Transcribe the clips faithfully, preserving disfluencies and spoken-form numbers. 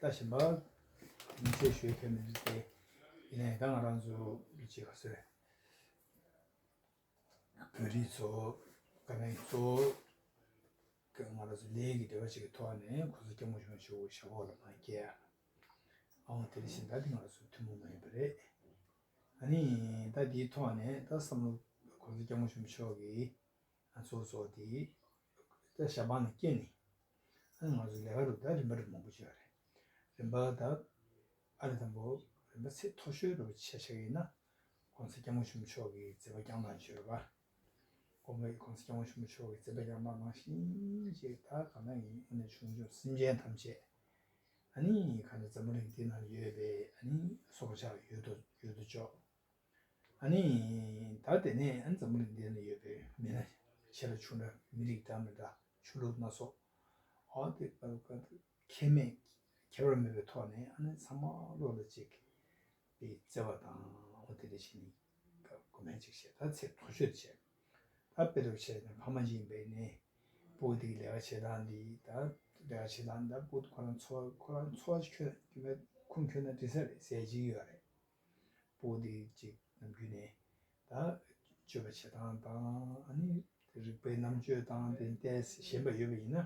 ད་གཞན་པ་མི་ཚེ་ཞུ་མཁན་མི་འདུག་སྟེ། ཡིན་ནའི་ད་ང་རང་ཚོ་ཅིག་ག་ཚོད་བོད་རིགས་ཚོ་དཀའ་ངལ་གཙོ་བོ་ང་རང་ཚོ་ལས་ཀྱི་འབྲེལ་བ་ཅིག་གི་ཐོག་ནས་གོང་ས་སྐྱབས་མགོན་ཆེན་པོ་མཆོག་གི་ཞབས་འོག་ལ་མ་སྐྱེལ་ཡ། ཨང་དེ་འདྲ་བཞིན་ད་འདི་ང་རང་ཚོ་ཐུན་མོང་མ་ཡིན་པ་རེད། ཨ་ནི་ད་འདིའི་ཐོག་ནས་ད་བསམ་བློ་གོང་ས་སྐྱབས་མགོན་ཆེན་པོ་མཆོག་གིས་ང་ཚོ་ཚོ་དེ་ད་ཞབས་འབངས་ལ་སྐྱེལ་ནས། ཨ་ནི་ང་ཚོ་ལས་ཀ་རུ་ད་རིམ་པ་རིམ་མང་པོ་ཅིག་ཡོད་རེད། རིམ་པ་ད་ཨ་ནི་དང་པོ་རིམ་པ་ཚད་མཐོ་ཤོས་རུ་ཆ་བཞག་ཡིན་ན་གོང་ས་སྐྱབས་མགོན་ཆེན་པོ་མཆོག་གི་མཛད་པ་བསྐྱངས་སྟངས་ཅིག་ཡོད་རེད་པ། གོང་མའི་གོང་ས་སྐྱབས་མགོན་ཆེན་པོ་མཆོག་གི་མཛད་པ་བསྐྱངས་སྟངས་ནང་བཞིན་ཅིག་ད་གང་ན་ཡིན། དངོས་གནས་བྱུང་བྱུང་སེམས་ཅན་ཐམས་ཅད་ཨ་ནི་གང་ལྟར་འཛམ་བུ་གླིང་འདི་ནང་ཡོད་པའི་ཨ་ནི་སྲོག་ཆགས་ཡོད་དོ་ཡོད་དོ་ཅོག་ཨ་ནི་ད་དེ་ནས་ཨ་ནི་འཛམ་བུ་གླིང་འདི་ནང་ཡོད་པའི་མི་སྣ་ཆེ་ལ་ཆུང་འདྲ་མི་རིགས་འདྲ་མི་འདྲ་ཆོས་ལུགས་སྣ་ཚོགས་ཨ་དེ་ཁྱད་མེད་ཁྱད་པར་མེད་པའི་ཐོག་ནས་ཨ་ནི་ཚང་མ་བློ་ལ་གཅིག་པའི་བརྩེ་བ་དང་འོ་དེ་འདྲ་ཞིག་ནི་དགོས་མཁན་ཅིག་བྱས། ད་ཚད་མཐོ་ཤོས་དེ་བྱས། ད་དཔེ་རུ་བྱས་ན་ཕ་མ་ཡིན་པའི་ནི་སྤུ་གུ་དེ་གི་ལས་ཀ་བྱེད་སྟངས་འདི་ད་ལས་ཀ་བྱེད་སྟངས་ད་སྤུ་གུ་ཁོ་རང་འཚོ་བ་ཁོ་རང་འཚོ་བ་ཁྱོད་ཁྱོད་ཁུངས་འཁྱོལ་ན་འགྲིག་ས་རེད་ཟེར་གྱི་ཡོད་རེད། སྤུ་གུ་དེ་གཅིག་ནམ་རྒྱུན་ནས་ད་སྤྱོད་པ་བྱེད་སྟངས་དང་ཨ་ནི་རིག་པའི་རྣམ་དཔྱོད་དང་དེ་ལྟས་ཞན་པ་ཡོད་པ་ཡིན་ན་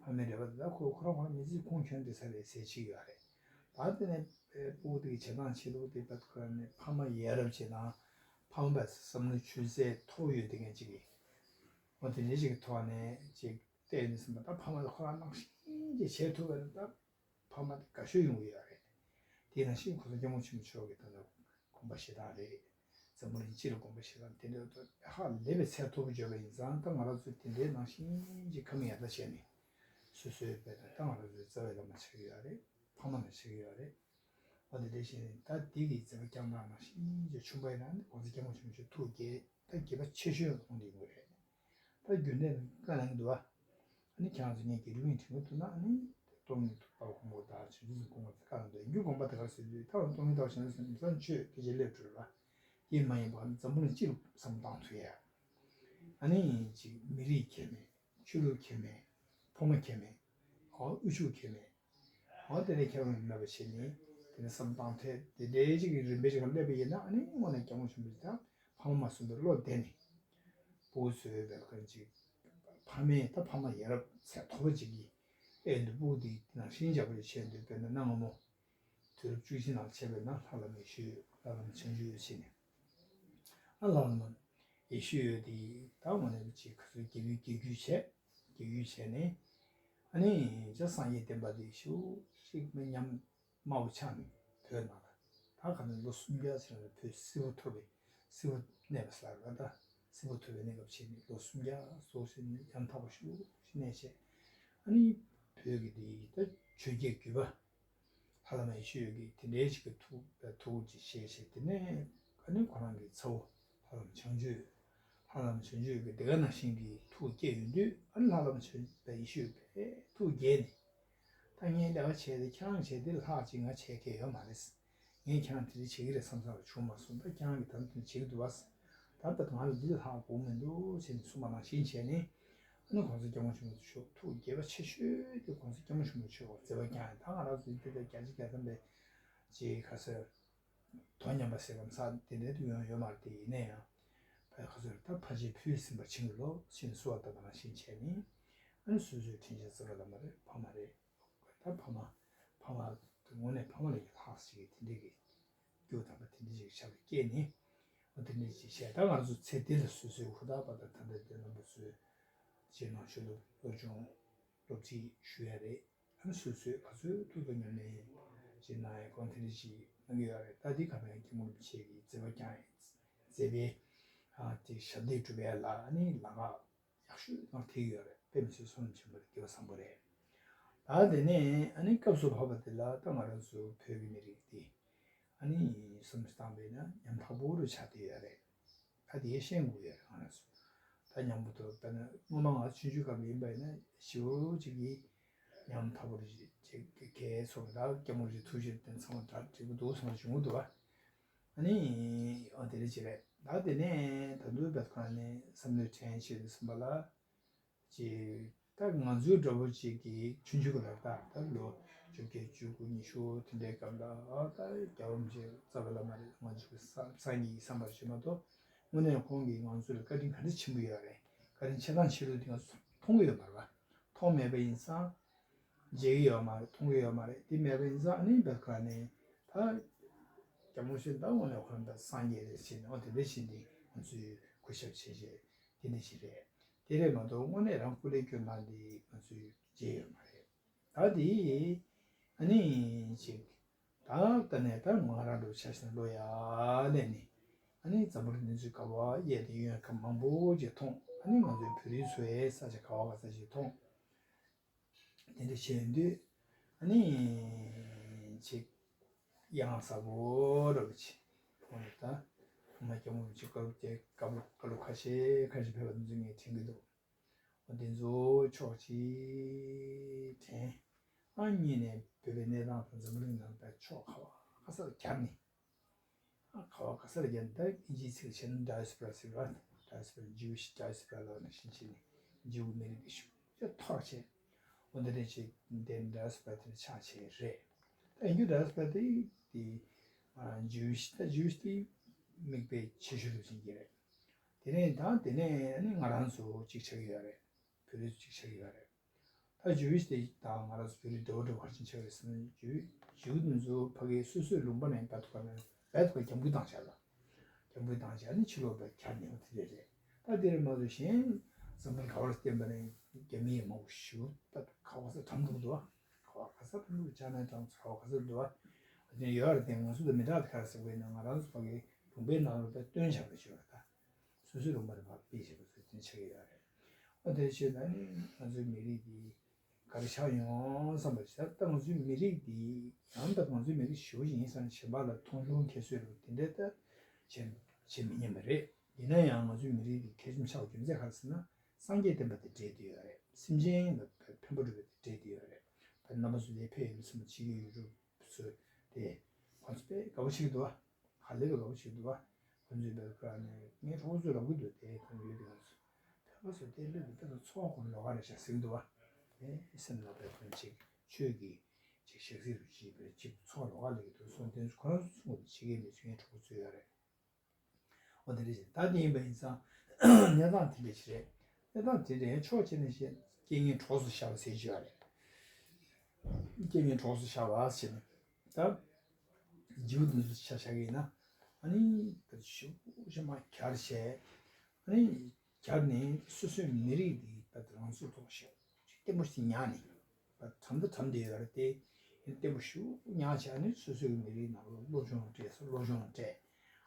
ཕ་མའི་རེ་བ་དེ་ད་ཁོ་ཁོ་རང་ཁོ་རང་མི་ཚེ་ཁུངས་འཁྱོལ་འགྲིག་ས་རེད་ཟེར་གྱི་ཡོད་རེད། ད་དེ་ནས་སྤུ་གུ་དེ་གི་བྱེད་སྟངས་ཆེད་དུ་དེ་ད་ཁོ་རང་ནས་ཕ་མ་ཡ་རབས་བྱེད་སྟངས་ཕ་མ་བསམ་བློ་ཆུད་ཟོས་མཐོ་པོ་ཡོད་དེ་མཁན་ཅིག་གིས་འོ་དེ་འདྲ་ཞིག་གི་ཐོག་ནས་ཅིག་བལྟས་ནས་ཟིན་པ་ད་ཕ་མ་ལ་ཁོ་རང་ནང་བཞིན་གྱི་བྱེད་ཐུབ་པ་ནི་ད་ཕ་མ་དེ་དགའ་ཤོས་ཡོང་གི་ཡོད་རེད། དེ་ནང་བཞིན་གོང་ས་སྐྱབས་མགོན་ཆེན་པོ་མཆོག་གི་ད་ལྟ་དགོངས་པ་བཞེས་སྟངས་རེད། འཛམ་བུ་གླིང་སྤྱི་ལ་དགོངས་པ་བཞེས་སྟངས་དེ་འདྲ་ད་ཧ་ལས་པའི་ཚད་མཐོ་པོ་བརྗོད་པ་ཡིན་ཙང་ད་ང་རང་ཚོ་དེ་འདྲའི་ནང་བཞིན་གྱི་ཁ་མིག་ཡར་ལྟ་བྱས་ནས་སོ་སོའི་བས་ད་ད་ང་རང་ཚོའི་རྩ་བའི་བླ་མ་ཆགས་ཀྱི་ཡོད་རེད། ཕ་མ་ལ་ཆགས་ཀྱི་ཡོད་རེད། འོ་དེ་འདྲ་བྱས་ནས་ད་དེ་གི་མཛད་པ་བསྐྱངས་སྟངས་ནང་བཞིན་གྱི་ཆུང་པ་ཡིན་ན་ནི་གོང་ས་སྐྱབས་མགོན་ཆེན་པོ་མཆོག་ཐུགས་དགྱེས་ད་དགྱེས་པ་ཆེ་ཤོས་ལ་མཐོང་བསྡད་ཡོད་རེད། ད་རྒྱུན་ལྡན་བཀའ་གནང་གི་འདུག་བ། ཨ་ནི་ཁྱེད་རང་ཚོ་ངས་དགེ་ལུགས་ཡིན་དྲན་གྱི་འདུག་ན་ཨ་ནི་སྟོང་ཉིད་རྟོགས་པ་དཀོན་པོ་དང་བྱང་ཆུབ་སེམས་དཀོན་པོ་བཀའ་གནང་འདུག་ཡིན་རྒྱུ་དགོངས་པ་དེ་གར་ཟེར་དུས་ད་སྟོང་ཉིད་རྟོགས་བྱང་ཆུབ་སེམས་ཙམ་ཆོས་དེ་ཅི་སླེབས་གྲུབ་པ། དེ་མ་ཡིན་པ་འཛམ་བུ་གླིང་སྤྱི་ལ་བསམ་བཏང་ཐུབ་ཡ། ཨ་ནི་ཅིག་མི་རིགས་ཁྱད་མེད། ཆོས་ལུགས་ཁྱད་མེད། ཕོ་མོ་ཁྱད་མེད། ཨོ་དབུལ་ཕྱུག་ཁྱད་མེད། ཨོ་དེ་འདྲའི་ཁྱད་པར་མེད་པ་བྱས་ནས་དེ་ནས་བསམ་བཏང་ཐད་དེ་འདྲའི་ཅིག་གི་རིམ་པའི་ཅིག་ལ་སླེབས་པ་ཡིན་ན་ཨ་ནི་དངོས་གནས་སྐྱབས་མགོན་ཆེན་པོ་དང་ཕ་མ་མ་བཟུང་བའི་བློ་བདེ་ནས་སྤུ་གུ་ཚོའི་བེད་ཀན་ཅིག་ཕ་མས་ད་ཕ་མ་ཡ་རབས་ཚད་མཐོ་པོ་ཅིག་གིས་ཨེ་འདི་སྤུ་གུ་འདི་ནང་བཞིན་བྱ་བ་ཅིག་བྱས་འདུག་དཔེར་ན་གནའ་སྔ་མོ་དུས་རབས་བཅུ་གཅིག་ནང་བྱས་པས་ན་ལྷ་བླ་མ་ཡེ་ཤེས་འོད་ལྷ་བླ་མ་བྱང་ཆུབ་འོད་བྱས་ནས་ཨ་ལྷ་བླ་མ་ཡེ་ཤེས་འོད་དེ་ད་དངོས་གནས་ཅིག་ག་ཚོད་དགེ་བའི་དགེ་བརྒྱུད་བྱས་དགེ་བརྒྱུད་བྱས་ནས་ཨ་ནི་ཅག་སངས་རྒྱས་བསྟན་པ་དེ་ཞུ་ཞིག་མི་ཉམས་དམའ་བོ་ཆགས་ནས་བོད་ནང་ལ་ད་ག་ནས་ལོ་སུམ་བརྒྱ་ཕྱིན་ནས་བོད་སིལ་བུ་ཐོར་བའི་སིལ་བུ་གནས་པ་ཟེར་བ་ད་སིལ་བུ་ཐོར་བའི་གནས་སྐབས་ཕྱིན་ནས་ལོ་སུམ་བརྒྱ་སོགས་ཕྱིན་ནས་ཉམ་ཐག་པོ་ཞུ་ཞིག་གནས་བྱས། ཨ་ནི་བོད་ཀྱི་དེ་ད་ཆོས་རྒྱལ་གུས་པ་ལྷ་བླ་མ་ཡེ་ཤེས་འོད་ཀྱིས་དེ་འདྲའི་ཞིག་གི་ཐུགས་ཐུགས་ཀྱི་ཞལ་བཞེས་དེ་ནས་ཨ་ནི་ཁོ་རང་གི་ཚ་བོ་ལྷ་བླ་མ་བྱང་ཆུབ་ལྷ་བླ་མ་བྱང་ཆུབ་ཀྱི་དེ་ག་ནང་བཞིན་གྱི་ཐུགས་བསྐྱེད་ཡོང་དུས་ཨ་ནི་ལྷ་བླ་མ་བྱང་ཆུབ་ཡེ་ཤེས་འོད་པས་ཐུགས་དགྱེས་ནས། ད་ངས་ལས་ཀ་བྱས་ཏེ་ཁྱེད་རང་བྱས་ཏེ་ལྷག་ཅིག་ང་བྱས་མཁན་ཡོད་མ་རེད། ངས་ཁྱེད་རང་དེ་འདྲ་བྱེད་ཀྱི་རེད་བསམ་བསམ་ལ་བྱུང་མ་སོང་། ད་ཁྱེད་རང་གིས་ད་དུང་བྱེད་ཀྱི་འདུག་བ། ད་ལྟ་ང་ལ་འདི་ལྷག་དགོས་མི་འདུག་ཟེར་ནས་གསུངས་པ་ནང་བཞིན་བྱས་ནས་ཨ་ནི་གོང་ས་སྐྱབས་མགོན་ཆེན་པོ་མཆོག་ཐུགས་དགྱེས་པ་ཆེ་ཤོས་དེ་གོང་ས་སྐྱབས་མགོན་ཆེན་པོ་མཆོག་མཛད་པ་བསྐྱངས་ཡ། ད་ང་རང་ཚོ་འདི་ལྟར་བརྒྱ་ཆ་བརྒྱ་ཐམ་པའི་ཅིག་ག་ཟེར་དོ་མཉམ་པ་ཟེར་བམ་ས་དེ་འདྲའི་དུ་ཡོང་ཡོད་མ་རེད། དེ་ཡིན་ན་ཡང་བས་ག་ཟེར་ད་ཕ་རྗེས་བུས་ཟིན་པར་བྱིན་གྱིས་རློབས་ཟེར་ནས་གསོལ་བ་བཏབ་པ་ནང་བཞིན་བྱས་ནས་ཨ་ནི་སོ་སོའི་དྲིན་ཅན་གཙུག་ལག་བླ་མ་རེད། ཕ་མ་རེད། ད་ཕ་མ་ཕ་མ་དངོས་གནས་ཕ་མ་ལས་ཀྱང་ལྷག་ཅིག་གི་དེ་འདྲའི་གི་སྐྱོ་དམ་པ་དེ་འདྲའི་ཅིག་ཆགས་པའི་སྐད་ནི་འོ་དེ་འདྲའི་ཅིག་བཤད། ད་ང་ཚོ་ཚེ་འདི་ལ་སོ་སོའི་ཧུར་ཐག་པ་དང་ད་ལྟ་དེ་རྣམ་པ་ཚོས་རྗེས་གནང་ཆོས་ལུགས་སློབ་སྦྱོང་སློབ་ཁྲིད་ཞུ་ཡ་རེད། ཨ་ནི་སོ་སོའི་ག་ཚོད་ཐུབ་ཐུབ་ཉམས་ལེན་ཅིག་གནང་ཡ་ཁོང་དེ་འདྲ་ཅིག་གནང་གི་ཡོད་རེད། ད་འདི་ག་ནང་སྐྱབས་མགོན་རིན་པོ་ཆེ་གིས་མཛད་པ་བསྐྱངས་མཛད་པའི་ཨ་དེ་ཞབས་འདེགས་སྒྲུབ་ཡ་ལ་ཨ་ནི་ལམ་ཁ་ཡག་ཤོས་ནང་ཐེག་ཡོད་རེད། དཔེ་མི་སྲིད་བསོད་ནམས་ཆེན་པོ་རེད། དགེ་བ་བཟང་པོ་རེད། ད་དེ་ནས་ཨ་ནི་སྐབས་སུ་བབ་པ་དེ་ལ་ད་ང་རང་ཚོ་བོད་ཀྱི་མི་རིགས་དེ་ཨ་ནི་བསམ་བློ་བཏང་པས་ན་ཉམ་ཐག་པོ་རུ་ཆགས་བསྡད་ཡོད་རེད། ད་དེ་ཤེས་དགོས་ཡོད་རེད། ང་རང་ཚོ་ད་མཉམ་པོ་དུ་དཔེར་ན་སྔོན་མ་ང་ཆུང་ཆུང་སྐབས་ཡིན་པ་ཡིན་ན་ཞེ་པོ་ཅིག་གིས་ཉམ་ཐག་པོ་རེད་ཅེས་གལ་སོང་། ད་སྐྱབས་མགོན་རིན་པོ་ཆེ་ཐུགས་རྗེ་དེ་ཚང་མ་ད་འགྲིག་པོ་འདུག་བསམ་བྱུང་གི་འདུག་བ། ཨ་ནི་ཨ་དེ་རེད་ཅེས་རེད། ད་དེ་ནས་ད་དུང་བད་ཁང་ནས་བསམ་བློའི་དྲན་བྱེད་དུ་སོང་པ་ལ་ཅེས་ད་ང་ཚོའི་འདྲ་པོ་ཅིག་གིས་ཆུང་ཆུང་གི་ལ་ད་ད་ལོ་ བཅོ་བརྒྱད་བཅུ་དགུ་ཉི་ཤུ་དེ་འདྲའི་སྐབས་ལ་ཨ་ད་རྒྱལ་བ་རིན་པོ་ཆེ་རྩ་བ་ལ་མ་རེད། ང་ཚོ་གི་སངས་རྒྱས་ཀྱི་བསམ་པར་བྱེད་མ་གཏོགས་དངོས་གནས་ཁོང་གིས་ང་ཚོ་ལ་བཀའ་དྲིན་ག་འདྲ་ཆེན་པོ་ཡོད་རེད། བཀའ་དྲིན་ཆེ་དང་ཆེ་ལོས་དེ་ང་ཚོ་མཐོང་གི་ཡོད་མ་རེད་པ། མཐོང་མེད་པ་ཡིན་ཙང་། མཇལ་གྱི་ཡོད་མ་རེད། མཐོང་གི་ཡོད་མ་རེད། དེ་མེད་པ་ཡིན་ཙང་ཨ་ནི་བེད་ཁ་ནས་ད་རྒྱ་མོ་ཞིག་ད་དངོས་གནས་ཁོ་རང་ད་སངས་རྒྱས་རེད་ཟེར་ནས་འོ་དེ་འདྲ་བྱས་ནས་ང་ཚོས་གུས་ཞབས་བྱེད་བྱེད་དེ་འདྲ་ཞིག་རེད། དེ་རེད་མ་གཏོགས་དངོས་གནས་རང་སྐུ་ལས་བསྐྱོན་སྟངས་འདི་ང་ཚོས་མཇལ་ཡོད་མ་རེད། ད་དེ་ཨ་ནི་ཅིག་ད་ལྟ་ནས་ད་ང་རང་འགྲོ་ཆ་ཤས་ལོ་ཡ་ལས་ནི་ཨ་ནི་འཛམ་བུ་གླིང་འདི་ཚོའི་ག་བ་གཡས་དང་གཡོན་ཁ་མང་པོ་ཅིག་མཐོང་། ཨ་ནི་ང་ཚོའི་བོད་རིགས་ཚོའི་ས་ཆ་ག་བ་ག་ས་ཅིག་མཐོང་། དེ་འདྲ་བྱས་དུས་ཨ་ནི་ཅིག་ཡ་ང་གཟའ་བོ་ར་བ་ཅིག་ཁོང་ལ་ད་ཨ་མ་སྐྱབས་མགོན་རིན་པོ་ཆེ་བཀའ་སློབ་བཀའ་སློབ་བཀའ་སློབ་ཁ་ཤས་ཁ་ཤས་ཕེབས་པ་འདི་ཚོ་ངས་དྲན་གྱི་འདུག་འོ་འདི་ཚོ་ཕྱོགས་གཅིག་དྲན། ཨ་གཉིས་ནས་བོད་པའི་གནས་སྟངས་དང་འཛམ་བུ་གླིང་ནང་ལ་ཕྱོགས་ག་བ་ག་ས་ལ་གྱར་ནས། ཨ་ག་བ་ག་ས་ལ་གྱར་ནས་ད་ཨིན་ཇིའི་ཚིག་བྱས་ན་ཌའི་སི་པོ་ར་ཟེར་བ། ཌའི་སི་པོ་ར། ཇུའིཤ་ཌའི་སི་པོ་ར་ལབ་ནས་ཕྱིན་ཕྱིན་ནས་ཇིའུ་མི་རིགས་དེ་ཞུ་ཅེས་ཐོར་བྱས། འོ་འདི་འདྲ་བྱས་འདི་ཌའི་སི་པོ་ར་དེ་ཆགས་བྱས་རེད། ད་ཡིན་རྒྱུ་ཌའི་སི་པོ་ར་དེ་དེ་ཇུའིཤ་ད་ཇུའིཤ་དེ་མིག་དཔེ་ཆེ་ཤོས་རུ་ཕྱིན་གྱི་རེད། དེ་ནས་ད་དེ་ནས་ཨ་ནི་ང་རང་ཚོ་གཅིག་ཆགས་ཀྱི་ཡོད་རེད། བོད་རིགས་ཚོ་གཅིག་ཆགས་ཀྱི་ཡོད་རེད། ད་ཇུའིཤ་དེ་དང་ང་རང་ཚོ་བོད་རིགས་འདྲ་བོ་འདྲ་བོ་ག་རེ་བྱས་ནས་ཆགས་ཀྱི་རེད་ཟེར་ན། ཇུའི་ཇིའུ་དེ་ཚོ་ཕ་གིའི་སོ་སོའི་ལུང་པ་ནས་རྦད་དེ་རྦད་དེ་རྒྱ་མགུལ་བཏང་བཞག་ལ། རྒྱ་མགུལ་བཏང་བཞག་ནས་ཕྱི་ལོགས་རྦད་གྱར་ནས་འོ་དེ་འདྲ་རེད། ད་དེ་རེད་མ་གཏོགས་གཞན་འཛམ་བུ་གླིང་ག་བར་བསྟན་པ་ནས་རྒྱ་མི་ཡི་མང་པོ་ཞིག་ད་ག་བ་ས་གྲམ་འགྲོ་འདུག་བ། ག་བ་ག་ས་གྲམ་འགྲོ། ཅ་ནའི་གྲམ་ཚོ་ག་བ་ག་ས་འདུག་བ། དེ་ཡོད་རེད་དེ། ང་ཚོ་དང་མི་འདྲ་དེ་ག་རེ་ཟེར་བ་ཡིན་ན་ང་རང་ཚོ་ཕ་གིའི་ལུང་པའི་ནང་ལ་རྦད་སྟོན་བཞག་པ་ཞིག་ཡོད་རེད་ད། སོ་སོའི་ལུང་པ་རེད་པ། དཔེ་བྱས་པ་ཚོ་དེ་ཆགས་ཀྱི་ཡོད་རེད། ཨ་དེ་བྱས་ན་ནི་ང་ཚོའི་མི་རིགས་འདི་ག་རེ་ཆགས་ཡོང་བསམ་པ་ཞིག་ད་ང་ཚོའི་མི་རིགས་འདི་ཡང་ད་ང་ཚོའི་མི་རིགས་ཞེ་པོ་ཅིག་ཡིན་ཙང་གཞན་པ་ལ་མཐོང་ཆུང་ཁྱད་གསོད་རེད་པ། དེ་འདྲ་ད་བྱེད་བྱེད་མི་ཉན་པ་རེད། ཡིན་ན་ཡང་ང་ཚོའི་མི་རིགས་འདི་གལ་ཆེན་པོ་ཆགས་པའི་རྒྱུ་མཚན་ག་རེ་ཟེར་ན། སངས་རྒྱས་བསྟན་པ་དེ་འབྲེལ་བསྡད་ཡོད་རེད། སེམས་ཅན་ལ་ཕན་པ་སྒྲུབ་པ་དེ་འབྲེལ་བསྡད་ཡོད་རེད། ད་རྣམ་པ་ཚོ་ལས་ཕེབས་ཡོད་ཚོད་མ་བྱེད་ཀྱི་ཡོད་རུ། ཚོས་དེ་ཁོ་ཚོ་དཔེ་དགའ་པོ་བྱེད་ཀྱི་འདུག་བ། ཧ་ལས་པའི་དགའ་པོ་བྱེད་ཀྱི་འདུག་བ། ཁོ་ཚོས་དཔེ་ཁ་ནས་ངའི་གྲོགས་པོ་ཚོས་ལབ་ཀྱི་འདུག་དེ་ཁོ་ཚོ་ཡོད་དེ། ང་ཚོ་ཕལ་པ་ཚོས་དེ་ལོས་དེ་ལྟར་འཚོ་བ་ཁོ་ལོགས་ཀ་རེད་ཤག་ཟེར་གྱི་འདུག་བ། དེ་སེམས་ལ་དཔེ་ཁོ་ཅིག་ཆོས་ཀྱི་ཅིག་ཞག་ཚིལ་རུ་ཅིག་དཔེ་ཅིག་འཚོ་བ་ལོགས་ཀ་ལབ་ཀྱི་འདུག་སོང་། དེ་ཚོ་ཁོ་རང་ཚོ་ཚོ་ངོ་དེ་བྱེད་ཀྱི་མེད་ཚུལ་ངའི་གྲོགས་པོ་ཚོས་ཡོད་རེད། འོ་དེ་འདྲ་ཞིག་ད་དེ་ཡིན་པ་ཡིན་ཙང་གནས་སྟངས་དེ་འདྲ་ཞིག་རེད། གནས་སྟངས་དེ་འདྲ་ཕྱོགས་གཅིག་ནས་བཤད་རྐྱེན་ངན་གྲོགས་སུ་བཞག་པ་ཟེར་གྱི་ཡོད་རེད། རྐྱེན་ངན་གྲོགས་སུ་བཞག་པ་ཟེར་ནས་ད་ཇིའུ་དེ་ཚོ་ཆ་བཞག་གི་ཡིན་ན། ཨ་ནི་ད་ཞུ་ཞུ་མ་གྱར་བྱས། ཨ་ནི་གྱར་ནས་སོ་སོའི་མི་རིགས་འདི་ད་རང་ཚུགས་ཐོག་ཞེ་པོ་ཅིག་བརྟན་པོ་ཞིག་ཉར་ནས། ད་གྲམ་ད་གྲམ་བསྡད་ཡོད་རེད་དེ། ཡིན་བརྟན་པོ་ཞིག་ཉར་བྱས་ནས་སོ་སོའི་མི་རིགས་ནང་ལ་སློབ་སྦྱོང་སྤྲད་ས་སློབ་སྦྱོང་སྤྲད།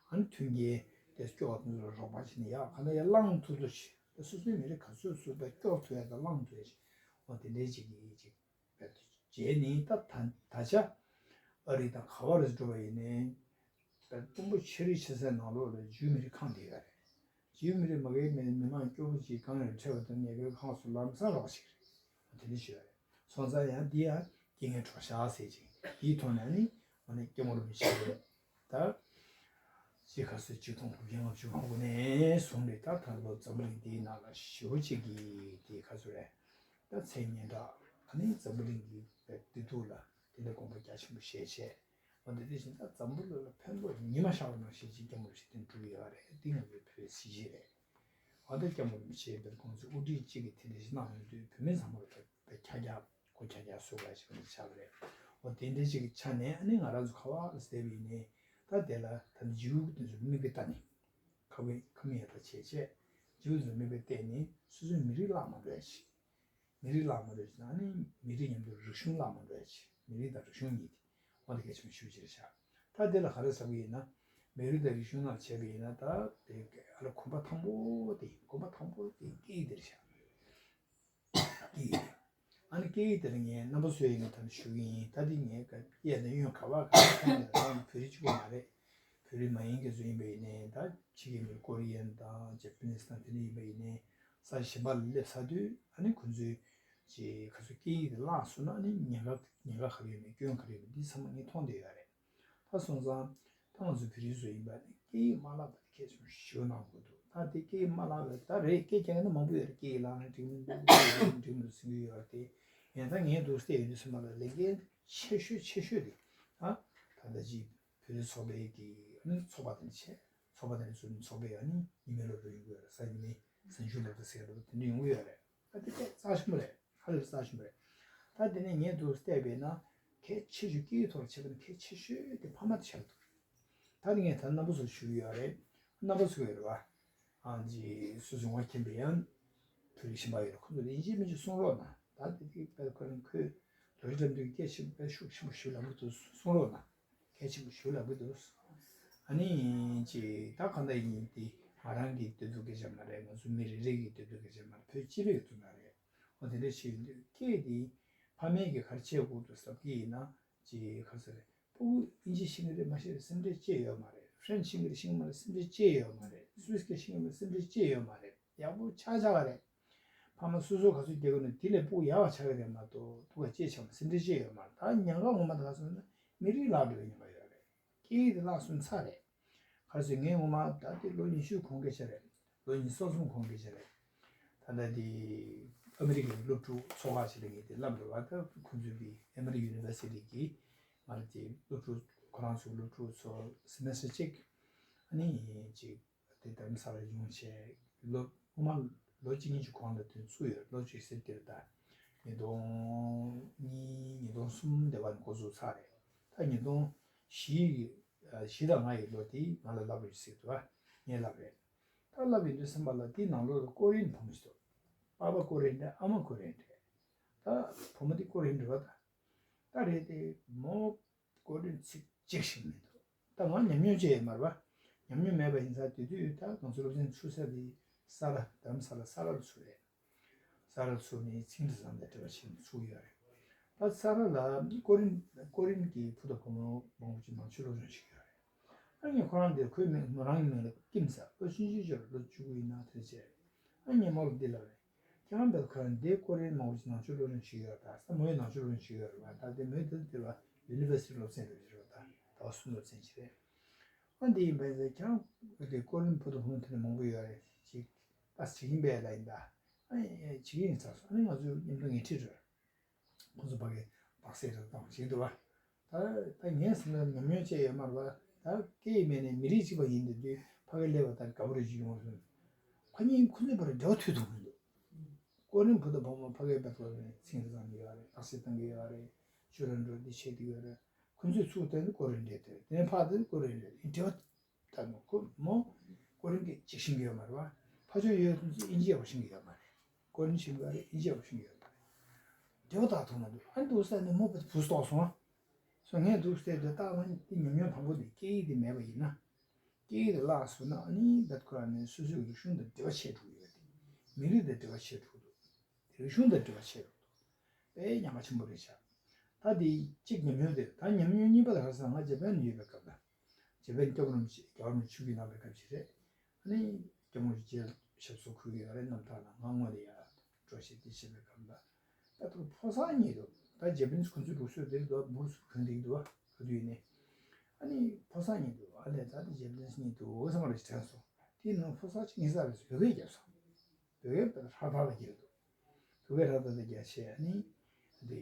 ཨ་ནི་མཐུན་རྐྱེན་དེ་སྐྱོ་བ་དེ་ཚོ་ལ་རོགས་པ་བྱས་ནས་ཡག་ག་ན་ཡར་བླངས་ཐུབ་ཐུབ་བྱས། ད་སོ་སོའི་མི་རིགས་ག་ཚོད་ཚོད་ད་སྐྱོབ་ཐུབ་ཡ་དང་བླངས་ཐུབ་ཡ་ཞིག་འོ་དེ་འདྲའི་ཅིག་གི་ཅིག་རྦད་དེ་བྱས་ནས་ད་ད་ད་ཆ་ཨ་རི་དང་ག་བ་རེ་འགྲོ་བ་ཡིན་ནའི་རྦད་དཔོན་པོ་ཆེ་རིགས་ཆེ་སའི་ནང་ལོགས་ལ་ཇིའུ་མི་རིགས་ཁང་དེ་ག་རེད། ཇིའུ་མི་རིགས་མ་གིའི་མི་མི་མང་སྐྱོ་པོ་ཅིག་གང་ཡང་འཕྲད་པ་དང་ཉེ་གའི་ཁང་སུ་ལམ་སང་རོགས་ཤིག་རེད། དེ་འདྲ་ཞིག་རེད། སོང་ཙང་ཡང་འདི་ཡང་རྐྱེན་ངན་གྲོགས་ཤག་ཟེར་ཅིག་དེའི་ཐོག་ནས་ནི་ང་ནི་སྐྱབས་མགོན་རིན་པོ་ཆེ་ད་ཅིག་ག་ཚོད་ཆིག་སྟོང་དགུ་བརྒྱ་ལྔ་བཅུ་ང་དགུ་ནས་བཟུང་རེད། ད་ད་ལོ་འཛམ་བུ་གླིང་འདིའི་ནང་ལ་ཞེ་པོ་ཅིག་གི་དེ་ག་ཚོད་རེད། ད་མཚན་སྙན་གྲགས་ཨ་ནི་འཛམ་བུ་གླིང་གི་བདེ་སྡུག་ལ་དེ་འདྲ་དགོངས་པ་རྒྱ་ཆེན་པོ་བཞེས་བྱས། འོ་དེ་དེ་བཞིན་ད་འཛམ་བུ་གླིང་ལ་ཕན་ཐོགས་ཉི་མ་ཤར་བ་ནང་བཞིན་ཅིག་སྐྱབས་མགོན་ཞིག་དེ་འགྲུབ་ཡོད་རེད། འདི་ང་ཚོའི་བོད་པའི་གཟི་བརྗིད་རེད། འོ་ད་སྐྱབས་མགོན་རིན་པོ་ཆེ་བོད་ཁོང་ཚོས་དབུ་ཁྲིད་གཅིག་གིས་དེ་འདྲ་ཞིག་གནང་ཡོང་དུས་བོད་མི་ཚང་མ་ལ་ད་ད་ཁྱབ་རྒྱ་གོ་ཁྱབ་རྒྱ་བཟོ་དགོས་ཞེས་པ་ཆགས་པ་རེད། འོ་དེ་འདྲ་ཅིག་གི་ཆ་ནས་ཨ་ནི་ང་རང་ཚོ་ག་བ་ལ་བསྡད་པ་ཡིན་ནའི་ད་དེ་ལ་ད་ཇིའུ་དེ་ཚོ་མིག་དཔེ་ལྟ་ནས་ཁ་བའི་ཁ་མིག་ཡར་ལྟ་བྱས་བྱས་ཇིའུ་དེ་ཚོ་མིག་དཔེ་བལྟས་ནས་སོ་སོའི་མི་རིགས་བརླག་མ་འགྲོ་ཡ་ཞིག་མི་རིགས་བརླག་མ་འགྲོ་ཞེ་ན་ནི་མི་རིགས་མཉམ་དུ་རིག་གཞུང་བརླག་མ་འགྲོ་ཡ་ཆེ། མི་རིགས་དང་རིག་གཞུང་གཉིས་དེ་འོ་དེ་གལ་ཆེན་པོ་ཞེ་པོ་ཅིག་རེད་ཤག་ད་དེ་ལ་ག་རེ་ཟེར་གྱི་ཡིན་ན། མི་རིགས་དང་རིག་གཞུང་ནང་བྱས་པ་ཡིན་ན་ད་དེ་ཨ་ལ་གོམ་པ་དང་པོ་དེ་གོམ་པ་དང་པོ་དེ་སྐད་ཡིག་དེ་རེད་ཤག་སྐད་ཡིག་དེ། ཨ་ནི་སྐད་ཡིག་དེ་ལ་ངས་རྣམ་པ་ཚོའི་ངས་ད་ནི་ཞུ་གི་ཡིན། ད་དེ་ངས་ག་གཡས་ནས་གཡོན་ག་བ་ག་བ་ག་ནས་ད་བོད་རིགས་གཅིག་པོ་མ་རེད། བོད་རིགས་མ་ཡིན་མཁན་ཚོ་ཡིན་པ་ཡིན་ནའི་ད་ཕྱི་རྒྱལ་མི་ཀོ་རི་ཡན་དང་ཇེ་པི་ནིས་དང་དེ་འདྲ་ཡིན་པ་ཡིན་ནའི་ས་གཞན་པ་ལ་སླེབས་ཚར་དུས་ཨ་ནི་ཁོ་ཚོས་ཅིག་ཁ་སོ་སྐད་ཡིག་དེ་བརླག་སོང་ན་ཨ་ནི་ཉེན་ཁ་ཉེན་ཁ་ག་རེ་ཡོད་མེད་སྐྱོན་ག་རེ་ཡོད་མེད་འདི་ཚང་མ་ངས་མཐོང་བསྡད་ཡོད་རེད། ད་སོང་ཙང་ད་ང་ཚོ་བོད་རིགས་ཚོ་ཡིན་པ་ནི་སྐད་ཡིག་མ་བརླག་པ་དེ་གལ་ཆེན་པོ་ཞེ་པོ་གནང་དགོས་འདུག་ད་དེ་སྐད་ཡིག་མ་བརླག་པ་ད་རེད། སྐད་རྒྱག་མཁན་ད་མང་པོ་ཡོད་རེད། སྐད་ཡིག་བརླག་ན་འགྲིག་མི་འདུག་སྐད་ཡིག་བརླག་ན་འགྲིག་མི་འདུག་ཟེར་གྱི་ཡོད་རེད་དེ། ཡིན་ད་ངས་འདུག་སེ་ཡོད་དུས་ཚང་མ་ལ་ལས་འགན་ ཆེ་ཤོས་ཆེ་ཤོས་དེ་ཨ་ད་ལྟ་ཅིག་བོད་རིགས་ཚོགས་པའི་གི་ཨ་ནི་ཚོགས་པ་དེ་ནི་ཆེ་ཚོགས་པ་དེ་ནི་ཚོགས་ཚོགས་པའི་ཨ་ནི་ཉི་མའི་སློབ་གྲྭ་ཡོང་གི་ཡོད་རེད། གཟའ་ཉི་མའི་གཟའ་མཇུག་སློབ་གྲྭ་ཟེར་ཡ་དེ་འདྲ་ཡོང་གི་ཡོད་རེད། ད་དེ་དཔེ་རྩ་ཆེན་པོ་རེད། ཧ་ལས་པའི་རྩ་ཆེན་པོ་རེད། ད་དེ་ནས་ངས་འདུག་བལྟས་པས་ན་གལ་ཆེ་ཤོས་སྐད་ཡིག་ཐོག་ལ་བྱས་པ་ན་གལ་ཆེ་ཤོས་དེ་ཕ་མ་དེ་ཆགས་འདུག་ད་ནི་ངས་ད་རྣམ་པ་ཚོར་ཞུ་གི་ཡོད་རེད། རྣམ་པ་ཚོ་ཡོད་རེད་བ། ཨང་ཅི་སུ་སུ་ངོ་མཁྱེན་པའི་ཡང་བོད་རིགས་གཞན་པ་ཡོད་རེད། ཁོ་ཚོ་ལ་ཡིན་གཅིག་མིན་གཅིག་གསུང་རོགས་གནང་། ད་དེ་དེ་དཔེ་ཁོ་རང་ཁོས་རྡོ་རྗེ་ལམ་འདུས་སྐད་ཆེན་པོ་དཔེ་ཤུགས་ཆེན་པོ་ཞུ་ལབ་གི་འདུག་གསུང་རོགས་གནང་། གལ་ཆེན་པོ་ཞུ་ལབ་གི་འདུག་ཨ་ནི་ཅི་ད་གང་ལྟར་ཡིན་དེ་ང་རང་གི་སྡོད་དུས་སྐད་ཆ་མ་རེད། ང་ཚོ་མི་རེ་རེ་གི་སྡོད་དུས་སྐད་ཆ་མ་རེད། བོད་སྤྱི་པའི་དོན་དག་རེད། འོ་དེ་འདྲ་ཞིག་ཡིན་དུས་སྐད་དེ་ཕ་མས་ཀྱི་ག་རེ་བྱེད་དགོས་འདུག་ཟེར་གི་ཡིན་ན་ཅི་ག་ཟེར་རེད། སྤུ་གུ་ཨིན་ཇི་ཤེས་ཀྱི་རེད་མ་ཤེས་རེད་སེམས་ཁྲལ་ཅི་ཡོད་མ་རེད། ཧྥ་རན་སི་ཤེས་ཀྱི་རེད་ཤེས་ཀྱི་མ་རེད་སེམས་ཁྲལ་ཅི་ཡོད་མ་རེད། སུད་སི་སྐད་ཤེས་ཀྱི་མ་རེད་སེམས་ཁྲལ་ཅི་ཡོད་མ་རེད། ཡག་པོ་ཆགས་ཆགས་རེད། ཕ་མ་སོ་སོ་ག་ཚོད་སྐྱེ་དགོས་ན་དེ་ལས་སྤུ་གུ་ཡག་པ་ཆགས་ཀྱི་རེད་མ་གཏོགས་སྡུག་ག་ཅི་ཆགས་མ་སེམས་ཁྲལ་ཅི་ཡོད་མ་རེད། ད་ཉེན་ཁ་ངོ་མ་ད་ག་སོང་ན་མི་རིགས་བརླག་འགྲོ་བའི་ཉེན་ཁ་ཡོད་རེད། སྐད་ཡིག་དེ་བརླག་སོང་ཚར་རེད། ག་རེ་ཟེར་ངས་ངོ་མ་ད་ལྟའི་ལོ་ཉི་ཤུ་གོང་སྐད་ཆ་རེད། ལོ་ཉི་ཤུ་རྩ་གསུམ་གོང་སྐད་ཆ་རེད། ད་ལྟ་དེ་ཨ་མི་རི་ཀའི་སློབ་ཕྲུག་ཚོགས་ཁག་ཅིག་ལ་ངས་དེ་བསླབ་འགྲོ་བ། ད་ཁོང་ཚོའི་གི་ཨ་མི་རི་ཡུ་ནི་ཝར་སི་ཊི་གི་ང་ལ་དེ་སློབ་ཕྲུག་ཁོ་རང་ཚོའི་སློབ་ཕྲུག་ཚོ་སེ་མེ་སི་ཊར་གཅིག་ཨ་ནི་ཅིག་དེ་རྡ་རམ་ས་ལ་ཡོང་བྱས་ལོ་སྔོན་མ་ལོ་གཅིག་གཉིས་ཀྱི་གོང་ལ་དེ་ཚུགས་ཡོད། ལོ་གཅིག་ཟེར་དེར་ད་ཉིས་སྟོང་གཉིས་ཉིས་སྟོང་གསུམ་དེ་བར་འགོ་བཙུགས་ཚར་རེད། ད་ཉིས་སྟོང་བཞི་ཡི་བཞི་དང་ལྔ་ཡི་ལོ་དེ་ང་ལ་བསླབ་རོགས་ཞིག་ཟེར་འདུག་ངས་བསླབ་རེད། ད་བསླབ་ཡིན་དུས་སེམས་པ་ལ་དེའི་ནང་ལོགས་ལ་ཀོ་རི་ཡན་བུ་མོ་ཞིག་འདུག་པ་ཕ་ཀོ་རི་ཡན་རེད། ཨ་མ་ཀོ་རི་ཡན་རེད། ད་བུ་མོ་དེ་ཀོ་རི་ཡན་རེད་བ། ད་ད་རེད་དེ་མོ་ཀོ་རི་ཡན་ཚིག་གཅིག་ཤེས་མི་འདུག་ད་ང་ཉམས་མྱོང་ཅི་ཡོད་མ་རེད་བ། ཉམས་མྱོང་མེད་པ་ཡིན་ཙང་དེ་དུས་ད་ང་ཚོ་སློབ་ཚན་ཚུགས་ས་དེ་ས་ར་རྡ་རམ་ས་ལ་ས་ར་ལ་ཚུགས་རེད། ས་ར་ལ་ཚུགས་ནས་ཚིག་འབྲི་སྟངས་དང་འབྲེལ་བ་བྱས་ནས་ཚུགས་ཡོད་རེད། ད་ས་ར་ལ་ཀོ་རི་ཡན་ཀོ་རི་ཡན་གྱི་བུ་དང་བུ་མོ་མང་པོ་ཅིག་ནང་ཆོས་སློབ་སྦྱོང་བྱེད་ཀྱི་ཡོད་རེད། ཨ་ནི་ཁོ་རང་དེ་ཁོའི་མིང་མོ་རང་གི་མིང་ལ་ཀིམ་ཟེར། ལོ་ཆུང་ཆུང་ཅིག་རེད། ལོ་བཅུ་དགུ་ཡིན་ན་དེ་འདྲ་བྱས་རེད། ཨ་ནི་ངས་མོ་ལ་འདི་ལབ་རེད། ཁྱེད་རང་བལ་ཁ་འདི་ཀོ་རི་ཡན་མང་པོ་ཞིག་ནང་ཆོས་སློབ་སྦྱོང་བྱེད་ཀྱི་ཡོད་རེད། ད་མོས་ནང་ཆོས་སློབ་སྦྱོང་བྱེད་ཀྱི་ཡོད་རེད་བ། ད་དེ་མོས་དེ་དེ་བ་ཡུ་ནི་ཝར་སི་ཊི་སློབ་ཚན་རེད་རེད་བ། ད་ཟླ་བ་གསུམ་སློབ་ཚན་ཞིག་རེད། ཨ་འདི་ཡིན་པ་ཡིན་ཙང་ཁྱེད་རང་དེ་ཀོ་རི་ཡན་བུ་དང་བུ་མོ་དེ་འདྲ་མང་པོ་ཡོད་རེད། ཅིག་ད་བྱེད་ཀྱིན་པས་ལ་ཡིན་ད། ཨ་ནི་བྱེད་ཀྱིན་ཚར་སོང་། ཨ་ནི་ང་ཚོའི་མཉམ་དུ་ངས་ཁྲིད་འགྲོ། ཁོ་ཚོ་ཕ་གི་དག་སེ་རེ་བཏང་བྱེད་འདུག་བ། ད་ད་ངས་ཟེར་ན་ཉམས་མྱོང་བཅས་ཡོད་མ་རེད་བ། ད་སྐད་ཡིག་མེད་ནས་མི་རིགས་གཅིག་པ་ཡིན་དེ་དུས་ཕ་གི་སླེབས་པ་ད་དགའ་པོ་རེ་ཞིག་ཡོང་བ་སོང་། ཁོ་གཉིས་ཁོ་ཚོའི་བར་འབྲེལ་བ་མཐུད་ཐུབ་མི་འདུག་ཀོ་རི་ཡན་བུ་དང་བུ་མོ་ཕ་གིའི་བར་དུ་ཚིག་འབྲི་སྟངས་ཡོད་རེད། དག་སེ་བཏང་གི་ཡོད་རེད། ཆོས་ར་འགྲོ་འདི་བྱེད་ཀྱི་ཡོད་རེད། ཁོ་ཚོས་ཚུགས་བསྟན་ནས་ཀོ་རི་ཡན་འབྲེལ་དེ་དེ་ནས་ཕར་དེ་ཀོ་རི་ཡན་འབྲེལ་དེ་འབྲེལ་བ་ད་ནོ་ཁོ་མོ་ཀོ་རི་ཡན་སྐད་ཅིག་ཤེས་ཀྱི་ཡོད་མ་རེད་བ། ཕ་ཆོས་ཡོད་དུས་ཨིན་ཇི་ཡག་པོ་ཤེས་ཀྱི་ཡོད་མ་རེད། ཀོ་རི་ཡན་ཤེས་ཀྱི་ཡོད་རེད། ཨིན་ཇི་ཡག་པོ་ཤེས་ཀྱི་ཡོད་མ་རེད། འབྲེལ་བ་དག་ཐུག་ན་འདུག་ཨ་འདུག་ས་ནས་མོ་བུ་བུ་སྟོག་སོང་ཨ། སོ་ངས་འདུག་སྟེ་དེ་ལྟ་ན་དེ་ཉམས་མྱོང་དང་པོ་དེ་སྐད་ཡིག་དེ་མེད་པ་ཡིན་ན། སྐད་ཡིག་དེ་བརླག་སོང་ན་ཨ་ནི་ད་ཁོ་རང་ནས་སོ་སོའི་རིག་གཞུང་དང་འབྲེལ་བ་ཆད་འགྲོ་གི་ཡོད་དེ། མི་རིགས་དང་འབྲེལ་བ་ཆད་འགྲོ་འདུག་རིག་གཞུང་དང་འབྲེལ་བ་ཆད་འགྲོ་འདུག་དཔེ་ཉམས་པ་ཆེན་པོ་རེད་ཤག་ད་དེ་གཅིག་ཉམས་མྱོང་དེ་ད་ཉམས་མྱོང་གཉིས་པ་ལ་ག་རེ་ཟེར་ང་ཇེ་པན་ལ་ཡོད་པའི་སྐབས་ལ། ཇེ་པན་སྐྱབས་མགོན་རིན་པོ་ཆེ་རྒྱལ་བ་རིན་པོ་ཆེ་ཆིབས་བསྒྱུར་གནང་བའི་སྐབས་ཤིག་རེད། ཨ་ནི་སྐྱབས་མགོན་རིན་པོ་ཆེ་ཞབས་སོར་འཁོད་ཀྱི་ཡོད་རེད། རྣམ་ཐར་ལ་ང་སྔོན་ལ་ཡར་འགྲོ་བྱེད་དེ་བྱེད་པའི་སྐབས་ལ། ད་ཐུག་ཕོ་གསར་གཉིས་འདུག་ད་ཇེ་པན་ཁོ་ཚོའི་ལུགས་སྲོལ་དེ་རེད་འདུག་བུ་གུ་གོན་བསྡད་ཀྱི་འདུག་བ། ག་དུས་ནས། ཨ་ནི་ཕོ་གསར་གཉིས་འདུག་ཨ་ལས་ད་དེ་ཇེ་པན་གཉིས་འདུག་འོ་བསམ་པ་ཞིག་དྲན་སོང་། དེའི་ནང་ཕོ་གསར་གཅིག་ངའི་རྩ་རེད་སོང་། བོད་སྐད་རྒྱབ་སོང་། བོད་སྐད་དཔེ་ཧྲ་ཐག་ལ་རྒྱབ་འདུག་བོད་སྐད་ཧྲ་ཐག་ལ་རྒྱབ་བྱས་ཨ་ནི། དེ།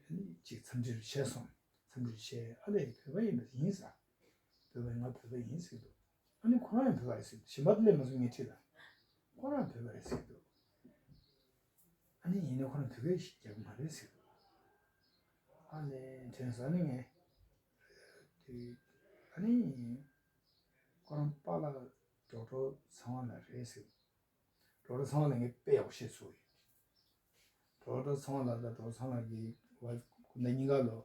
ཨ་ནི་གཅིག་འཚམས་འདྲིར་བྱས་སོང་། འཚམས་འདྲིར་བྱས་ཨ་ལས་བོད་པ་ཡིན་པ་ཡིན་ཟེར། བོད་པ་ང་བོད་པ་ཡིན་ཟེར་འདུག་ཨ་ནི་ཁོ་རང་ཡང་བོད་པ་རེད་ཟེར་འདུག་གཞན་པ་དེ་སླེབས་མ་སོང་ངས་དྲིས་ལ། ཁོ་རང་བོད་པ་རེད་ཟེར་འདུག་ཨ་ནི་ཡིན་ན་ཁོ་རང་བོད་སྐད་ཞིག་རྒྱག་གི་མ་རེད་ཟེར་འདུག་ཨ་ལས་དྲན་སོང་། ཨ་ནི་ངས། དེ། ཨ་ནི། ཁོ་རང་པཱ་ལགས་ཌོག་ཊར་ཚེ་དབང་ལགས་རེད་ཟེར། ཌོག་ཊར་ཚེ་དབང་ལགས་ངས་དཔེ་ཡག་པོ་བཤད་ཚུལ་ཡོད། ཌོག་ཊར་ཚེ་དབང་ལགས་དང་ཌོག་ཊར་ཚེ་དབང་ལགས་ཀྱི་ཝའི་ཕི་ཁོ་ན་གཉིས་ཀ་ལོ།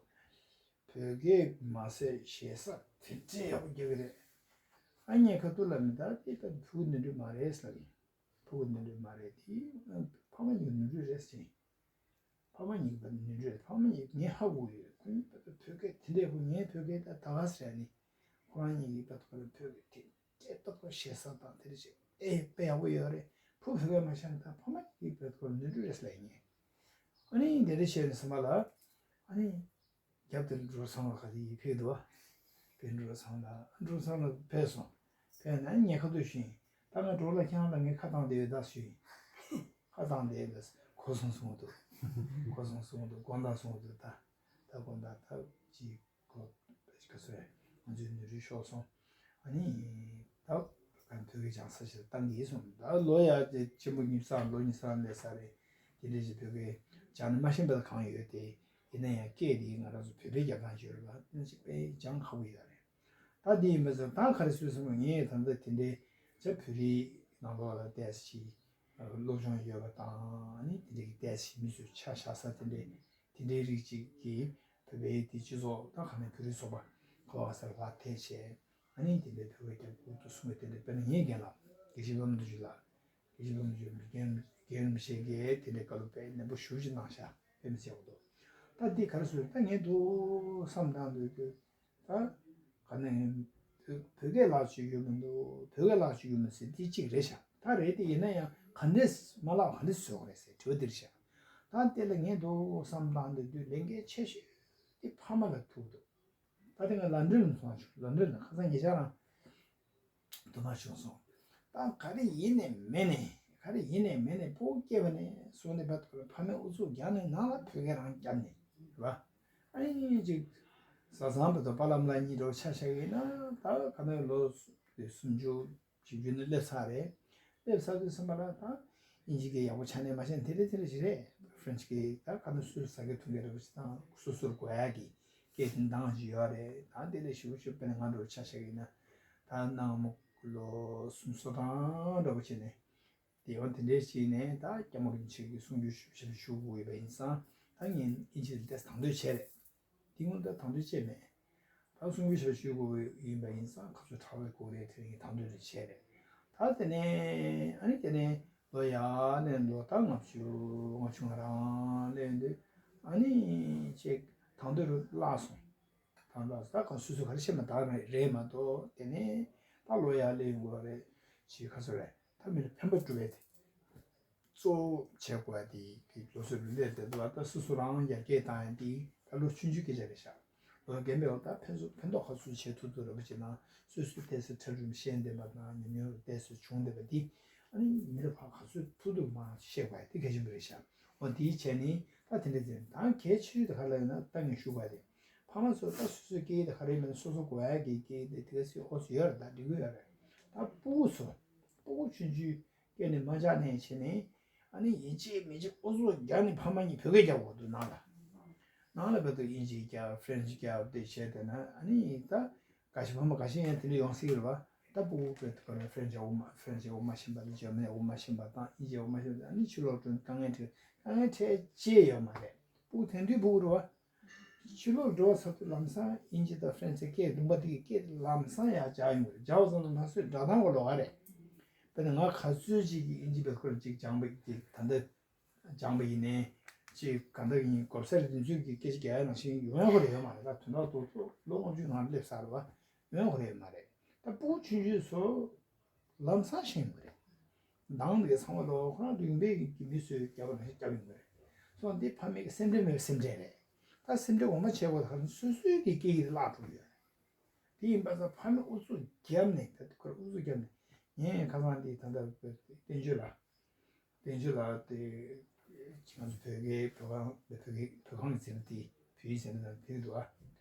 བོད་སྐད་མ་ཟད་ཞེ་ས་དེ་འདྲས་ཡག་པོ་རྒྱག་གི་རེད། ཨ་ངས་ཁ་ཐུག་ལ་མི་ད་དེ་ད་བུ་ནོར་འཁྲུལ་མ་རེད་ཟེར་ལབ་ཡིན། བུ་ནོར་འཁྲུལ་མ་རེད་དེ། ཕ་མ་གཉིས་ནོར་འཁྲུལ་རེད་ཟེར་ཡིན། ཕ་མ་གཉིས་ཀྱི་བར་ནོར་འཁྲུལ་རེད། ཕ་མ་གཉིས་ངས་ཧ་གོ་ཡོད། ཁོ་གཉིས་བོད་སྐད་དེ་འདྲས་གོ་ངས་བོད་སྐད་ད་ད་ག་ཟེར་ནི། ཁོ་རང་གཉིས་ཀྱི་བར་དུ་བོད་སྐད་དེ་འདྲས་ཏོག་ཏོག་ཞེ་ས་དང་དེ་འདྲས་བྱས་ཨེ་དཔེ་ཡག་པོ་ཡོད་རེད། བུ་བོད་སྐད་མ་ཤེས་ན་ད་ཕ་མ་གཉིས་ཀྱི་བར་དུ་ནོར་འཁྲུལ་རེད་ཟེར་ལབ་ཡིན། ཨ་ནི་དེ་འདྲས་བྱས་ནས་ཟེར་མ་ལ། ཨ་ནི། རྒྱབ་དེར་འགྲོ་སོང་ལ་ག་དེ་ཡིས་ཕེབས་འདུག་བ། དེ་འགྲོ་སོང་ལ་འགྲོ་སོང་ལ་ཕེབས་སོང་། ཕེབས་ན་ངས་ཁ་ཐུག་ཞུས་ཡིན། ད་ང་འགྲོ་ལ་ཁྱེད་རང་ལ་ངས་ཁ་བཏང་བསྡད་ཡོད་ད་ཞུས་ཡིན། ཁ་བཏང་བསྡད་ཡོད་ད་གོ་སོང་གསུངས་འདུག་གོ་སོང་གསུངས་འདུག་དགོངས་དག་གསུངས་འདུག་ད་ ད་དགོངས་དག་ད་ཅིག་གོ་ག་ཚོད་རེད། ང་ཚོའི་ནུས་རུས་ཤོར་སོང་། ཨ་ནི་ད་ག་བོད་སྐད་སྦྱང་ས་ཞིག་བཏང་གི་སོང་། ད་ལོ་ཡ་ཅེ་ཆེན་པོ་ཉིས་སྟོང་ལོ་ཉིས་སྟོང་ལས་ས་རེད། དེ་འདྲ་ཞིག་བོད་སྐད་སྦྱང་ནས་མ་ཤེས་པ་གང་ཡོད་དེ། ཡིན་ན་ཡང་སྐད་དེ་ང་རང་ཚོ་བོད་པའི་རྒྱབ་ཐང་ཞིག་ཡོད་རེད་པ། དེ་ནི་ཅིག་དཔེ་སྦྱང་ཁག་པོ་ཡོད་རེད། ད་དེ་ཡིན་པ་ཚོ་ད་ག་རེ་བཟོས་སོང་། ངས་ད་ལྟ་དེ་འདྲའི་ཅ་བོད་རིགས་ནང་ལོགས་ལ་བལྟས་ཤིག་སློབ་སྦྱོང་ཡོད་པ་དང་ནི་དེ་འདྲའི་བལྟས་ཤིག་མི་ཚོས་ཆ་བཞག་ས་དེ་འདྲའི་དེ་འདྲའི་རིགས་ཅིག་གིས་བོད་པའི་དེ་སྤྱི་ཚོགས་ད་ག་ནས་བོད་རིགས་ཚོགས་པ་ག་བ་ག་ས་ལ་ལག་ཐེལ་བྱས། ཨ་ནི་དེ་འདྲའི་བོད་པའི་རྒྱབ་སྐུལ་དུ་སོང་བའི་དེ་འདྲའི་དཔེར་ན་ངའི་རྒན་ལགས་དགེ་བཤེས་བློ་བཟང་དོན་གྲུབ་ལགས། དགེ་བཤེས་བློ་བཟང་དོན་གྲུབ་རྒན་རིན་པོ་ཆེ་གིས་དེ་འདྲའི་བཀའ་སློབ་དཔེ་ནན་པོ་ཞེ་པོ་ཅིག་གནང་ཤག་དཔེ་མི་སྲིད་པ་འདུག་ད་འདི་ག་རེ་ཟེར། ད་ངས་འདུག་བསམ་བཏང་འདུག་གི། ད་ག་ནས་བོད་སྐད་ལག་ཅིག་ཡོད་མི་འདུག་བོད་སྐད་ལག་ཅིག་ཡོད་མི་སྲིད། འདི་གཅིག་རེད་ཤག་ད་རེད་དེ། ཡིན་ན་ཡང་ག་འདྲས་མ་ལག་ག་འདྲས་བཟོ་དགོས་རེད་ཟེར་དྲི་བ་འདི་རེད་ཤག་ད་དེ་ལ་ངས་འདུག་བསམ་བཏང་འདུག་དུས་ལས་འགན་ཆེ་ཤོས་དེ་ཕ་མ་ལ་ཐུག་འདུག་ད་དེ་ང་ལན་ཌན་ལ་སོང་བྱུང་། ལན་ཌན་ལ་ཁ་སང་ཉེ་ཆར་རང་དུ་མ་བྱུང་སོང་། ད་ག་རེ་ཡིན་ནས་མེད་ནས་ག་རེ་ཡིན་ནས་མེད་ནས་ཕྲུ་གུ་སྐྱེས་པ་ནས་བཟུང་ནས་བར་དུ་ཕ་མས་ཨུ་ཚུགས་རྒྱག་ནས་ནང་ལ་བོད་སྐད་རང་བརྒྱབ་ནས་རེད་བ། ཨ་ནི་ཅིག་བཟའ་ཚང་བར་དུ་པཱ་ལགས་མ་ལགས་གཉིས་འདྲ་བོ་ཆ་བཞག་ཡིན་ན། ད་ག་ནས་ལོ་སུམ་ཅུ་བཞི་བཅུ་ནས་སླེབས་ཚར་རེད། སླེབས་ཚར་དུས་ཙམ་པ་ལ་ད་དབྱིན་ཇི་སྐད་ཡག་པོ་ཆ་ནས་མ་ཤེས་ན་དེ་འདྲ་དེ་འདྲ་ཞིག་རེད། ཕ་རན་སི་སྐད་ད་ག་ནས་སུས་ཟ་སྐད་འཐུང་སྐད་འདྲ་བོ་ཞིག་དང་སོ་སོར་གོ་ཡག་གི་སྐད་དེ་འདང་ཞིག་ཡོད་རེད། ད་དེ་ལས་ཞིབ་པོ་ཞིབ་དཔེར་ན་ང་འདྲ་བོ་ཆ་བཞག་ཡིན་ན། ད་གནའ་སྔ་མོ་ལོ་སུམ་ཅུ་སོ་གྲངས་འདྲ་བོ་བྱས་ནས་དེ་ཡང་དེ་འདྲའི་ཞིག་ནས་ད་སྐྱབས་མགོན་རིན་པོ་ཆེ་གིས་གསུང་རྒྱུ་ཞིབ་ཞིབ་ཞུ་དགོས་ཡོད་པ་ཡིན་ཙང་། ད་ངས་དབྱིན་ཇི་ལ་ཏོག་ཙམ་དང་དོད་བྱས་རེད། དེ་སྔོན་ད་དང་དོད་བྱས་མེད། ད་གསུང་རྒྱུ་ཞིབ་ཞུ་དགོས་ཡིན་པ་ཡིན་ཙང་ཁ་ཚོད་དྲག་པོ་དགོས་རེད། དེ་ངས་དང་དོད་རེ་བྱས་རེད། ད་དེ་ནས་ཨ་ནི་དེ་ནས་ལོ་ཡར་ནས་ལོ་ད་ལྔ་བཅུ་ལྔ་བཅུ་ང་རང་སླེབས་དུས་ཨ་ནི་ཅིག་དང་དོད་རུ་བརླག་སོང་། དང་པོ་ད་གང་སོ་སོ་ག་རེ་བཤད་མ་ཐག་རེད་མ་གཏོགས། དེ་ནས་ད་ལོ་ཡར་སླེབས་ཡོང་དགོས་རེད། ཅིག་ཁ་སོ་རེད། ད་མི་ལ་ཕན་པ་སྒྲུབ་པའི་དེ་གཙོ་བོ་བྱེད་དགོས་པ་དེ་གི་ལོ་སོ་རུ་སླེབས་བསྡད་འདུག་ད་སོ་སོ་རང་ཡར་རྒྱས་བཏང་ཡ་དེ་ད་ལོ་ཆུང་ཆུང་སྐད་ཆ་རེད་ཤག་ལོ་རྒན་པའི་འོག་ད་ཕན་ཚུན་ཕན་ཐོགས་ག་ཚོད་བྱེད་ཐུབ་ཐུབ་རེད་པ་བྱེད་ན། སོ་སོའི་ཏོག་ཙམ་འཁྲབ་རུམ་ཤེས་བསྡད་པ་དང་ཉམས་མྱོང་ཏོག་ཙམ་བྱུང་བསྡད་པ་དེ་ཨ་ནི་མི་ལ་ཕར་ག་ཚོད་ཐུབ་ཐུབ་མར་བཤད་དགོས་པ་དེ་གལ་ཆེན་པོ་རེད་ཤག་འོ་དེའི་བྱས་ནི་ད་དེ་འདྲ་ཟེར། ད་གལ་ཆེ་ཤོས་དེ་ག་ལ་ཡོད་ན་ད་ངས་ཞུ་དགོས་དེ། ཕ་མ་ཚོ་ད་སོ་སོའི་སྐད་ཡིག་དེ་ག་རེ་མིན་སོ་སོ་གོ་ཡ་གི་སྐད་ཡིག་དེ་དེ་ག་སི་ཨོ་སི་ཡོད་རེད། ད་འགྲིག་གི་ཡོད་རེད། ད་སྤུ་གུ་ཚོ་སྤུ་གུ་ཆུང་ཆུང་སྐྱེས་ནས་མ་ཆགས་ནས་བྱས་ནས་ཨ་ནི་ཡིན་གཅིག་མིན་གཅིག་ཨུ་ཚུགས་རྒྱག་ནས་ཕ་མ་གཉིས་བོད་སྐད་རྒྱག་དགོས་འདུག་ནང་ལ། ནང་ལ་བོད་དུ་དབྱིན་ཇི་རྒྱག་ཧྥ་རན་སི་རྒྱག་དེ་བྱས་བསྡད་ན་ཨ་ནི་ད་ག་ཤེད་ཕ་མ་ག་ཤེད་ཡང་དེ་འདྲ་ཡོང་སྲིད་ཀྱི་རེད་བ། ད་སྤུ་གུ་བོད་དུ་ཧྥ་རན་སི་ཡག་པོ་མ་ཧྥ་རན་སི་ཡག་པོ་མ་ཤེས་པ་དང་འཇར་མན་ཡག་པོ་མ་ཤེས་པ་དང་དབྱིན་ཇི་ཡག་པོ་མ་ཤེས་པ་དང་ཨ་ནི་ཕྱི་ལོགས་འགྲོ་ནས་དཀའ་ངལ་འཕྲད་དཀའ་ངལ་འཕྲད་ཅེས་ཡོད་མ་རེད། སྤུ་གུ་དེང་དུས་སྤུ་གུ་རེད་བ། ཕྱི་ལོགས་འགྲོ་བ་ཚར་དུས་ལམ་སང་དབྱིན་ཇི་དང་ཧྥ་རན་སིའི་སྐད་ལུང་པ་དེ་གི་སྐད་དེ་ལམ་སང་ཡར་སྦྱར་ཡོང་གི་རེད། སྦྱར་བ་ཙམ་དུ་མ་ཟད་སྒྲ་གདངས་ཀྱང་ལོགས་ཀ་རེད། དཔེར་ན་ང་ག་ཚོད་ཅིག་གིས་དབྱིན་ཇི་བེད་སྐོར་ཅིག་སྦྱངས་པ་ཅིག་ད་ལྟ་སྦྱངས་པ་ཡིན་ནའི་ཅིག་ག་འདྲ་ཡིན་གོ་ས་རེད། དེ་ཚོའི་གི་སྐད་ཆ་རྒྱག་ཡ་ནང་བཞིན་ཡོང་ཡ་ཁོ་རེ་ཡོད་མ་རེད། ད་དོན་དག་ཏུ་ལོ་ལྔ་བཅུ་ནང་སླེབས་ཚར་བ་ཡོང་ཡ་ཁོ་རེ་ཡོད་མ་རེད། ད་སྤུ་གུ་ཆུང་ཆུང་ཚོ་ལམ་སང་ཤེས་ཡོང་གི་རེད། ནང་ལ་ཚང་མ་ལོ་ཁོ་རང་ཚོ་ཡོང་འབད་ཀྱི་མི་ཚོས་རྒྱབ་ལ་རྒྱབ་ཡོང་གི་རེད། སོང་འདི་ཕ་མའི་སེམས་ཁྲལ་མེད་པའི་སེམས་ཁྲལ་རེད། ད་སེམས་ཁྲལ་ངོ་མ་བྱས་པ་ད་སོ་སོའི་གི་སྐད་ཡིག་བརླག་འགྲོ་གི་ཡོད་རེད། དེ་ཡིན་པ་ཙང་ཕ་མས་ཨུ་ཚུགས་བརྒྱབ་ནས་ད་ཁོར་ཨུ་ཚུགས་བརྒྱབ་ནས་ངས་ཁ་སང་འདི་ད་ལྟ་བསྟན་ཆོས་ལགས་བསྟན་ཆོས་ལགས་དེ་ང་ཚོ་བོད་སྐད་བོད་ཁང་བོད་སྐད་བོད་ཁང་གི་ཟེར་ན་དེ་བོད་ཡིག་ཟེར་ན་དེ་འདུག་ཨ།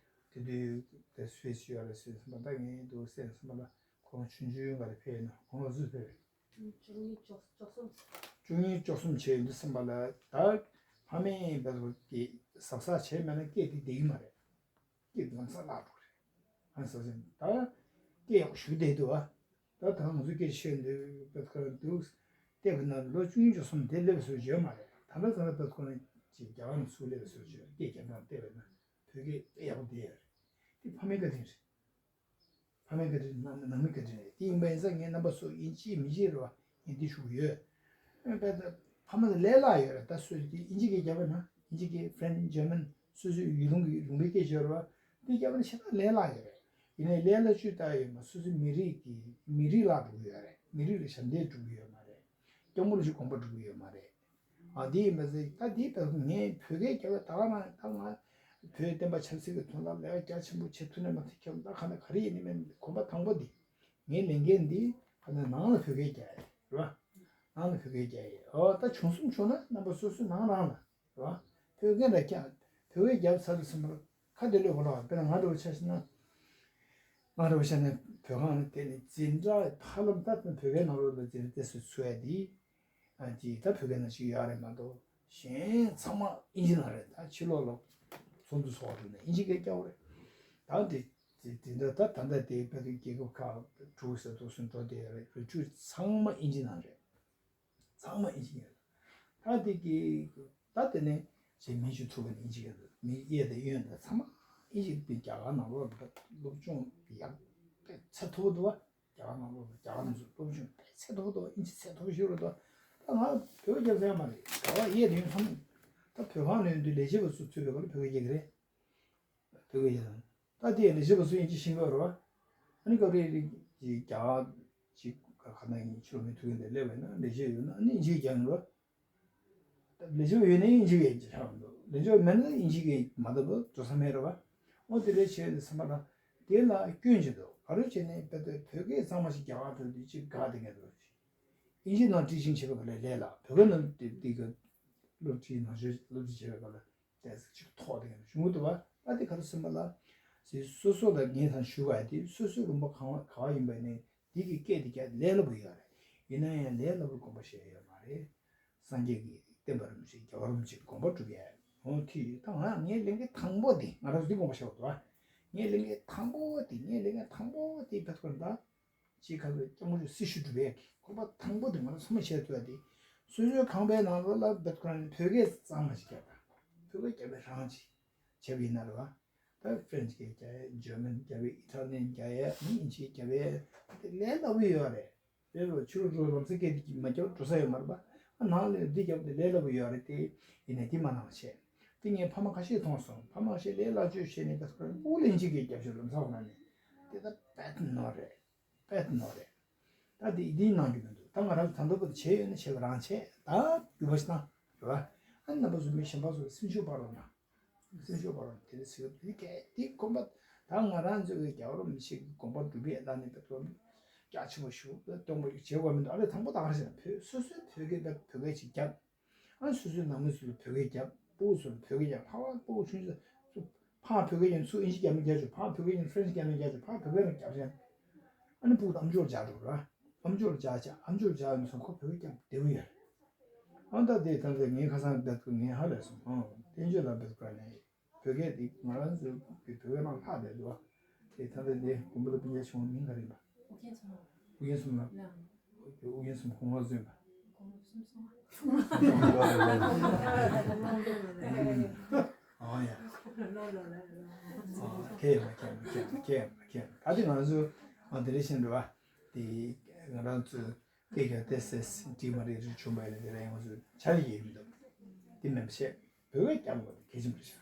དེ་དུས་དེ་སུས་ཡོད་རེད་ཟེར་སོང་པ། ད་ངས་འདུག་སེ་སོང་པ་ལ། ཁོང་ཆུང་ཆུང་ག་རེ་ཕེབས་ཡིན་ན་ཁོང་ལ་སུས་ཕེབས་རེད། བཅུ་གཉིས་བཅུ་བཅུ་གསུམ། བཅུ་གཉིས་བཅུ་གསུམ་བྱས་ཡོད་འདུག་སེམས་པ་ལ། ད་ཕ་མས་བལ་བོ་གི་གཟབ་གཟབ་བྱས་མེད་ན་སྐད་དེ་བསྡད་ཀྱི་མ་རེད། སྐད་དེ་ལམ་སང་བརླག་འགྲོ་རེད། ཨ་ཟེར་ཟིན་ད་སྐད་ཡག་པོ་ཞུ་བསྡད་འདུག་ཨ། ད་ད་ང་ཚོ་སྐད་ཆ་བཤད་འདུག་བལ་ཁ་འདུག་བལྟས་པ་ན་ལོ་བཅུ་གཉིས་བཅུ་གསུམ་དེ་སླེབས་སོང་ཡོད་མ་རེད། ད་ལྟ་ད་ལྟ་བལ་ཁ་ནས་ཅིག་རྒྱ་གར་ནས་ཚུར་སླེབས་སོང་ཡོད། སྐད་རྒྱབ་སྟངས་བལྟས་པ་ན་བོད་སྐད་དཔེ་ཡག་པོ་བསྡད་ཡོད་རེད། དེ་ཕ་མའི་བཀའ་དྲིན་རེད། ཕ་མའི་བཀའ་དྲིན་ནང་ནང་མི་བཀའ་དྲིན་རེད། དེ་ཡིན་པ་ཡིན་ཙང་ངས་རྣམ་པ་ཚོ་ཡིན་གཅིག་མིན་གཅིག་རེད་བ། ངས་འདི་ཞུ་གི་ཡོད། ཨ་ཕ་མ་ལ་ལས་སླ་ཡོད་རེད། ད་སོ་སོ་དབྱིན་ཇི་སྐད་རྒྱབ་པ་ན་དབྱིན་ཇི་སྐད་ཧྥ་རན་སི་འཇར་མན་སོ་སོའི་ཡུལ་ལུང་གི་ལུང་པའི་སྐད་ཆ་ཡོད་རེད་བ། འདི་རྒྱབ་པ་ན་ཞེ་དྲག་ལས་སླ་ཡོད་རེད། ཡིན་ནའི་ལས་སླ་བཅུ་ལྟ་ཡོད་མ་སོ་སོའི་མི་རིགས་ཀྱི་མི་རིགས་བརླག་འགྲོ་གི་ཡོད་རེད། མི་རིགས་ལ་ཞབས་འདེགས་སྒྲུབ་ཀྱི་ཡོད་མ་རེད། སྐྱབས་མགོན་རིན་པོ་ཆེ་དགོངས་པ་སྒྲུབ་ཀྱི་ཡོད་མ་རེད། ཨ་འདི་ཡིན་པ་ཟེར། ད་འདི་ལྟ་བུ་ངས་བོད་སྐད་རྒྱབ་པ་ད་ག་རང་ད་ང་བོད་བསྟན་པ་ཆབ་སྲིད་ཀྱི་དོན་ལ་ལས་ཀ་རྒྱ་ཆེན་པོ་བྱེད་ཐུབ་ནས་མ་ཐུབ་ཁྱབ་ད་ག་ནས་ག་རེ་ཡིན་ནི་མིན་གོམ་པ་དང་པོ་འདི་ངའི་ལས་འགན་འདི་ག་ནས་ནང་ལ་བོད་སྐད་རྒྱག་ཡ་རེད་བ། ནང་ལ་བོད་སྐད་རྒྱག་ཡ་ཨོ་ད་བྱུང་སོང་བྱུང་ན་རྣམ་པ་སོ་སོའི་ནང་རང་ལ་རེད་བ། བོད་སྐད་འདྲ་རྒྱག་ བོད་སྐད་རྒྱབ་ཚར་དུས་ཙམ་པ་ལ་ཁ་བདེ་ལོས་གོ་ལ་བ། དཔེར་ན་ང་འདྲ་བོ་ཆ་བཞག་ན། ང་འདྲ་བོ་ཆ་ནས་བོད་ཁང་ནས་དེ་ནས་འཛིན་གྲྭ་ཧ་ལམ་ད་བོད་སྐད་ནང་ལོགས་ལ་འཛིན་གྲྭ་དེ་སུ་ཚུགས་ཡ་དེ། ཨ་ཅི་ད་བོད་སྐད་ནང་ཞིག་ཡོད་རེད་མ་གཏོགས་གཞན་ཚང་མ་ཨིན་ཇི་ནང་རེད། ད་ཕྱི་ལོགས་ལ་ཚོགས་འདུ་ཚོགས་འགྲོ་ནས་ཨིན་ཇི་སྐད་རྒྱག་རེད། ད་དེ་དེ་དེ་འདྲ་ད་ད་ལྟ་དེ་དཔེ་དེ་རྒྱལ་ཁབ་ཁག་དྲུག་ཟེར་དུ་སུན་འགྲོ་དེ་རེད། རི་ཁྲོད་ཚང་མ་ཨིན་ཇི་ནང་རེད། ཚང་མ་ཨིན་ཇི་ཡིན། ད་དེ་གི་ད་དེ་ནས་ཞེ་མི་ཞུ་ཐུབ་པ་ནི་ཨིན་ཇི་ཡིན། མི་གཡས་དང་གཡོན་དང་ཚང་མ་ཨིན་ཇི་པའི་རྒྱ་གར་ནང་ལོགས་ལ་སློབ་སྦྱོང་ཡག་པའི་ཚད་མཐོ་པོ་འདུག་བ། རྒྱ་གར་ནང་ལོགས་ལ་རྒྱ་གར་ནང་ཚོ་སློབ་སྦྱོང་དཔེ་ཚད་མཐོ་པོ་འདུག་བ། ཨིན་ཇི་ཚད་མཐོ་པོ་ཞིག་རེད་འདུག་ད་ང་བོད་སྐད་རྒྱབ་ས་ཡ་མ་རེད། རྒྱ་གར་གཡས་དང་གཡོན་ཚང་མ་ད་བོད་ཁང་ནས་འདུག་ལས་བྱེད་པ་ཚོ་ཚུད་པའི་སྐོར་ལ་བོད་སྐད་རྒྱག་གི་རེད། བོད་སྐད་ཡིན། ད་དེ་ལས་བྱེད་པ་ཚོ་ཡིན་གཅིག་ཤེས་ཀྱི་རེད་བ། ཨ་ནི་སྐབས་རེ་རེ་ཅིག་རྒྱ་ཅིག་ག་ན་ཡིན་ཕྱི་ལོགས་མི་ཐུག་གི་འདི་སླེབས་པ་ཡིན་ན་ལས་བྱེད་ཡོད་ན་ཨ་ནི་ཨིན་ཇི་རྒྱག་གི་རེད་བ། ལས་བྱེད་ཡོད་ན་ཨིན་ཇི་གི་ཆགས་འདུག་ལས་བྱེད་མེད་ན་ཨིན་ཇི་གི་མ་གཏོགས་འགྲོ་ས་མེད་རེད་བ། འོ་དེ་འདྲ་བྱས་ནས་ཚང་མ་ལ་དེ་ལ་སྐྱོན་ཅིག་འདུག་ག་རེ་བྱས་ནས་དཔེ་དེ་བོད་སྐད་གཙང་མ་ཞིག་རྒྱ་གར་ཐོག་དུ་ཅིག་དགའ་བསྡད་མཁན་འདུག་ཨིན་ཇི་ནང་ཊི་ཆིང་བྱེད་པའི་སྐབས་ལ་ལས་ལ་བོད་སྐད་ནང་དེ་དེ་གི་སློབ་ཁྲིད་ནང་ཆོས་སློབ་ཁྲིད་བྱེད་པའི་སྐབས་ལ། དེ་ཚོ་ཅིག་ཐོག་དེ་ག་ཞུ་གི་འདུག་བ། ཨ་དེ་ག་རེ་ཟེར་བ་ལ། སོ་སོ་ལ་ངས་ད་ཞུ་བ་དེ་སོ་སོའི་ལུང་པ་གང་ག་བ་ཡིན་པ་ནས་འདི་གི་སྐད་དེ་རྒྱ་ལས་སླ་པོ་ཡོད་རེད། ཡིན་ན་ཡང་ལས་སླ་པོའི་དགོངས་པ་བཞེས་ཡོད་མ་རེད། སངས་རྒྱས་ཀྱིས་བསྟན་པ་རིན་པོ་ཆེ་རྒྱལ་བ་རིན་པོ་ཆེའི་དགོངས་པ་སྒྲུབ་ཡས་འོང་དུས་ད་ང་ངའི་ལས་འགན་དང་པོ་དེ་ང་རང་ཚོ་འདི་དགོངས་པ་བཞེས་དགོས་འདུག་བ། ངའི་ལས་འགན་དང་པོ་དེ་ངའི་ལས་འགན་དང་པོ་དེ་བེད་སྐོར་ད། ཅེས་ཁ་ཚོད་སྐྱབས་མགོན་ཆེན་པོ་སྲི་ཞུ་སྒྲུབ་ཡས་ཀྱི་ཁོ་པ་དང་པོ་དེ་ང་རང་ཚང་མས་བྱེད་ཐུབ་ཡ་དེ། སོ་སོའི་ཁང་པའི་ནང་ལོགས་ལ་བེད་ཁོ་རང་བོད་སྐད་གཙང་མ་ཞིག་རྒྱབ་དང་། བོད་སྐད་རྒྱབ་པའི་རང་ཅིག་བྱས་པ་ཡིན་ན་རེད་བ། ད་ཧྥ་རན་ཆི་སྐད་རྒྱག་ཡས། འཇར་མན་རྒྱབ་པའི་ཨི་ཊ་ལི་ཡན་རྒྱག་ཡས། ཨིན་ཇི་རྒྱབ་ཡས་དེ་ལས་སླ་པོ་ཡོད་རེད། རེད་རོ། ཕྱི་རུ་འགྲོ་ལམ་སེང་སྐད་དེ་མ་རྒྱབ་འགྲོ་ས་ཡོད་མ་རེད་པ། ཨ་ནང་ལ་འདི་རྒྱབ་དེ་ལས་སླ་པོ་ཡོད་རེད་དེ། ཡིན་ནའི་དེ་མ་གནང་བྱས། དེ་ངས་ཕ་མ་ཁ་ཤས་མཐོང་སོང་། ཕ་མ་ཁ་ཤས་ལས་སླ་བཅོས་བྱས་ནས་ད་ཁོ་རང་ཨུ་ལན་ཅིག་གིས་རྒྱབ་ཤོར་ལམ་སང་ཁོ་ན་ནས། དེ་ད་དཔེ་ནོར་རེད། དཔེ་ནོར་རེད། ད་དེ་འདི་གནང་རྒྱུ་མི་འདུག་ད་ང་རང་ད་ལྟ་བར་དུ་བྱས་ཡོད་ན་བྱས་པ་རང་བྱས། ད་རྒྱུ་མ་ཞིག་བཏང་རེད་བ། ཨ་ནི་རྣམ་པ་ཚོ་མི་གཞན་པ་ཚོ་སེམས་ཤུགས་སྤར་རོགས་གནང་། སེམས་ཤུགས་སྤར་རོགས་གནང་། དེ་ནི་ཟེར་བ་དེ་གས་དེ་དགོངས་པ། ད་ང་རང་ཚོ་གི་རྒྱལ་བ་རིན་པོ་ཆེ་གི་དགོངས་པ་སྒྲུབ་པའི་ལ་ནི་བེད་སྤྱོད་རྒྱ་ཆེན་པོ་ཞུ་སྟོན་པ་ཞིག་བྱེད་དགོས་མི་འདུག་ཨ་ལས་དང་པོ་ད་ག་རེ་བྱས་ན་བོད་སོ་སོའི་བོད་སྐད་བོད་སྐད་ཅིག་རྒྱབ། ཨ་སོ་སོའི་ནང་མི་ཚོ་ལ་བོད་སྐད་རྒྱབ། སྤུ་གུ་ཚོ་ལ་བོད་སྐད་རྒྱབ། ཕ་བ་སྤུ་གུ་ཆུང་ཆུང་ཚོ་ཕར་བོད་སྐད་ཀྱང་ཚུར་ཨིན་ཇི་རྒྱབ་ན་རྒྱག་ཆོག་ཕར་བོད་སྐད་ཀྱང་ཧྥ་རན་ཆི་རྒྱབ་ན་རྒྱག་ཆོག་ཕར་བོད་སྐད་ནང་རྒྱབ་ཤག་ཨ་ནི་སྤུ་གུ་ཨམ་ཅོག་ལ་སྦྱར་འགྲོ་ར། ཨམ་ཅོག་ལ་སྦྱར་བྱས། ཨམ་ཅོག་ལ་སྦྱར་ཡོང་སོང་། ཁོ་བོད་སྐད་རྒྱབ་བདེ་པོ་ཡོད་རེད། ཨ་ད་དེ་ད་ལྟ་ངའི་ཁ་སང་བསྡད་དུས་ངས་ཧ་ལས་སོང་། ཨང་། བསྟན་བཅོས་ལ་བསྡད་དུས་ནས་བོད་སྐད་དེ་ང་རང་ཚོའི་བོད་སྐད་ནང་ལྷག་བསྡད་འདུག་དེ་ད་ལྟ་དེ་དགོན་པ་ལ་སྤུན་ཀྱག་ཆུང་བ་མིང་ག་རེ་ཡིན་པ། ཨུ་རྒྱན་གསུམ་ལ། ཨུ་རྒྱན་གསུམ་ལ། ཨུ་རྒྱན་གསུམ་གོང་ལ་བརྩོན་པ། ཨ་ཡ། ཨ་ཁྱེད་ཡོད་མ་ཁྱེད་ཡོད་མ་ཁྱེད་ཡོད་མ་ཁྱེད་ཡོད་མ་ཁྱེད་ཡོད་མ། ད་དེ་ང་ཚོ་ཨ་དེ་འདྲ་བྱས་འགྲོ་བ། དེ་ང་རང་ཚོ་སྐད་རྒྱག་དེ་སེ་སེ་འགྲིག་མ་རེད་རེད་བྱུང་བ་ཡིན་ན་དེ་ལ་ཡང་ང་ཚོ་ཆ་ལ་ཡེ་མི་འདུག་དེ་མེད་པ་བྱས། བོད་སྐད་རྒྱབ་དགོས་དེ་གལ་ཆེན་པོ་རེད་ཤག་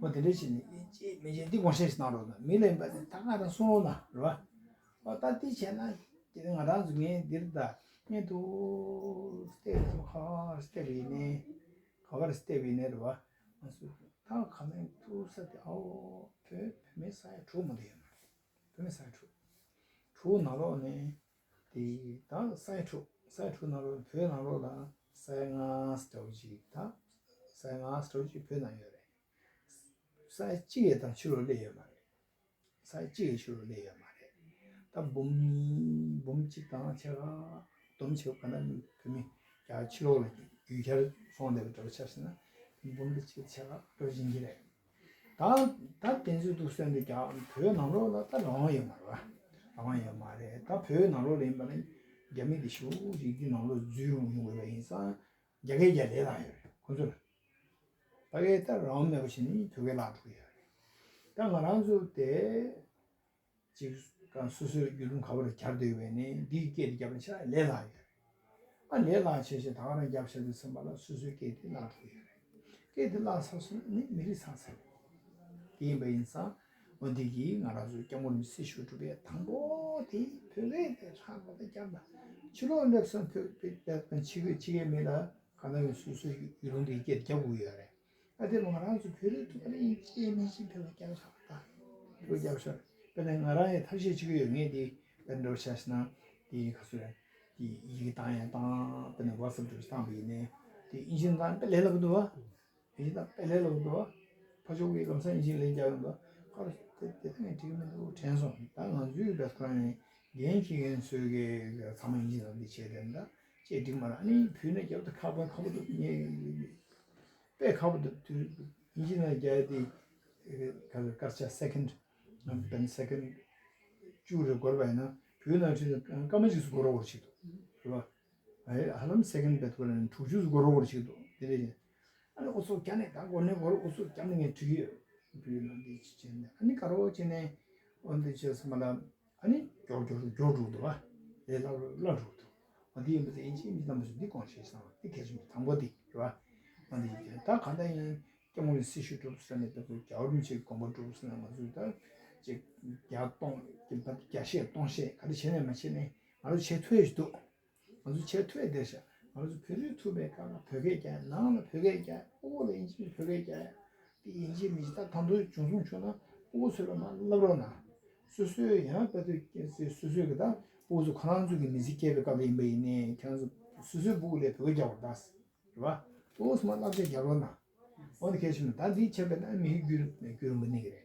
འོ་དེ་འདྲ་བྱས་ནས་ཅེས་མི་བྱེད་འདི་དགོངས་བཞེས་ཤིག་གནང་རོགས་གནང་། མི་ལ་ཡིན་པ་དེ་ད་ང་རང་གསུང་རོགས་གནང་རེད་བ། འོ་ད་དེ་བྱས་ན་དེ་ང་རང་ཚོ་ངས་འདིར་ད་ངས་དུ་སྟེགས་ཚོ་ག་པར་སྟེགས་པ་ཡིན་ནའི་ག་པར་སྟེགས་པ་ཡིན་ནའི་རེད་བ། ང་ཚོ་ད་ག་ནས་ཐུག་ས་དེ་ཨའོ་བོད་བོད་མི་ས་ཡ་དྲུག་མ་གཏོགས་ཡོད་མ་རེད། བོད་མི་ས་ཡ་དྲུག་དྲུག་ནང་ལོགས་ནས་དེ་ད་ས་ཡ་དྲུག་ས་ཡ་དྲུག་ནང་ལོགས་བོད་ནང་ལོགས་ལ་ས་ཡ་ལྔ་ཙམ་ཅིག་ད་ས་ཡ་ལྔ་ཙམ་ཅིག་བོད་ནང་ཡོད་རེད། ས་ཡ་གཅིག་ཡས་ད་ཕྱི་ལོགས་སླེབས་ཡོད་མ་རེད། ས་ཡ་གཅིག་ཡས་ཕྱི་ལོགས་སླེབས་ཡོད་མ་རེད། ད་འབུམ་གཉིས་འབུམ་གཅིག་དང་ཕྱེད་ཀ་བསྡོམས་བྱས་ག་ན་བོད་མི་རྒྱ་ཕྱི་ལོགས་ལ་རྒྱུས་ཁྱབ་སོང་བསྡད་པ་འདྲ་པོ་ཆགས་ཟིན་ན་འབུམ་གཅིག་ཕྱེད་ཀ་འདྲ་པོ་ཡིན་གྱི་རེད། ད་ད་དེ་ཚོའི་དུས་ཚོད་འདི་རྒྱ་བོད་ནང་ལོགས་ལ་ད་རང་དབང་ཡོད་མ་རེད་བ། རང་དབང་ཡོད་མ་རེད། ད་བོད་ནང་ལོགས་ལ་ཡིན་པ་ན་རྒྱ་མི་དེ་ཞེ་པོ་ཅིག་འདི་ནང་ལོགས་འཛུལ་ཡོང་ཡོང་དགོས་པ་ཡིན་ཙང་རྒྱ་སྐད་རྒྱག་ལས་སླ་ཡོད་རེད་ཁོང་ཚོ་ལ། ཕ་གིར་ད་རང་དབང་མེད་པ་བྱས་ནས་བོད་སྐད་བརླག་འགྲོ་གི་ཡོད་རེད། ད་ང་རང་ཚོ་དེ་ཅིག་གང་སོ་སོའི་བརྒྱུད་རིམ་ག་པར་གྱར་སྡོད་པས་ནི་འདིའི་སྐད་དེ་རྒྱབ་ན་ཆ་ལས་སླ་ཡོད་རེད། ཨ་ལས་སླ་བྱས་བྱས་ད་ག་རང་རྒྱབ་བྱས་དུས་ཚང་མ་ལ་སོ་སོའི་སྐད་དེ་བརླག་འགྲོ་གི་ཡོད་རེད། སྐད་དེ་བརླག་ཚར་སོང་ན་ནི་མི་རིགས་ཚང་ཚར་རེད། དེ་ཡིན་པ་ཡིན་ཙང་འོ་འདི་གིས་ང་རང་ཚོའི་སྐྱབས་མགོན་རིན་པོ་ཆེ་སྲི་ཞུ་སྒྲུབ་པའི་དང་པོ་དེ་བོད་སྐད་དེ་ཧྲག་པ་དང་རྒྱབ་ན་ཕྱི་ལོགས་སླེབས་སོང་བོད་པའི་ཕྱི་གི་ཕྱི་གི་མི་ལ་གང་ལྟར་ཡང་སོ་སོའི་ཡུལ་ལུང་དེའི་སྐད་རྒྱབ་དགོས་ཡོད་རེད། ཨ་དེ་ང་རང་ཚོ་བོད་རིགས་ཐུག་པ་ནི་སྐྱེས་མི་ཤེས་བོད་པ་རྒྱབ་ཤག་ད། བོད་རྒྱབ་ཤག་དཔེར་ན་ང་རང་ཡང་ཐབས་ཤེས་བྱེད་ཀྱི་ཡོད། ངས་དེ་དཔེར་འདྲ་བོ་ཆ་བཞག་ན་དེ་ག་ཚོད་རེད། དེ་ཡི་གེ་བཏང་ཡང་བཏང་། དཔེར་ན་ཝ་ཊི་སེབ་འདྲ་བོ་བཏང་པ་ཡིན་ནའི་དེ་ཨིན་ཇི་བཏང་དཔེ་ལས་སླ་པོ་འདུག་བ། ཨིན་ཇི་བཏང་དཔེ་ལས་སླ་པོ་འདུག་བ། ཕ་ཕྱོགས་ཀྱི་ལམ་སང་ཡིན་ཞིང་ལན་རྒྱག་ཡོང་ད་ཁ་ར་དེ་དེ་ད་ངས་འགྲིག་མི་འདུག་དྲན་སོང་། ད་ང་ཚོའི་བེད་ཁོ་རང་ནས་འགན་འཁྱེར་མཁན་ཚོའི་གི་ཚང་མ་ཡིན་ཞིང་ལམ་འདི་བྱས་དེ་འདྲ་ཅེས་འགྲིག་མ་རེད། ཨ་ནི་བུད་ནས་རྒྱབ་ཏུ་ཁག་པོ་ཁག་པོ་འདུག་ངས་དཔེ་ཁག་པོ་འདུག་དུས་ཡིན་ཞིང་ལམ་རྒྱག་ཡ་དེ་ག་ཚོད་སྐར་ཆ་སེ་ཀེན་ཌི་བན་སེ་ཀེན་ཌི་བཅུ་རེ་འགོར་བ་ཡིན་ན་བུད་ནང་ཁྲིད་ནས་སྐར་མ་གཅིག་སུ་འགོར་བ་འགོར་ཞིག་འདུག་རེད་བ། ཨ་ཧ་ལམ་སེ་ཀེན་ཌི་བེད་ཁོ་རང་ནས་དྲུག་ཅུ་སུ་འགོར་བ་འགོར་ཞིག་འདུག་དེ་རེད། ཨ་ནི་ཨུ་ཚུགས་རྒྱག་ནས་ད་འགོར་ནས་འགོར་ཨུ་ཚུགས་རྒྱབ་ནས་ངས་འགྲིག་གི་ཡོད། བུའི་ནང་འདི་ཅི་བྱས་ནས་ཨ་ནི་དགའ་རོགས་བྱས་ནས་ཨོ་འདི་བྱས་སོང་མ་ལ་ཨ་ནི་མགྱོགས་མགྱོགས་མགྱོགས་འགྲོ་འདུག་བ། ལས་སླ་རུ་སླ་འགྲོ་འདུག་བ། འདི་ཡིན་པ་ཚེ་ཡིན་གཅིག་མིན་གཅིག་རྣམ་པ་ཚོ་འདི་དགོངས་བཞེས་བསམ་པ་འདི་གལ་ཆེན་པོ་དང་པོ་འདི་རེད་བ། ཨོ་འདི་ཡིན་ད་གང་ལྟར་ཡིན་སྐྱབས་མགོན་སྲི་ཞུ་གྲུབ་ཟེར་ནས་ད་དུ་རྒྱལ་བ་རིན་པོ་ཆེའི་དགོངས་པ་གྲུབ་ཟེར་ན་ང་ཚོས་ད་ཅིག་བརྒྱ་སྟོང་གི་བརྒྱ་བཤད་སྟོང་བཤད་ག་རེ་བྱས་ནས་མ་བྱས་ནས་ང་ཚོ་བྱེད་ཐུབ་ཡ་ཞིག་འདུག་ང་ཚོ་བྱེད་ཐུབ་ཡ་བསྡད་ཤག་ང་ཚོ་བོད་རིགས་ཐུབ་པའི་སྐབས་ལ་བོད་སྐད་རྒྱག་ནང་ལ་བོད་སྐད་རྒྱག་ཨོ་ལ་ཡིན་གཅིག་བོད་སྐད་རྒྱག་དེ་ཡིན་གཅིག་མིན་གཅིག་ད་ད་དུང་བྱུང་སོང་བྱུང་ན་ཨོ་ཚོ་ལ་མ་བསླབ་རོགས་གནང་། སོ་སོའི་ཡང་བོད་དུ་སོ་སོའི་གི་ད་ཨོ་ཚོ་ཁོ་རང་ཚོ་གི་མི་ཚེ་སྐྱེལ་བའི་སྐབས་ལ་ཡིན་པ་ཡིན་ནའི་ཁྱེད་རང་ཚོ་སོ་སོའི་སྦུག་ལས་བོད་སྐད་རྒྱག་པར་གདའ། རེད་བ། ཏོག་ཙམ་བསླབ་བྱ་རྒྱག་རོགས་གནང་། འོ་ན་གལ་ཆེ་མོད། ད་འདི་བྱས་པས་ན་མི་རིགས་རྒྱུད་རྒྱུད་རིང་པོ་གནས་ཀྱི་རེད།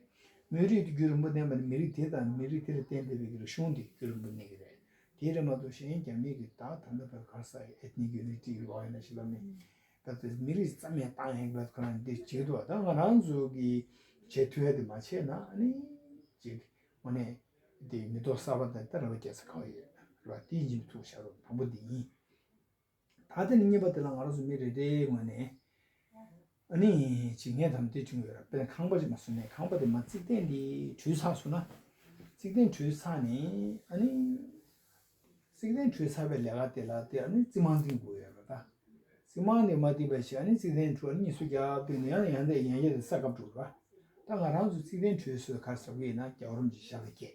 མི་རིགས་དེ་རྒྱུད་རིང་པོ་གནས་པ་ནི་མི་རིགས་དེ་དང་མི་རིགས་དེ་ལ་བརྟེན་བསྡད་པའི་རིག་གཞུང་དེ་རྒྱུད་རིང་པོ་གནས་ཀྱི་རེད། དེ་རེད་མ་གཏོགས་གཞན་རྒྱ་མི་གི་ད་ད་ལྟ་བར་ག་ས་ethnic unity ལོག་ཡིན་ན་ཞིག་ལབ་ནས་ད་ལྟ་མི་རིགས་རྩ་མེད་བཏང་ཡིན་པ་ཁོ་རང་འདི་བྱེད་ཀྱི་འདུག་ད་ང་རང་ཚོ་གི་བྱེད་ཐུབ་ཡ་དེ་མ་བྱས་ན་ཨ་ནི་ཅིག་དངོས་གནས་དེ་མི་ཐོག་གསར་པ་དང་ད་རེ་བ་རྒྱག་ས་གང་ཡོད་རེད་བ། དེ་ཡིན་གཅིག་མིན་གཅིག་བྱ་རོགས་དང་པོ་འདི་ཡིན། ད་དེ་ནི་གཉིས་པ་དེ་ལ་ང་རང་ཚོ་མི་རེ་རེའི་ངོས་ནས་ཨ་ནི་ཅིག་ངས་དམ་དེ་བྱུང་ཡོད་ར། དཔེར་ན་ཁང་པ་ཅིག་མ་བཟོ་ནས་ཁང་པ་དེ་མ་རྩིག་སྟེང་འདི་བྲུས་ཚར་སོང་ན། རྩིག་སྟེང་བྲུས་ཚར་ནས་ཨ་ནི་རྩིག་སྟེང་བྲུས་ཚར་བའི་ལས་ཀ་དེ་ལ་དེ་ཨ་ནི་རྩིག་རྨང་བཏིང་དགོས་ཡོད་ར། ད་རྩིག་རྨང་དེ་མ་བཏིང་བ་ཞིག་ཨ་ནི་རྩིག་སྟེང་བྲུས་ཨ་ནི་གཉིས་སུ་རྒྱག་བཏིང་ནས་ཡང་ཡང་དེ་ཡང་རྒྱ་དེ་ས་བཀབ་འགྲོ་ར། ད་ང་རང་ཚོ་རྩིག་སྟེང་བྲུས་སོ་ག་ཟེར་གི་ཡིན་ན་རྒྱལ་བ་རིན་པོ་ཆེ་ཞབས་ལ་བཀལ།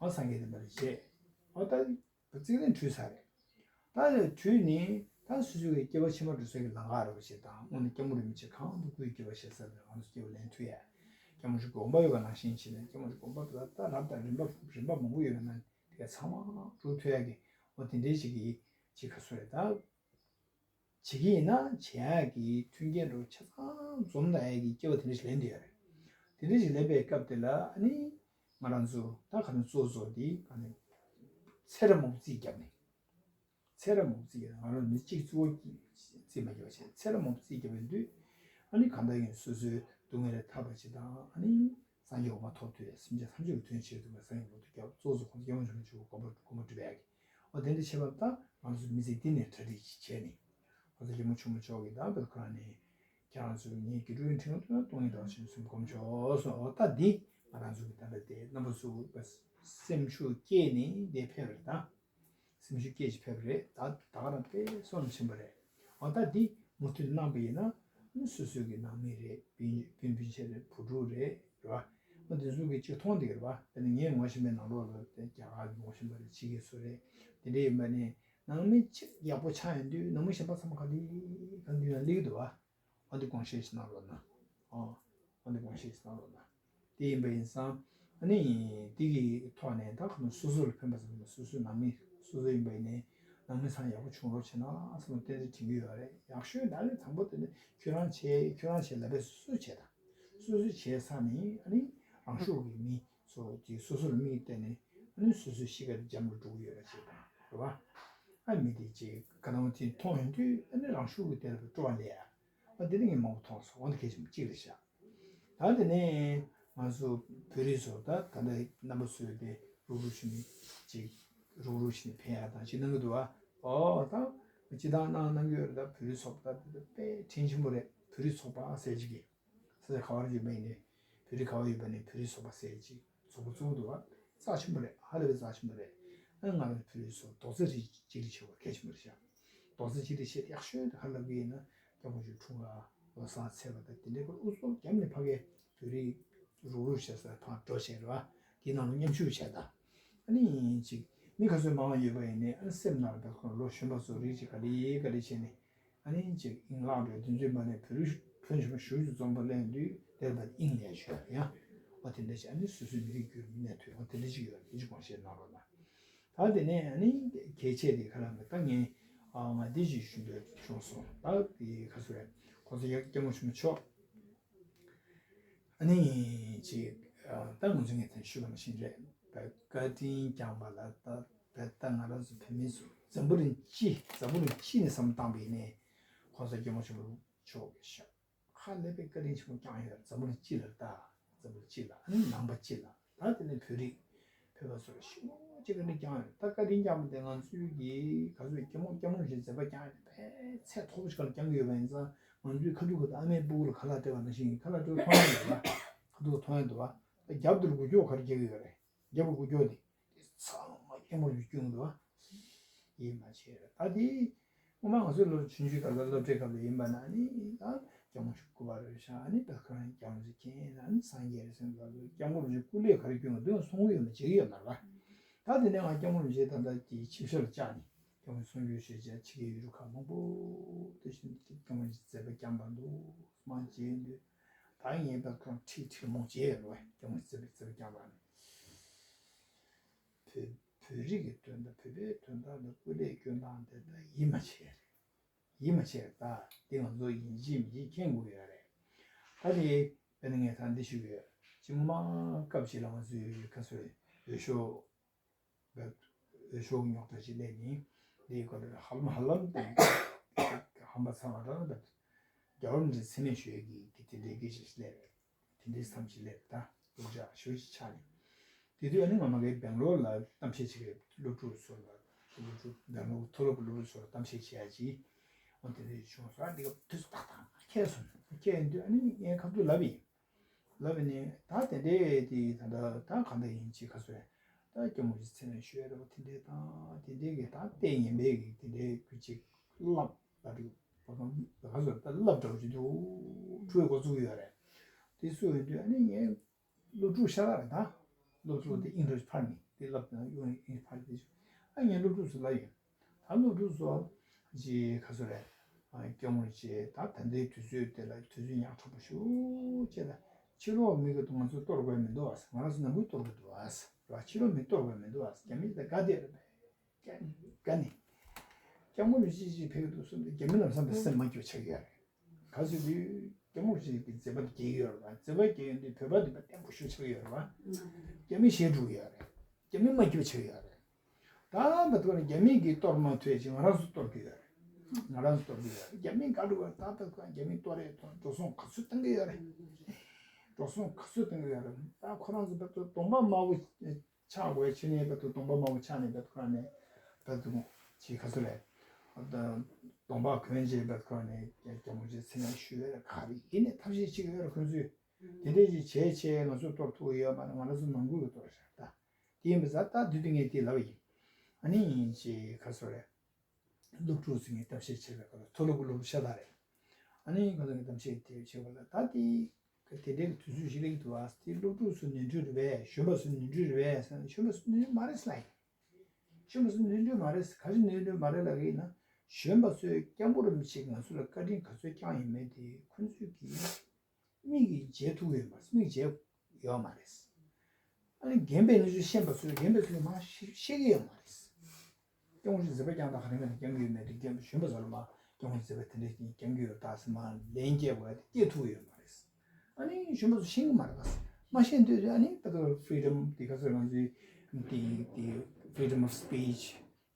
ཨ་སངས་རྒྱས་བསྟན་པ་ལ་བཞེས། ཨ་ད། རྩིག་རིང་བྲུས་ཚར་རེད། ད་བྲུས་ནས་ད་སོ་སོའི་སྐྱེ་བ་ཕྱི་མ་འགྲོ་སའི་གི་ལམ་ཁ་རེད་པ་ཞེས་དང་། དངོས་གནས་སྐྱབས་མགོན་རིན་པོ་ཆེ་གང་དུ་སྐུའི་སྐྱེ་བ་བཞེས་ས་དེར་ང་ཚོ་སྐྱེ་བ་ལེན་ཐུབ་ཡ། སྐྱབས་མགོན་ཆེན་དགོངས་པ་ཡོད་པ་ནང་བཞིན་བྱས་ནས་སྐྱབས་མགོན་ཆེན་དགོངས་པ་ད་ལྟ་རབ་དང་རིམ་པ་རིམ་པ་མང་པོ་ཡོད་པ་ན་དེ་ག་ཚང་མ་སྒྲུབ་ཐུབ་ཡ་གི་འོ་དེ་འདྲའི་ཞིག་གི་ཅིག་ག་ཚོད་རེད་ད། བྱེད་ཀྱི་ཡིན་ན་བྱེད་ཡག་གི་མཐུན་རྐྱེན་འདྲ་བོ་ཆ་ཚང་འཛོམས་ད་ཡག་གི་སྐྱེ་བ་དེ་འདྲ་ཞིག་ལེན་བསྡད་ཡོད་རེད། དེ་འདྲ་ཞིག་ལེན་པའི་སྐབས་དེ་ལ་ཨ་ནི་ང་རང་ཚོ་ད་ག་ནས་གཙོ་བོ་གཙོ་བོ་དེ་ག་ནས་ཚེ་རབས་མང་པོ་རྩིས་བརྒྱབ་ནས། ཚེ་རབས་མང་པོ་རྩིས་བརྒྱབ་ནས་ང་རང་མི་གཅིག་གཙོ་བོ་རྩིས་མ་བརྒྱབ་པ་བྱས་ཚེ་རབས་མང་པོ་རྩིས་བརྒྱབ་པའི་དུས་ཨ་ནི་གང་ལྟར་ཡང་སོ་སོའི་སྡུག་བསྔལ་ལས་ཐར་བ་ཅིག་དང་ཨ་ནི། སངས་རྒྱས་འོག་མ་ཐོབ་ཐུབ་ཡ། སེམས་ཅན་ཐམས་ཅད་ཀྱི་དོན་བྱེད་ཐུབ་པའི་སངས་རྒྱས་འོག་ཏུ་སྐྱབས་གཙོ་བོ་གཙོ་ཁོང་སྐྱབས་མགོན་ཆེན་པོ་མཆོག་གི་དགོངས་པ་དགོངས་པ་སྒྲུབ་ཡ་གི། འོ་དེ་འདྲ་བྱས་པ་ད་ང་ཚོ་མི་ཚེ་འདི་ནས་གྲ་སྒྲིག་ཅིག་བྱས་ནས། ང་ཚོ་སྐྱབས་མགོན་ཆེན་པོ་མཆོག་གིས་ད་བོད་ཁ་ནས་ཁྱེད་རང་ཚོས་ངའི་དགེ་ཕྲུག་ཡིན་དྲན་དུས་ན་སྟོང་ཉིད་རྡོ་རྗེ་འཆང་གསུམ་དགོངས་མཆོག་གསུངས། འོ་ད་འདི་ང་རང་ཚོ་གི་ད་ལྟ་དེ་རྣམ་པ་ཚོ་སེམས་ཤུགས་སྐྱེས་ནས་འདི་ཕེབས་པ་རེད་ད། སེམས་ཤུགས་སྐྱེད་ཅིག་ཕེབས་རེད། ད་ད་ག་རང་དཔེ་བསོད་ནམས་ཆེན་པོ་རེད། འོ་ད་འདི་མུ་མཐུད་གནང་བ་ཡིན་ན་ནི་སོ་སོའི་གི་ནང་མི་རེད། སྤུན་སྤུན་སྤུན་མཆེད་རེད། བུ་ཕྲུག་རེད། རེད་བ། ཨ་འདི་ཚོ་གི་གཅིག་མཐོང་བསྡད་ཀྱི་རེད་བ། དེ་ནི་ངས་ངོ་ཤེས་པའི་ནང་ལོགས་ལ་དེ་རྒྱ་གར་གི་ངོ་ཤེས་པ་རེད། ཕྱི་རྒྱལ་སུ་རེད། དེ་འདྲ་ཡིན་པ་ནི་ནང་མི་གཅིག་ཡག་པོ་ཆགས་ཡོང་དུས་ནང་མི་གཞན་པ་ཚང་མ་ག་ལེ་ག་ལེ་ཡང་སླེབས་ཀྱི་འདུག་བ། འོ་འདི་དགོངས་བཞེས་ཤིག་གནང་རོགས་གནང་། ཨོ། འོ་འདི་དགོངས་བཞེས་ཤིག་གནང་རོགས་གནང་། དེ་ཡིན་པ་ཡིན་ཙང་ཨ་ནི་དེ་གི་ཐོག་ནས་ད་ཁོ་ན་སོ་སོ་ལ་ཕན་པ་ཙམ་མ་སོ་སོའི་ནང་མི་སོ་སོ་ཡིན་པ་ཡིན་ནའི་ནང་མི་ཚང་ཡག་པོ་བྱུང་རོགས་བྱས་ན་བསམ་བློ་ཏན་ཏན་དྲན་གྱི་ཡོད་རེད། ཡག་ཤོས་ད་ནི་དང་པོ་དེ་ནི་ཁྱོད་རང་བྱས་ཁྱོད་རང་བྱས་ལབ་པའི་སོ་སོས་བྱས་དང་། སོ་སོས་བྱས་ཚར་ནས་ཨ་ནི་རང་ཤུགས་ཀྱིས་མི་ཚོ་དེ་སོ་སོ་ལ་དམིགས་བལྟས་ནས་ཨ་ནི་སོ་སོའི་གཤིས་ཀ་དེ་འཇམ་རུ་འགྲོ་གི་ཡོད་རེད་བྱས་དང་རེད་བ། ཨ་མི་དེ་ཅིག་ག་ནང་དེ་མཐོང་ཡོང་དུས་ཨ་ནི་རང་ཤུགས་ཀྱིས་དེ་ལ་སྤྲོ་བ་སླེབས་ཡ། ཨ་དེ་ནི་ངས་མང་པོ་མཐོང་སོང་། འོ་འདི་གལ་ཆེན་པོ་གཅིག་རེད་ཤག་ད་དེ་ནས་ང་ཚོ་བོད་རིགས་ཚོ་ད་ད་ལྟ་རྣམ་པ་ཚོས་དེ་རུག་རུག་བྱས་ནས་ཅིག་རུག་རུག་བྱས་ནས་ཕན་ཡ་དང་ཅིག་གནང་གི་འདུག་བ། ཨོ་ད་སྤྱི་བཏང་གནང་གནང་གི་ཡོད་རེད། ད་བོད་རིགས་ཚོགས་པ་ད་དེ་དཔེ་དྲིན་ཆེན་པོ་རེད། བོད་རིགས་ཚོགས་པ་ཟེར་ཅིག་གིས། ས་ཆ་ག་བར་ཡོད་པ་ཡིན་ནའི་བོད་རིགས་ག་བར་ཡོད་པ་ནས་བོད་རིགས་ཚོགས་པ་ཟེར་ཅིག་ཚོགས་པ་བཙུགས་འདུག་བ། རྩ་ཆེན་པོ་རེད། ཧ་ལས་པའི་རྩ་ཆེན་པོ་རེད། ཨ་ང་རང་བོད་རིགས་ཚོ་རྡོག་རྩ་རིགས་གཅིག་སྒྲིལ་བྱེད་པ་གལ་ཆེན་པོ་རེད་ཤག་རྡོག་རྩ་གཅིག་སྒྲིལ་བྱེད་ཡག་ཤོས་དེ་ག་ལབ་ཀྱི་ཡིན་ན་སྐྱབས་མགོན་ཆེན་འཁྲུངས་སྐར་ལོ་གསར་ཚེས་པ་དང་དེ་འདྲའི་སྐོར་ཨུ་ཚུགས་རྒྱབ་ནས་ཕ་གིའི་བོད་རིགས་རུག་རུག་བྱེད་སར་ཕར་འགྲོ་བྱས་རེད་བ། དེའི་ནང་ལ་མཉམ་ཞུགས་བྱས་དང་། ཨ་ནི་ཅིག་མི་ག་ཚོད་མང་བ་ཡོད་པ་ཡིན་ནའི་ཨ་ནི་སེམས་ནང་ལ་བེད་ཁོ་ལོ་གཞོན་པ་ཚོ་རིགས་ཅིག་ག་ལེ་ག་ལེ་བྱས་ནས། ཨ་ནི་ཅིག་དབྱིངས་ལག་འགྲོ་དུས་ཚོད་མ་ནས་བོད་རིགས་ཕོན་ཆེན་པོ་ཞུ་རྒྱུ་འཛོམས་པ་ལེན་དུས་དེར་བ་དབྱིངས་ལས་ཞོར་ཡང་། འོ་དེ་འདྲ་ཅིག་ཨ་ནི་སོ་སོའི་མི་རིགས་རྒྱུད་མི་གནས་ཐུབ་འོ་དེ་འདྲ་ཅིག་ཡོད་རེད། དེ་ཅིག་དགོངས་བཞེས་གནང་རོགས་གནང་། ད་དེ་ནས་ཨ་ནི་གལ་ཆེ་དེ་ག་རང་གི་ད་ངས་ཨ་ང་འདི་ཅིག་ཞུ་འདོད་བྱུང་སོང་། ད་དེ་ག་ཚོད་རེད། ཁོ་ཚོ་ཡ་སྐྱབས་མགོན་ཆེན་པོ་མཆོག་ཨ་ནི་ཅིག་ད་ང་ཚོ་ངས་ད་ཞུས་པ་ནང་བཞིན་རེད། བཀའ་དྲིན་བསྐྱངས་པ་ལ་ད་ད་ང་རང་ཚོ་བོད་མི་ཚོ་འཛམ་བུ་གླིང་སྤྱི་འཛམ་བུ་གླིང་སྤྱི་ནས་བསམ་བཏང་པ་ཡིན་ནའི་ཁོང་ཚོ་སྐྱབས་མགོན་ཆེན་པོ་མཆོག་གི་ཞབས་ཁ་ལས་པའི་བཀའ་དྲིན་ཆེན་པོ་བསྐྱངས་ཡོད། འཛམ་བུ་གླིང་སྤྱི་ལ་ད་འཛམ་བུ་གླིང་སྤྱི་ལ་ཨ་ནི་ནང་པ་སྤྱི་ལ་ད་དེ་ནས་བོད་རིགས་བོད་པ་ཚོ་ལ་ཞེ་པོ་ཅིག་བཀའ་དྲིན་བསྐྱངས་ཡོད། ད་བཀའ་དྲིན་བསྐྱངས་པ་དེ་ང་ཚོའི་གི་ག་ཚོད་སྐྱབས་མགོན་སྐྱབས་མགོན་རིན་པོ་ཆེས་མཛད་པ་བསྐྱངས་ཡོད་པས་ཚད་མཐོ་པོ་ཞིག་ལ་བསྐྱངས་ཡོད་པ་ཡིན་ཙང་ང་ཚོའི་ཁ་ཐུག་གི་ད་ཨ་མའི་སྤུ་གུ་ལ་ཁ་ལག་སྤྲད་པ་ནང་བཞིན་ཁ་ལག་སྤྲད་མཐོང་ཡ་འདུག་བ། ཁ་ཐུག་མཐོང་ཡ་འདུག་བ། ད་རྒྱབ་དེར་འགུལ་སྐྱོད་ག་རེ་རྒྱག་གི་ཡོད་རེད། རྒྱབ་ཀྱི་འགུལ་སྐྱོད་དེ། དེ་ཚང་མ་སྐྱབས་མགོན་རིན་པོ་ཆེས་བསྐྱངས་འདུག་བ། ཡིད་མ་ཆེས་རེད། ད་དེ་སྔོན་མ་ང་ཚོའི་ལོ་ཆུང་ཆུང་སྐབས་ལ་སློབ་གྲྭའི་སྐབས་ལ་ཡིན་པ་ན་ནི་ད་སྐྱབས་མགོན་ཆེན་པོ་སྐུ་པར་རེ་བཞག་ཨ་ནི་ད་ཁོ་རང་སྐྱབས་མགོན་ཆེན་པོ་མཁྱེན་ཨ་ནི་སངས་རྒྱས་རེད་ཟེར་འདུག་ལ་སྐྱབས་མགོན་རིན་པོ་ཆེ་སྐུ་ལས་ག་རེ་བསྐྱོན་གྱི་འདུག་གསུང་གི་ཡོད་མ་བྱེད་ཀྱི་ཡོད་མ་རེད་པ། ད་དེ་ནས་ང་སྐྱབས་མགོན་རིན་པོ་ཆེ་ད་ལྟ་གི་ཆིབས་ཞབས་ལ་བཅར་ནས་སྐྱབས་མགོན་གསུང་ཆོས་ཞུས་བྱས་ཕྱི་རྒྱལ་ཡུལ་གྲུ་ཁག་མང་པོ་དེ་བཞིན་སྐྱབས་མགོན་རིན་པོ་ཆེས་མཛད་པ་བསྐྱངས་པ་འདུག་མ་བྱས་འདུག་ད་ངས་ད་ཁོ་རང་ཁྲིད་ཁྲིད་མོ་བྱས་ཡོད་རེད་པ། སྐྱབས་མགོན་རིན་པོ་ཆེས་མཛད་པ་བསྐྱངས་པ་ནི། བོད་བོད་རིགས་ཀྱི་དོན་དག་བོད་པའི་དོན་དག་ལ་སྐུ་ལས་སྐྱོན་སྟངས་དེ་ད་ཡིད་མ་ཆེས་རེད། ཡིད་མ་ཆེས་རེད། ད་འདི་ང་ཚོ་ཡིན་གཅིག་མིན་གཅིག་མཁྱེན་དགོས་ཡོད་རེད། ད་དེ་དཔེར་ན་ངས་ད་འདི་ཞུ་གི་ཡོད། སྤྱི་མི་མང་སྐབས་ཤིག་ལ་ང་ཚོའི་ཁ་སོའི་འོས་ཤོག་འོས་ཤོག་རྙོག་དྲ་ཞིག་སླེབས་ནས་འདིའི་སྐོར་ལ་ཧ་ལམ་ཧ་ལམ་དང་ཧམ་པ་ཚ་བ་འདྲ་འདྲ་རྒྱལ་བ་རིན་པོ་ཆེ་མཚན་སྨད་ཞུ་ཡས་ཀྱི་གི་དེ་འདྲའི་སྐད་ཆ་ཞིག་སླེབས་རེད། དེ་འདྲའི་བསམ་གཞིག་སླེབས་ད་སློབ་གྲྭ་ཞུ་ཞིག་ཆགས་ནས། དེ་དུས་ཨ་ནི་ང་མ་གིའི་སྦེང་ལོར་ལ་གཏམ་བཤད་བྱེད་ཀྱི་སློབ་ཕྲུག་ཚོ་ལ་སློབ་ཕྲུག་སྦེང་ལོར་མཐོ་སློབ་ཀྱི་སློབ་ཕྲུག་ཚོ་ལ་གཏམ་བཤད་བྱེད་ཡ་ཅིག་འོ་དེ་འདྲའི་བྱུང་སོང་། ཨ་འདི་སྐབས་དུས་ཚོད་ཏག་ཏག་ཁེལ་སོང་། ཁེལ་ཡོང་དུས་ཨ་ནི་ངས་ཁ་ཐུག་ལབ་ཡིན། ལབ་ནས་ད་དེ་འདྲའི་དེ་ད་ལྟ་ད་གང་འདྲ་ཡིན་ཅིག་ཁ་སོས་ད་སྐྱབས་མགོན་རིན་པོ་ཆེ་མཚན་སྨད་ཞུ་ཡ་རེད་པ། དེ་འདྲའི་ད་དེ་འདྲའི་གི་ད་ལྟས་ངན་པའི་གི་དེ་འདྲའི་ཁུལ་ཅིག་བསླབ་པ་རེད་པ། གང་ཁ་སོས་ད་བསླབ་འདྲ་བོ་ཅིག་འདུག་འཁྲུག་འགོ་བཙུགས་ཡོད་རེད། དེ་སུ་ཡོད་དུས་ཨ་ནི་ངས་སློབ་ཕྲུག་ཤ་སྟག་རེད་ད། སློབ་ཕྲུག་དེ་ཨིན་ཌི་ཕར་ནི་དེ་བསླབ་དང་ཡོང་ཨིན་ཌི་ཕར་དེ་ཨ་ངས་སློབ་ཕྲུག་ཚོ་ལ་ཡོད། ད་སློབ་ཕྲུག་ཚོ་ཅིག་ཁ་སོ་རེད། སྐྱོང་རེ་བྱེད་ད་ད་ལྟའི་དུས་ཚོད་དེ་ལ་དུས་ཚོད་ཉག་ཕྲ་པོ་ཞུ་བྱེད་ད། ཕྱི་ལོགས་མི་གི་ང་ཚོ་གཏོར་དགོས་མི་འདུག་ཨ། ང་རང་ཚོ་ནང་ཁུལ་གཏོར་དགོས་འདུག་ཨ། ར་ཕྱི་ལོགས་མི་གཏོར་དགོས་མི་འདུག་ཨ། རྒྱ་མི་དེ་དགའ་བསྡད་རེད་པས། དགའ་ནི། སྐྱབས་མགོན་རིན་པོ་ཆེ་ཕེབས་འདུག་གསུངས་ཏེ་རྒྱ་མི་ལམ་སང་དེ་སེམས་མ་སྐྱོ་ཆགས་ཡོད་རེད། ག་ཚོད་དུས་སྐྱབས་མགོན་རིན་པོ་ཆེ་གི་མཛད་པ་དེ་རྒྱས་ཡོད་རེད་པ། མཛད་པ་རྒྱས་ཡོད་དུས་བོད་པ་འདི་པ་བརྟན་པོ་ཞུ་ཆགས་ཡོད་རེད་པ། རྒྱ་མི་ཞེད་འགྲོ་གི་ཡོད་རེད། རྒྱ་མི་མ་སྐྱོ་ཆགས་ཡོད་རེད། ད་བར་དུ་རྒྱ་མི་གིས་གཏོར་མ་ཐུབ་ཅིག་ང་རང་ཚོ་གཏོར་གི་ཡོད་རེད། ང་རང་ཚོ་གཏོར་གི་ཡོད་རེད། རྒྱ་མི་ག་འགྲོ་བ་ད་བར་དུ་རྒྱ་མི་གཏོར་རེད་དང་འགྲོ་སོང་ག་ཚོད་བཏང་གི་ཡོད་རེད། འགྲོ་སོང་ག་ཚོད་བཏང་གི་ཡོད་རེད། ད་ཁོ་རང་ཚོ་བར་དུ་གདོང་པ་དམར་པོ་ཆགས་དགོས་ཕྱི་ནས་བར་དུ་གདོང་པ་དམར་པོ་ཆགས་ནས་བར་དུ་ཁོ་རང་ནས་བར་དུ་ཅིག་ག་ཚོད་རེད། གདོང་པ་གོན་བྱས་བར་དུ་ཁོ་རང་ནས་རྒྱ་མོ་ཆེ་ཚེ་ནས་ཞུ་ཡོད་རེད། ག་རེ་ཡིན་ནས་ཐབས་ཤེས་བྱེད་ཀྱི་ཡོད་རེད་ཁོ་ཚོས། དེ་འདྲས་ཅིག་བྱས་བྱས་ང་ཚོ་གཏོར་ཐུབ་ཡོད་མ་རེད། ང་རང་ཚོ་ནང་ཁུལ་གྱི་གཏོར་བཞག་ད། དེ་ཡིན་པ་ཙང་ད་དུས་དེ་ངས་དེ་ལབ་པ་ཡིན། ཨ་ནི་ཡིན་ཅེས་ག་ཚོད་རེད། སློབ་ཕྲུག་ཚོས་ངས་གཏམ་བཤད་བྱེད་པའི་སྐབས་ལ་མཐོ་སློབ་ཀྱི་སློབ་ཕྲུག་ཤ་སྟག་རེད། ཨ་ནི་ཁོ་ཚོ་ངས་གཏམ་བཤད་དེ་བྱེད་པ་ལ་ད་དེ་དེ་འདྲའི་དུས་ཚོད་ཞིག་སླེབས་འདུག་ཨ། དེ་སློབ་ཕྲུག་ཚོ་ནོར་འཁྲུལ་རེད་པས། གཞོན་པ་ཚོ་ནོར་འཁྲུལ་རེད་པས། གཞོན་པ་ཚོ་ནོར་འཁྲུལ་མ་རེད་ལབ་ཡིན། གཞོན་པ་ཚོ་ནོར་འཁྲུལ་མ་རེད། ག་རེ་ནོར་འཁྲུལ་མ་རེད་ལབ་ཀྱི་ཡིན་ན། གཞོན་པ་ཚོས་སྐྱབས་མགོན་རིན་པོ་ཆེས་ང་ཚོ་ལ་བཀའ་དྲིན་ག་ཚོད་བསྐྱངས་ཡིན་མེད་དེ་ཁོ་ཚོས་ཀྱིས་མིག་གིས་མཇལ་ཐུབ་ཡོད་མ་རེད། མིག་མཇལ་ཡོད་མ་རེད། ཨ་ནི་རྒན་པའི་གནས་ཚུལ་ཤེས་པ་ཚོས་རྒན་པའི་ཚུལ་མ་ཤེས་ཤེས་ཀྱི་ཡོད་མ་རེད། སྐྱབས་མགོན་ཆེན་མཛད་པ་བསྐྱངས་དང་ག་རེ་མེད་ན་བསྐྱངས་ཀྱི་ཡོད་མེད་དེ་རྒན་པ་གཞོན་པ་ཚོ་ལ་མ་སྐྱབས་མགོན་མཛད་པ་དེ་འདྲ་ཞིག་བསྐྱངས་ཀྱི་ཡོད་ད་ཟེར་མ་ལན་སྐྱེལ་དགོས་ཡ་དེ་སྐྱེལ་ཐུབ་ཀྱི་ཡོད་མ་རེད། ཨ་ནི་གཞོན་པ་ཚོ་ཤེས་ཀྱི་མ་རེད་པ། མ་ཤེས་དུས་ཨ་ནི་ད་ལྟ་ཕི་རི་ཌམ་དེ་ག་ཚོད་ང་ཚོའི་དེ་དེ་freedom of speech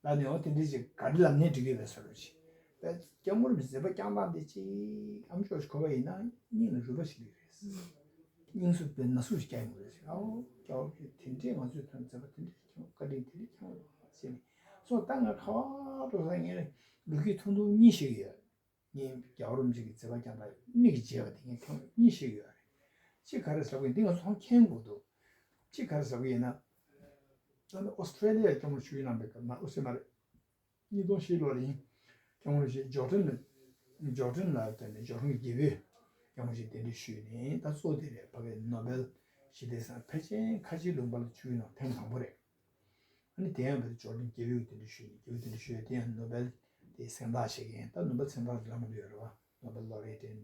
ལ་ནི་འོ་དེ་འདྲ་ཞིག་ག་རེ་ལབ་ནའི་འགྲིག་གི་རེད་ཟེར་རོ་ཞིག་ད་སྐྱབས་མགོན་རིན་པོ་ཆེས་མཛད་པ་བསྐྱངས་སྟངས་དེ་ཅིག་ཨ་མཆོག་ཞིག་གོ་བ་ཡིན་ན་སྙིང་ལ་རུས་པ་ཞིག་སླེབས་རེད། སྙིང་སུ་པའི་ན་ཟུག་ཞིག་རྒྱག་ཡོང་གི་རེད་ཟེར། ཨའོ་སྐྱབས་མགོན་དེ་འདྲས་ང་ཚོའི་ཐོག་མཛད་པ་དེ་འདྲས་བསྐྱངས་བཀའ་དྲིན་དེ་འདྲས་བསྐྱངས་ཟེར་ནས་སོང་། ད་ང་ཁ་བ་འགྲོ་ས་ངས་ལོ་རྒྱུས་ཐུང་ཐུང་གཉིས་ཤིག་ཡོད། ངས་རྒྱལ་བ་རིན་པོ་ཆེ་གི་མཛད་པ་བསྐྱངས་པ་མིག་གིས་མཇལ་བ་དེ་ངས་ཐེངས་གཉིས་ཤིག་ཡོད་རེད། གཅིག་ག་རེ་ཟེར་བ་ཡིན་འདི་ང་ཚོ་མཁྱེན་དགོས་འདུག་གཅིག་ག་རེ་ཟེར་བ་ཡིན་ན། ད་ནི་ཨོ་སི་ཁྲེ་ལི་ཡ་སྐྱབས་མགོན་ཞུས་གནང་པའི་སྐབས་ན་ཨོ་སི་མ་རེད། ཉིས་སྟོང་བཞི་ལོར་ཡིན། སྐྱབས་མགོན་ཞེས་ཇོར་ཌན་ལ་ཇོར་ཌན་ལ་བསྟན་ནས་ཇོར་ཌན་རྒྱལ་པོས་སྐྱབས་མགོན་ཞེས་གདན་འདྲེན་ཞུས་ནས་ད་གཙོ་དེ་རེད། ཕ་གིའི་ནོ་བེལ་ཞི་བདེའི་གཟེངས་རྟགས་ཕལ་ཆེར་ཁ་ཆེའི་ལུང་པ་ལ་ཞུས་གནང་ཐེངས་དང་པོ་རེད། ཨ་ནི་དེ་ཡང་བོད་ཇོར་ཌན་རྒྱལ་པོས་དེ་འདྲ་ཞུས་ནས་རྒྱལ་པོས་དེ་འདྲ་ཞུས་དེ་ཡང་ནོ་བེལ་དེ་གཟེངས་རྟགས་ཞིག་ཡིན། ད་ནོ་བེལ་གཟེངས་རྟགས་དེ་ལ་མ་འདུས་ཡོད་རེད་བ། Nobel Laureate in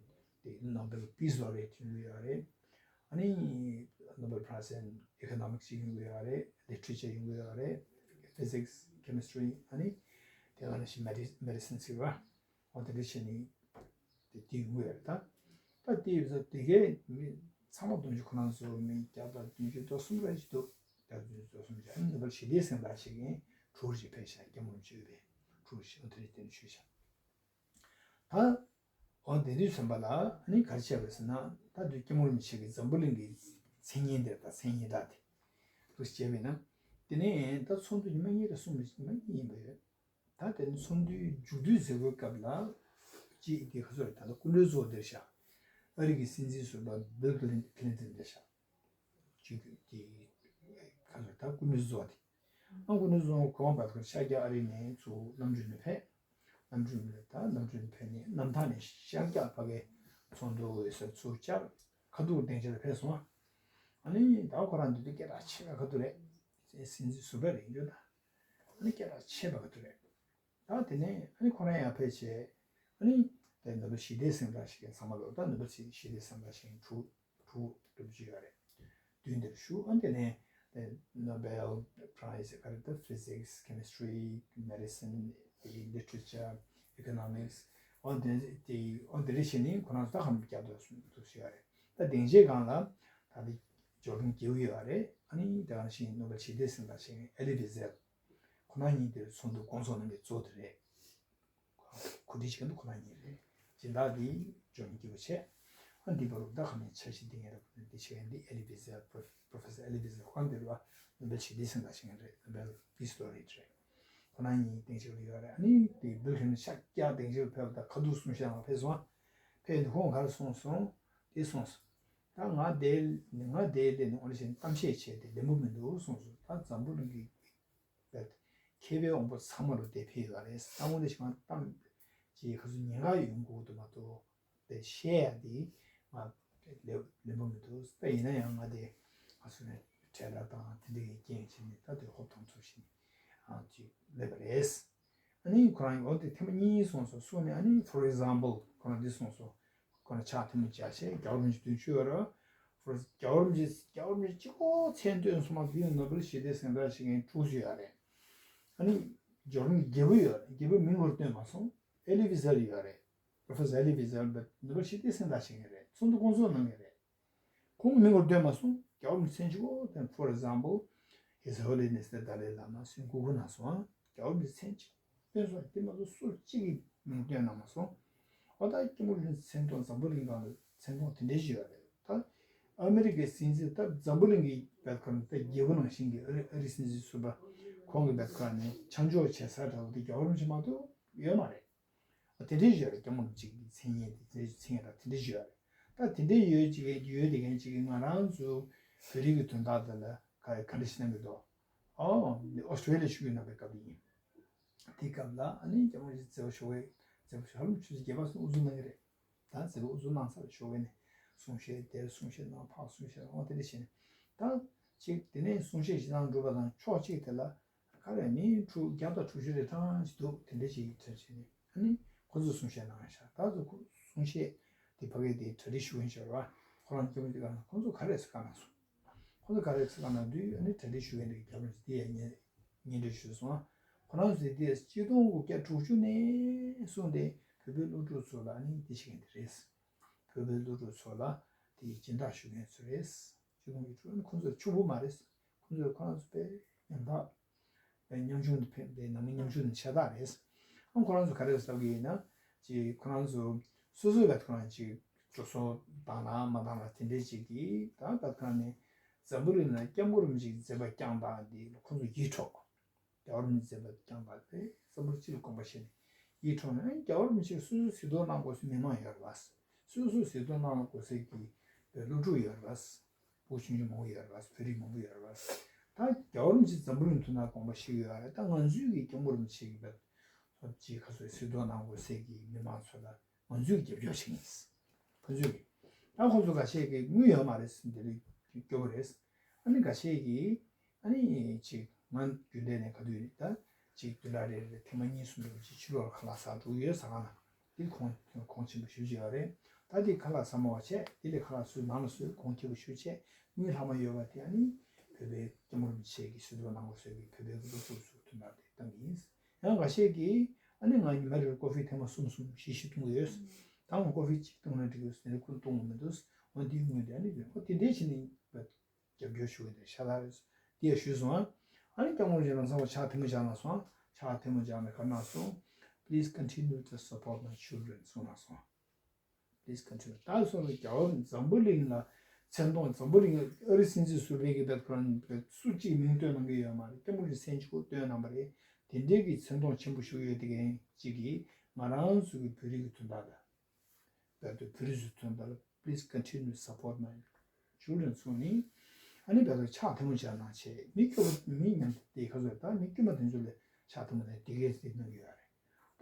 the Nobel Peace Laureate ཡོང་གི་ཡོད་རེད། ཨ་ནི་Nobel Prize in Economics ཡོང་གི་ཡོད་རེད། Literature ཡོང་གི་ཡོད་རེད། Physics, Chemistry ཨ་ནི་དེ་ག་ནང་བཞིན་Medi- Medicine ཟེར་བ། འོ་དེ་འདྲ་བྱས་ནས་དེ་དེ་ཡོང་གི་ཡོད་རེད་ད། ད་དེ་ཡོད་ས་དེ་གའི་མི་ ཚང་མ་བསྡོམས་ཀྱིས་ཁོ་རང་ཚོ་མི་བརྒྱ་དང་བདུན་ཅུ་དོན་གསུམ་རེ་ཞིག་འདུག་བརྒྱ་དང་བདུན་ཅུ་དོན་གསུམ་ཅིག་ཨ་ནི་ནོ་བེལ་ཞི་བདེའི་གཟེངས་རྟགས་ཞིག་གིས་དྲུག་ཅིག་ཕེབས་ཤག་སྐྱབས་མགོན་རིན་པོ་ཆེ་ཕེབས་པའི་དྲུག་ཞིག་ཨ་དེ་རིང་དེ་ནས་ཞུས་ཤག་ད། འོ་དེ་དུས་ཙམ་པ་ལ་ཨ་ནི་ག་རེ་བྱས་པ་རེད་ཟེར་ན། ད་དུས་སྐྱབས་མགོན་རིན་པོ་ཆེ་གིས་འཛམ་བུ་གླིང་གི་མཚན་སྙན་དེ་དང་མཚན་སྙན་གྲགས་དེ་རུ་བྱས་པས་ན། དེ་ནས་ད་ཚོགས་འདུ་ཉི་མ་གཉིས་རེ་གསུམ་རེ་ཉི་མ་གཉིས་ཡིན་པ་ཡོད། ད་དེ་ནི་ཚོགས་འདུའི་མཇུག་བསྡུའི་མཛད་སྒོའི་སྐབས་ལ་ཅིག་དེ་ག་ཚོད་རེད། ད་ལྟ་སྐུ་མགྲོན་གཙོ་བོ་དེར་བཞག་ཨ་རི་གི་སྲིད་འཛིན་ཟུར་པ་བིལ་ཀི་ལིན་ཀི་ལིན་ཏོན་དེར་བཞག་ཅིག་དེ་ག་ཚོད་ད་སྐུ་མགྲོན་གཙོ་བོ་དེ། ཨ་སྐུ་མགྲོན་གཙོ་བོ་གོང་བར་སྐོར་ཤར་རྒྱག་ཨ་རི་ནས་ཚུར་གནམ་གྲུ་ནས་ཕེབས། གནམ་གྲུ་ནས་ད་གནམ་གྲུ་ནས་ཕེབས་ནས་གནམ་ཐང་ནས་ཤར་རྒྱག་ཕ་གའི་ཚོགས་འདུ་འོས་ས་ཚུར་བཅར། ཁ་ཐུག་སྡིངས་ཆ་ལ་ཕེབས་སོང་། ཨ་ནི་ད་ཁོ་རང་འདི་དུས་སྐད་གྲགས་ཆེ་བའི་ཁ་ཐུག་རེད། སྲིད་འཛིན་ཟུར་པ་རེད་ཡོད་ད། ཨ་ནི་སྐད་གྲགས་ཆེ་བའི་ཁ་ཐུག་རེད། ད་དེ་ནས་ཨ་ནི་ཁོ་རང་ཡར་ཕེབས་བྱས། ཨ་ནི་དེ་ནོ་བེལ་ཞི་བདེའི་གཟེངས་རྟགས་ཞིག་ཚང་མ་ལོ་ད་ནོ་བེལ་ཞི་བདེའི་གཟེངས་རྟགས་ཤིག་དྲུག་དྲུག་སྒྲུབ་ཀྱི་ཡོད་རེད། བདུན་དེར་ཞུགས། ཨ་དེ་ནས་དེ་Nobel Prize ག་རེ་ད་Physics, Chemistry, Medicine, Literature, Economics ཨོ་དེ་དེ་ཨོ་དེ་རེ་བཞིན་ནི་ཁོ་རང་ཚོ་ད་གམ་བརྒྱབ་འདུག་འདུག་ཞུ་ཡ་རེད། ད་སྡིངས་ཆའི་སྒང་ལ་ད་དེ་ཇོར་ཌན་རྒྱལ་པོ་ཡོད་རེད། ཨ་ནི་དེ་ག་ནང་བཞིན་ནོ་བེལ་ཞི་བདེའི་གཟེངས་རྟགས་ཤིག་ཨེ་ལི་ཝི་ཟེར། ཁོ་རང་གཉིས་དེར་ཚོགས་འདུ་སྐོང་ཚོགས་གནང་མཁན་གཙོ་བོ་དེ་རེད། གོ་སྒྲིག་བྱེད་མཁན་དེ་ཁོ་རང་གཉིས་རེད། སྦྱིན་བདག་དེ་ཇོན་སྐྱིད་པོ་བྱས། ཨ་འདི་བར་ད་ག་ནས་འཆར་གཞི་འདི་ངས་ར་འདི་བྱེད་མཁན་འདི་ཨེ་ལི་ཝི་ཟེར། Professor ཨེ་ལི་ཝི་ཟེར། ཁོ་རང་འདིར་བ་ནོ་བེལ་ཞི་བདེའི་གཟེངས་རྟགས་ཤིག་རེད། Nobel Peace Laureate རེད། ཁོ་རང་གཉིས་སྡིངས་ཆ་ལ་ཡོད་རེད། ཨ་ནི་དེ་བིལ་ཀི་ལིན་ཤར་རྒྱག་སྡིངས་ཆ་ལ་ཕེབས་པ་དང་ཁ་ཐུག་གསུང་བཤད་གནང་ཕེབས་སོང་། ཕེབས་ནས་ཁོང་ག་རེ་གསུངས་སོང་། དེ་གསུངས་སོང་། ད་ང་དེ་ང་དེ་ལས་ནི་ཨོ་ནི་ཞིག་གཏམ་བཤད་བྱས་ཏེ་ལེན་པོ་མི་འདུག་གསུངས་སོང་། ད་འཛམ་བུ་གླིང་གི་བས། མཁས་པའི་དབང་པོ་ཚང་མ་ལ་དེ་ཕེབས་ཡོད་རེད། ད་དངོས་གནས་ཞིག་ང་གཏམ་ཅིག་ག་ཚོད་ཉན་ག་ཡོང་གི་འདུག་མ་གཏོགས་དེ་བཤད་ཡ་དེ་ང་ལེ་ལེན་པོ་མི་འདུག་ད་ཡིན་ན་ཡང་ང་དེ་ང་ཚོ་ནས་བྲེལ་བ་དང་དེ་འདྲ་གི་རྐྱེན་བྱས་ནས་ད་དེ་ཧོབ་ཐང་ཚུགས་ཤིང་ཨ་ཅིག་སླེབས་པ་རེད། ཨ་ནི་ཁོ་རང་གིས་འོ་དེ་ཐེངས་མ་གཉིས་གསུངས་སོང་གསུངས་ནས། ཨ་ནི་for example ཁོ་རང་འདི་གསུངས་སོང་། ཁོ་ན་ཕྱག་ཐལ་མོ་སྦྱར་བྱས་རྒྱལ་བ་རིན་པོ་ཆེ་མདུན་ཞུས་པ་རེད། ཕར་རྒྱལ་བ་རིན་པོ་ཆེ་རྒྱལ་བ་རིན་པོ་ཆེ་གཅིག་པོ་མཚན་བཏོན་སོང་མ། དེ་ནོ་བེལ་ཞི་བདེའི་གཟེངས་རྟགས་ཤིག་ཡིན་དྲུག་ཞུ་ཡ་རེད། ཨ་ནི་ཇོར་ཌན་རྒྱལ་པོ་ཡོད་རེད། རྒྱལ་པོའི་མིང་ཁོ་རང་བཏོན་མ་སོང་། ཨེ་ལི་ཝི་ཟེར་ཡོད་རེད། Professor ཨེ་ལི་ཝི་ཟེར་བས་ནོ་བེལ་ཞི་བདེའི་གཟེངས་རྟགས་ཤིག་ཡིན་རེད། ཚོགས་འདུ་སྐོང་ཚོགས་གནང་ཡོད་རེད། ཁོང་གི་མིང་ཁོ་རང་བཏོན་མ་སོང་། རྒྱལ་བ་རིན་པོ་ཆེ་མཚན་གཅིག་པོ་བཏོན། For example His Holiness the Dalai Lama ཟེར་གུ་གུ་གནང་སོང་། རྒྱལ་བ་རིན་པོ་ཆེ་མཚན་གཅིག་བཏོན་སོང་། དེ་མ་གཏོགས་སུ་གཅིག་གི་མིང་བཏོན་གནང་མ་སོང་། འོ་ད་སྐྱབས་མགོན་རིན་པོ་ཆེ་མཚན་ཐོགས་འཛམ་བུ་གླིང་སྒང་ལ་མཚན་ཐོགས་དེ་འདྲའི་ཞིག་ཡོད་རེད། ད་ཨ་མི་རི་ཀའི་སྲིད་འཛིན་ད་འཛམ་བུ་གླིང་གི་བད་ཁ་ད་རྒྱལ་པོ་ནང་བཞིན་གྱི་ཨ་རི་ཨ་རི་སྲིད་འཛིན་ཟུར་པ་ཁོང་གི་བད་ཁ་ནས་ཆ་འཇོག་བྱེད་ས་འདྲ་བོ་དེ་རྒྱལ་བ་རིན་པོ་ཆེ་མ་གཏོགས་ཡོད་མ་རེད། ཨ་དེ་འདྲའི་ཞིག་ཡོད་རེད། སྐྱབས་མགོན་རིན་པོ་ཆེ་གི་མཚན་སྙན་དེ་མཚན་སྙན་ད་དེ་འདྲའི་ཞིག་ཡོད་རེད། ད་དེ་འདྲའི་ཡོད་ཅིག་ཡོད་དེ་མཁན་ཅིག་གིས་ང་རང་ཚོ་བོད་རིགས་ཀྱི་དོན་དག་དེ་ལ་ག་ག་འདྲ་ཞིག་གནང་གི་འདུག་ཨོ་ཨོ་སི་ཊེ་ལི་ཡ་བཞུགས་ཡོད་ན་པའི་སྐབས་དེ་ཡིན། དེ་སྐབས་ལ་ཨ་ནི་སྐྱབས་མགོན་རིན་པོ་ཆེ་མཛད་པ་ཞུ་བའི་མཛད་པ་ཞུ་ཧ་ལམ་ཆུ་ཚོད་བརྒྱད་པ་སོང་དབུ་འཛུགས་གནང་གི་རེད། ད་མཛད་པ་དབུ་འཛུགས་གནང་ཚར་བའི་ཞོགས་ཀས་ནས་གསུང་བཤད་དེར་གསུང་བཤད་གནང་། ཕར་གསུང་བཤད་གནང་། དེ་འདྲ་བྱས་ནས་ད་ཅིག་དེ་ནས་གསུང་བཤད་ཞིག་གནང་གྲུབ་པ་དང་ཕྱོགས་གཅིག་དེ་ལ་ག་རེ་མི་དྲུག་བརྒྱ་དང་དྲུག་ཅུ་རེ་གྲངས་ཤིག་འདུག་དེ་འདྲ་ཞིག་ཐོན་བྱས་ནས་ཨ་ནི་ཁོ་ཚོས་གསུང་བཤད་གནང་ཤག་ད་ཚོ་ཁོ་གསུང་བཤད་དེ་ཕ་གི་དེ་གྲ་སྒྲིག་ཞུ་མཁན་ཞིག་རེད་བ། ཁོ་རང་སྐྱབས་མགོན་དེ་ག་ན་ཁོ་ཚོ་ག་རེ་ཟེར་ག་ན་སོང་། ཁོ་ཚོ་ག་རེ་ཟེར་ག་ན་དུས་ཨ་ནི་གྲ་སྒྲིག་ཞུ་མཁན་དེ་རྒྱ་རོ་དེ་ཡང་ཉན་ཉན་འདྲི་ཞུས་སོང་། ཁོ་རང་ཚོས་དེ་གཅིག་སྟོང་དགུ་བརྒྱ་དྲུག་ཅུ་ནས་བཟུང་སྟེ་བོད་པའི་སློབ་ཕྲུག་ཚོ་ལ་ཨ་ནི་དེ་བྱེད་མཁན་དེ་རེད། བོད་པའི་སློབ་ཕྲུག་ཚོ་ལ་དེ་སྦྱིན་བདག་ཞུ་མཁན་ཚོ་རེད། སྤྱི་ཁོངས་ཀྱི་ཕྲུ་གུ་ཁོང་ཚོ་ཕྱུག་པོ་མ་རེད། ཁོང་ཚོས་ཁོ་རང་ཚོ་དཔེ་ཉམ་ཐག་དཔེ་ཉམ་ཆུང་དུ་ཕེབས་པའི་ནང་མི་ཉམ་ཆུང་དུ་ཆགས་རྟགས་རེད། ཨང་ཁོ་རང་ཚོ་ག་རེ་བསམ་གྱི་ཡིན་ན་ཅིག་ཁོ་རང་ཚོ་སོ་སོའི་བས་ཁོ་རང་ཅིག་འགྲོ་སོང་བཏང་ན་མ་བཏང་ན་དེ་འདྲའི་ཅིག་གིས་ད་ད་ཁོ་རང་ནས་འཛམ་བུ་གླིང་ལ་སྐྱབས་མགོན་རིན་པོ་ཆེའི་མཛད་པ་བསྐྱངས་པ་འདི་ཁོང་ཚོ་ཡིད་འཕྲོག་རྒྱལ་བ་རིན་པོ་ཆེའི་མཛད་པ་བསྐྱངས་པ་དེ་བསམ་བློ་གཅིག་ལ་དགོངས་པ་བཞེས་ནས་ཡིད་འཕྲོག་ནས་རྒྱལ་བ་རིན་པོ་ཆེ་སོ་སོའི་གཟིགས་རྟོག་གནང་དགོས་སའི་མི་མང་ཡོད་རེད་བ། སོ་སོའི་གཟིགས་རྟོག་གནང་དགོས་སའི་གི་བའི་སློབ་ཕྲུག་ཡོད་རེད་བ། བུ་ཆུང་ཆུང་མང་པོ་ཡོད་རེད་བ། བོད་རིགས་མང་པོ་ཡོད་རེད་བ། ད་རྒྱལ་བ་རིན་པོ་ཆེ་འཛམ་བུ་གླིང་ཐོག་ན་དགོངས་པ་བཞེས་ཡོད་རེད། ད་ང་ཚོའི་གི་སྐྱབས་མགོན་རིན་པོ་ཆེ་གི་བའི་ཅིག་ཁ་སོ་གཟིགས་རྟོག་གནང་དགོས་སའི་གི་མི་མང་ཚོ་ལ་ང་ཚོས་རྒྱབ་སྐྱོར་བྱེད་ཀྱི་ཡིན། ཁོ་ཚོས་ཀྱི་ད་ཁོ་ཚོ་ཁ་ཤས་ཀྱིས་དངུལ་ཡོད་མ་རེད་ཟེར་འདི་རིགས་སྐྱོ་པོ་རེད། ཨ་ནི་ཁ་ཤས་ཀྱིས་ཨ་ནི་ཅིག་ང་རྒྱུན་ལྡན་ནས་ག་དུས་ད་ཅིག་བདུན་ཕྲག་རེ་རེ་ཐེངས་མ་གཉིས་གསུམ་རེ་ཅིག་ཕྱི་ལོགས་ལ་ཁ་ལག་ཟ་འགྲོ་གི་ཡོད་ཟ་ཁང་ན་འདི་གོང་གོང་ཆེན་པོ་ཞེ་པོ་ཅིག་ཡོད་རེད། ད་འདི་ཁ་ལག་ཟ་མ་བ་བྱས་འདི་ལས་ཁ་ལག་བཟོས་ནང་ལ་བཟོས་གོང་ཁེ་པོ་ཞེ་པོ་བྱས་དངུལ་ལྷག་མ་ཡོད་པ་དེ་ཨ་ནི་བོད་པའི་སྐྱབས་མགོན་རིན་པོ་ཆེ་གི་གཟིགས་རྟོག་གནང་དགོས་ཟེར་བའི་བོད་པའི་སློབ་ཕྲུག་ཚོ་མཐུན་པ་དེ་བཏང་གི་ཡིན། ཡང་འགའ་ཤས་ཀྱིས་ཨ་ནི་ང་ཉི་མ་རེར་ཀོ་ཧྥི་ཐེངས་མ་གསུམ་གསུམ་བཞི་བཞི་འཐུང་གི་ཡོད། ད་ང་ཀོ་ཧྥི་གཅིག་འཐུང་ན་འགྲིག་ཡོད་ཟེར་ནས་ཁོ་འཐུང་གི་མི་འདུག་འོ་འདིའི་སྔོན་དེ་ཨ་ནི་འོ་དེ་འདྲའི་བྱས་ནས་རྒྱབ་སྐྱོར་ཞུ་གི་འདུག་ཤ་ལགས་རེད། འདི་ཡང་ཞུས་སོང་ཨ། ཨ་ནི་སྐྱབས་མགོན་རིན་པོ་ཆེ་ལ་ཕྱག་ཐལ་མོ་སྦྱར་གནང་སོང་། ཕྱག་ཐལ་མོ་སྦྱར་ནས་ག་རེ་གནང་སོང་། Please continue to support my children གསུངས་གནང་སོང་། Please continue. ད་སོང་ནས་རྒྱལ་བ་འཛམ་བུ་གླིང་ལ་མཚན་མཐོང་འཛམ་བུ་གླིང་ཨ་རི་སྲིད་འཛིན་ཟུར་པའི་གི་བེད་ཁོ་རང་སུ་གཅིག་མིང་བཏོན་གནང་གི་ཡོད་མ་རེད། སྐྱབས་མགོན་རིན་པོ་ཆེ་མཚན་གཅིག་པོ་བཏོན་གནང་བ་རེད། དེ་འདྲའི་གི་མཚན་མཐོང་ཆེན་པོ་ཞུ་ཡོད་དེ་གན་གཅིག་གིས་ང་རང་ཚོ་གི་བོད་རིགས་ཀྱི་དོན་དག་ལ་བོད་དུ་བོད་རིགས་ཚོའི་དོན་དག་ལ་please continue support my children གསུངས་ནས། ཨ་ནི་བོད་དུ་ཕྱག་ཐལ་མོ་སྦྱར་གནང་བྱས་མི་སྐྱོ་པོ་མི་ཉམས་དེ་ཁ་ཚོད་ད་མི་དཀྱུས་མ་དེ་ཚོ་ལ་ཕྱག་ཐལ་མོ་དེ་དེ་གས་དེ་གནང་གི་ཡོད་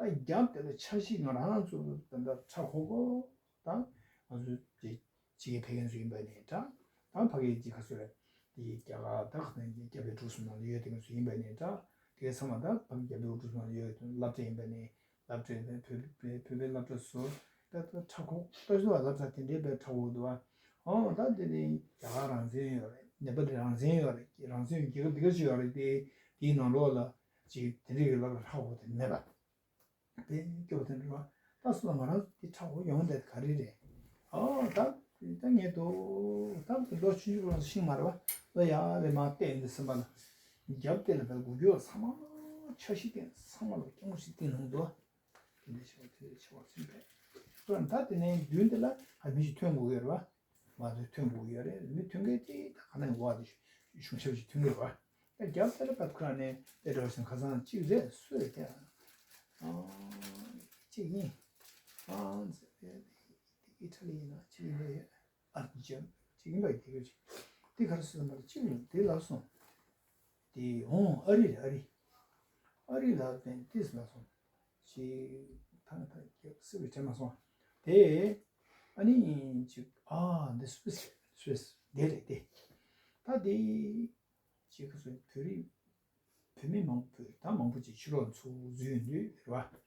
རེད། ད་རྒྱབ་དེ་ལ་འཆར་གཞི་ང་རང་ཚོ་ད་ལྟ་ཁྲ་ཁོག་ཁོག་དང་ང་ཚོ་དེ་ཕྱི་རྒྱལ་ཕེབས་མཁན་ཚོ་ཡིན་པ་ནས་འདྲ། ད་ཕ་གིའི་དེ་ཁ་ཚོད་དེ་རྒྱ་གར་ད་ཁ་ནས་རྒྱ་བལ་འབྲུག་གསུམ་ནང་ལ་ཡོད་དེ་ཚོ་ཡིན་པ་ནས་འདྲ། དེ་ཚང་མ་ད་ཕ་གི་རྒྱ་བལ་འབྲུག་གསུམ་ནང་ལ་ཡོད་དེ་སློབ་གྲྭ་ཡིན་པ་ནས་སློབ་གྲྭའི་བོད་བོད་པའི་སློབ་གྲྭ་ཚོ་ད་ད་ཁྲ་ཁོག་ད་ཚོ་སློབ་གྲྭ་དེ་འདྲའི་དཔེ་ཁྲ་ཁོག་འདུག་བ། ཨོ་ད་དེ་ནས་རྒྱ་གར་རང་བཙན་ཡོད་རེད། ནེ་པ་ལི་རང་བཙན་ཡོད་རེད། རང་བཙན་རྒྱལ་ཁབ་དེ་ག་ཅིག་ཡོད་རེད། དེ་དེའི་ནང་ལོགས་ལ་ཅིག་དེ་འདྲའི་གི་སློབ་གྲྭ་ཁྲ་ཁོག་དེ་མེད་པ། དཔེ་སྐྱོ་པོ་དེ་འདྲ་བ། ད་སོ་ང་རང་འདི་ཁྲ་བོ་ཡོང་བསྡད་ག་རེ་རེད། ཨོ་ད་ད་ངས་དོ་ད་ལོ་ཆུང་ཆུང་ལ་ཤིང་མ་རེད་བ། ལོ་ཡག་རེད་མ་བལྟས་འདི་སེམས་པ་ལ་རྒྱབ་དེ་ལ་བལ་དགུ་སྐྱོ་ཚང་མ་འཆར་གཞི་དེ་ཚང་མ་ལ་སྐྱོ་མོ་ཞིག་བསྟན་ལྷུང་འདུག་དེ་འདྲ་ཆེ་བ་དེ་ཆེ་བ་ཚིམ་པས་ཁོ་ད་དེ་ནས་མདུན་དེ་ལ་ཧ་མི་ཞིག་ཐོན་དགོས་ཡོད་རེད་བ། མ་དེ་ཐོན་དགོས་ཡོད་རེད། མི་ཐོན་མཁན་དེ་ད་ག་ནས་བ་དེ་གཞུང་ཞབས་ཅིག་ཐོན་གི་རེད་བ། ད་རྒྱབ་དེ་ལ་བབ་ཁ་ནས་དེ་འདྲ་བ་ཞིག་ཁ་སང་གཅིག་རེད་སུ་རེད་དེ། གཅིག་ཡིན། ཨི་ཊ་ལི་ཡིན་ན་གཅིག་ཡིན་པ་ཡོད། ཨར་ཇན་གཅིག་ཡིན་པ་ཡོད་དེ་གཅིག་དེ་ག་རེ་ཟེར་ན་གཅིག་ཡིན་དེ་ལབ་སོང་། དེ་འོང་ཨ་རི་རེད་ཨ་རི། ཨ་རི་ལབ་པས་དེ་ལབ་སོང་། ཅིག་ཐང་ཐང་སྐྱབས་སུ་དྲན་མ་སོང་། དེ་ཨ་ནི་ཅིག་ཨ་འདི་སུ་སུ་སུ་དེ་རེད་དེ། ད་དེ་ཅིག་ག་སོ་བོད་རིགས་བོད་མི་མང་པོ་ད་མང་པོ་ཅིག་ཕྱི་ལོགས་ཚུར་འཛུལ་ཡོང་དུས་རེད་བ།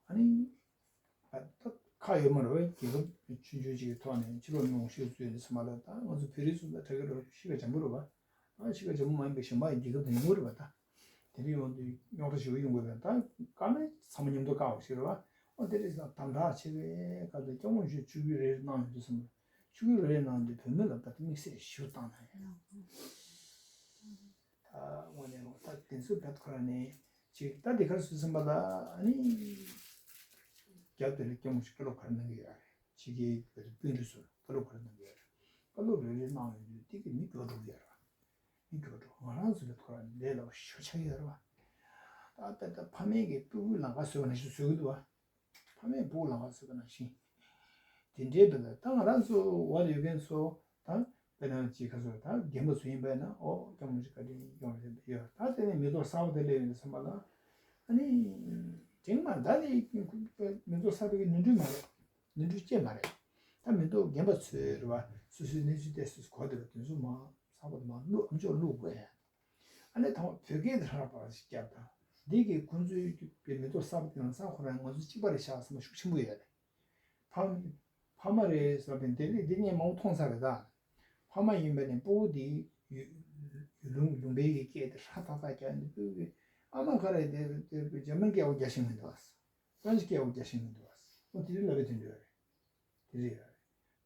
ཨ་ནི་ད་ཁག་ཡོད་མ་རེད་བ། རྒྱལ་ཁབ་ཆུང་ཆུང་ཅིག་གི་ཐོག་ནས་ཕྱི་ལོགས་མི་མང་ཤོས་འཛུལ་ཡོང་དུས་ཚང་མ་ལ་ད་ང་ཚོ་བོད་རིགས་ཚོ་ད་དྲག་གི་རེད་བ། གཤིས་ཀ་འཇམ་པོ་རེད་བ། ཨ་གཤིས་ཀ་འཇམ་པོ་མ་ཡིན་པའི་གཞན་པ་རྒྱལ་ཁབ་དང་ཡོང་གི་རེད་བ་ད། དེ་འདྲ་ཡོང་དུས་རྙོག་དྲ་ཞེ་པོ་ཡོང་དགོས་པས་ད་དཀའ་ངལ་ཚང་མ་མཉམ་དུ་བཀག་པ་ཞིག་རེད་བ། ཨོ་དེ་རེད་ཟེར་དམ་དྲག་ཆེ་བའི་སྐབས་དུ་སྐྱབས་མགོན་མཆོག་ཆིབས་བསྒྱུར་རེ་རེ་གནང་ཡོང་དུས་ཙམ་པ། ཆིབས་བསྒྱུར་རེ་རེ་གནང་དུས་བོད་མི་ལ་ད་དུང་དམིགས་བསལ་ཞུ་བཏང་ན་ཡང་། ད་དངོས་གནས་ལོ་ད་དེ་ཚོ་བད་ཁོ་ར་ནས་ཅིག་ད་དེ་གར་སུ་ཙམ་པ་ལ་ཨ་ནི་རྒྱབ་དེ་ལ་སྐྱབས་མགོན་མཆོག་བཀའ་སློབ་ག་རེ་གནང་གི་ཡོད་རེད། ཕྱི་རྒྱལ་བོད་དུ་སྤུན་རེ་ཚོར་བཀའ་སློབ་ག་རེ་གནང་གི་ཡོད་རེད། བཀའ་སློབ་རེ་རེ་གནང་ཡོང་དུས་དེ་གི་མི་འགྱུར་འགྲོ་གི་ཡོད་རེད། མི་འགྱུར་འགྲོ་ང་རང་ཚོ་ལ་ཐོ་རངས་ལས་སླ་པོ་ཞེ་པོ་ཆགས་ཡོད་རེད་བ། ད་ལྟ་ད་ཕ་མེས་ཀྱི་སྤུ་གུ་ལམ་ཁ་བཟོས་པ་ནང་བཞིན་བཟོས་ཀྱི་འདུག་བ། ཕ་མེས་སྤུ་གུ་ལམ་ཁ་བཟོས་པ་ནང་བཞིན། དེ་འདྲའི་བར་ལ་ད་ང་རང་ཚོ་འོག་ལ་ཡོད་མཁན་ཚོ་ད་དཔེར་ན་ཅིག་ཁ་སོ་ད་རྒན་པ་ཚོ་ཡིན་པས་ན་ཨོ་སྐྱབས་མགོན་ཆེ་བཀའ་དྲིན་ཡོང་རེད་ཡོད། ད་དེ་ནས་མི་ཐོག་གསར་པ་དེ་སླེབས་ཡོང་དུས་ཙམ་པ་ལ་ཨ་ནི་དྲིང་མ་ད་ནི་མི་ཐོག་གསར་པའི་ནོར་འཁྲུལ་མ་རེད། ནོར་འཁྲུལ་ཅིག་མ་རེད། ད་མི་ཐོག་རྒན་པ་ཚོས་རེད་བ། སོ་སོའི་གནས་ཚུལ་དེ་སོ་སོས་གོ་བདེ་བ་དེ་ཚོ་མ་ཚགས་པར་མ་བླུག་ཨམ་ཅོག་བླུག་དགོས་ཡ། ཨ་ནི་ད་བོད་སྐད་དེ་ཧྲ་པ་ཞིག་བརྒྱབ་དང་། འདི་གི་ཁོང་ཚོའི་གི་མི་ཐོག་གསར་པ་དེ་རང་ས་ཁོ་རང་ང་ཚོ་གཅིག་པ་རེད་ཤག་བསམ་པ་ཤུགས་ཆེན་པོ་ཡོད་རེད། ཕ་ཕ་མ་རེད་ཟེར་བ་དེ་འདི་འདི་ངས་མང་པོ་མཐོང་ཚར་རེད་ད། ཕ་མ་ཡིན་པ་ནས་སྤུ་གུ་དེ་ཡུལ་ཡུལ་ལུང་ལུང་པའི་གི་སྐད་དེ་ཧྲ་ཏག་ཏག་རྒྱག་ནས་སྤུ་གུ་གི་ཨ་མ་ག་རེ་དེ་དེ་འཇར་མན་སྐད་འོ་རྒྱག་ཤེས་མི་འདུག་ཨ། ཧྥ་རན་སི་སྐད་འོ་རྒྱག་ཤེས་མི་འདུག་ཨ། འོ་དེ་རིགས་ལབ་པའི་དོན་འདྲ་རེད། དེ་རེད་ཡ་རེད།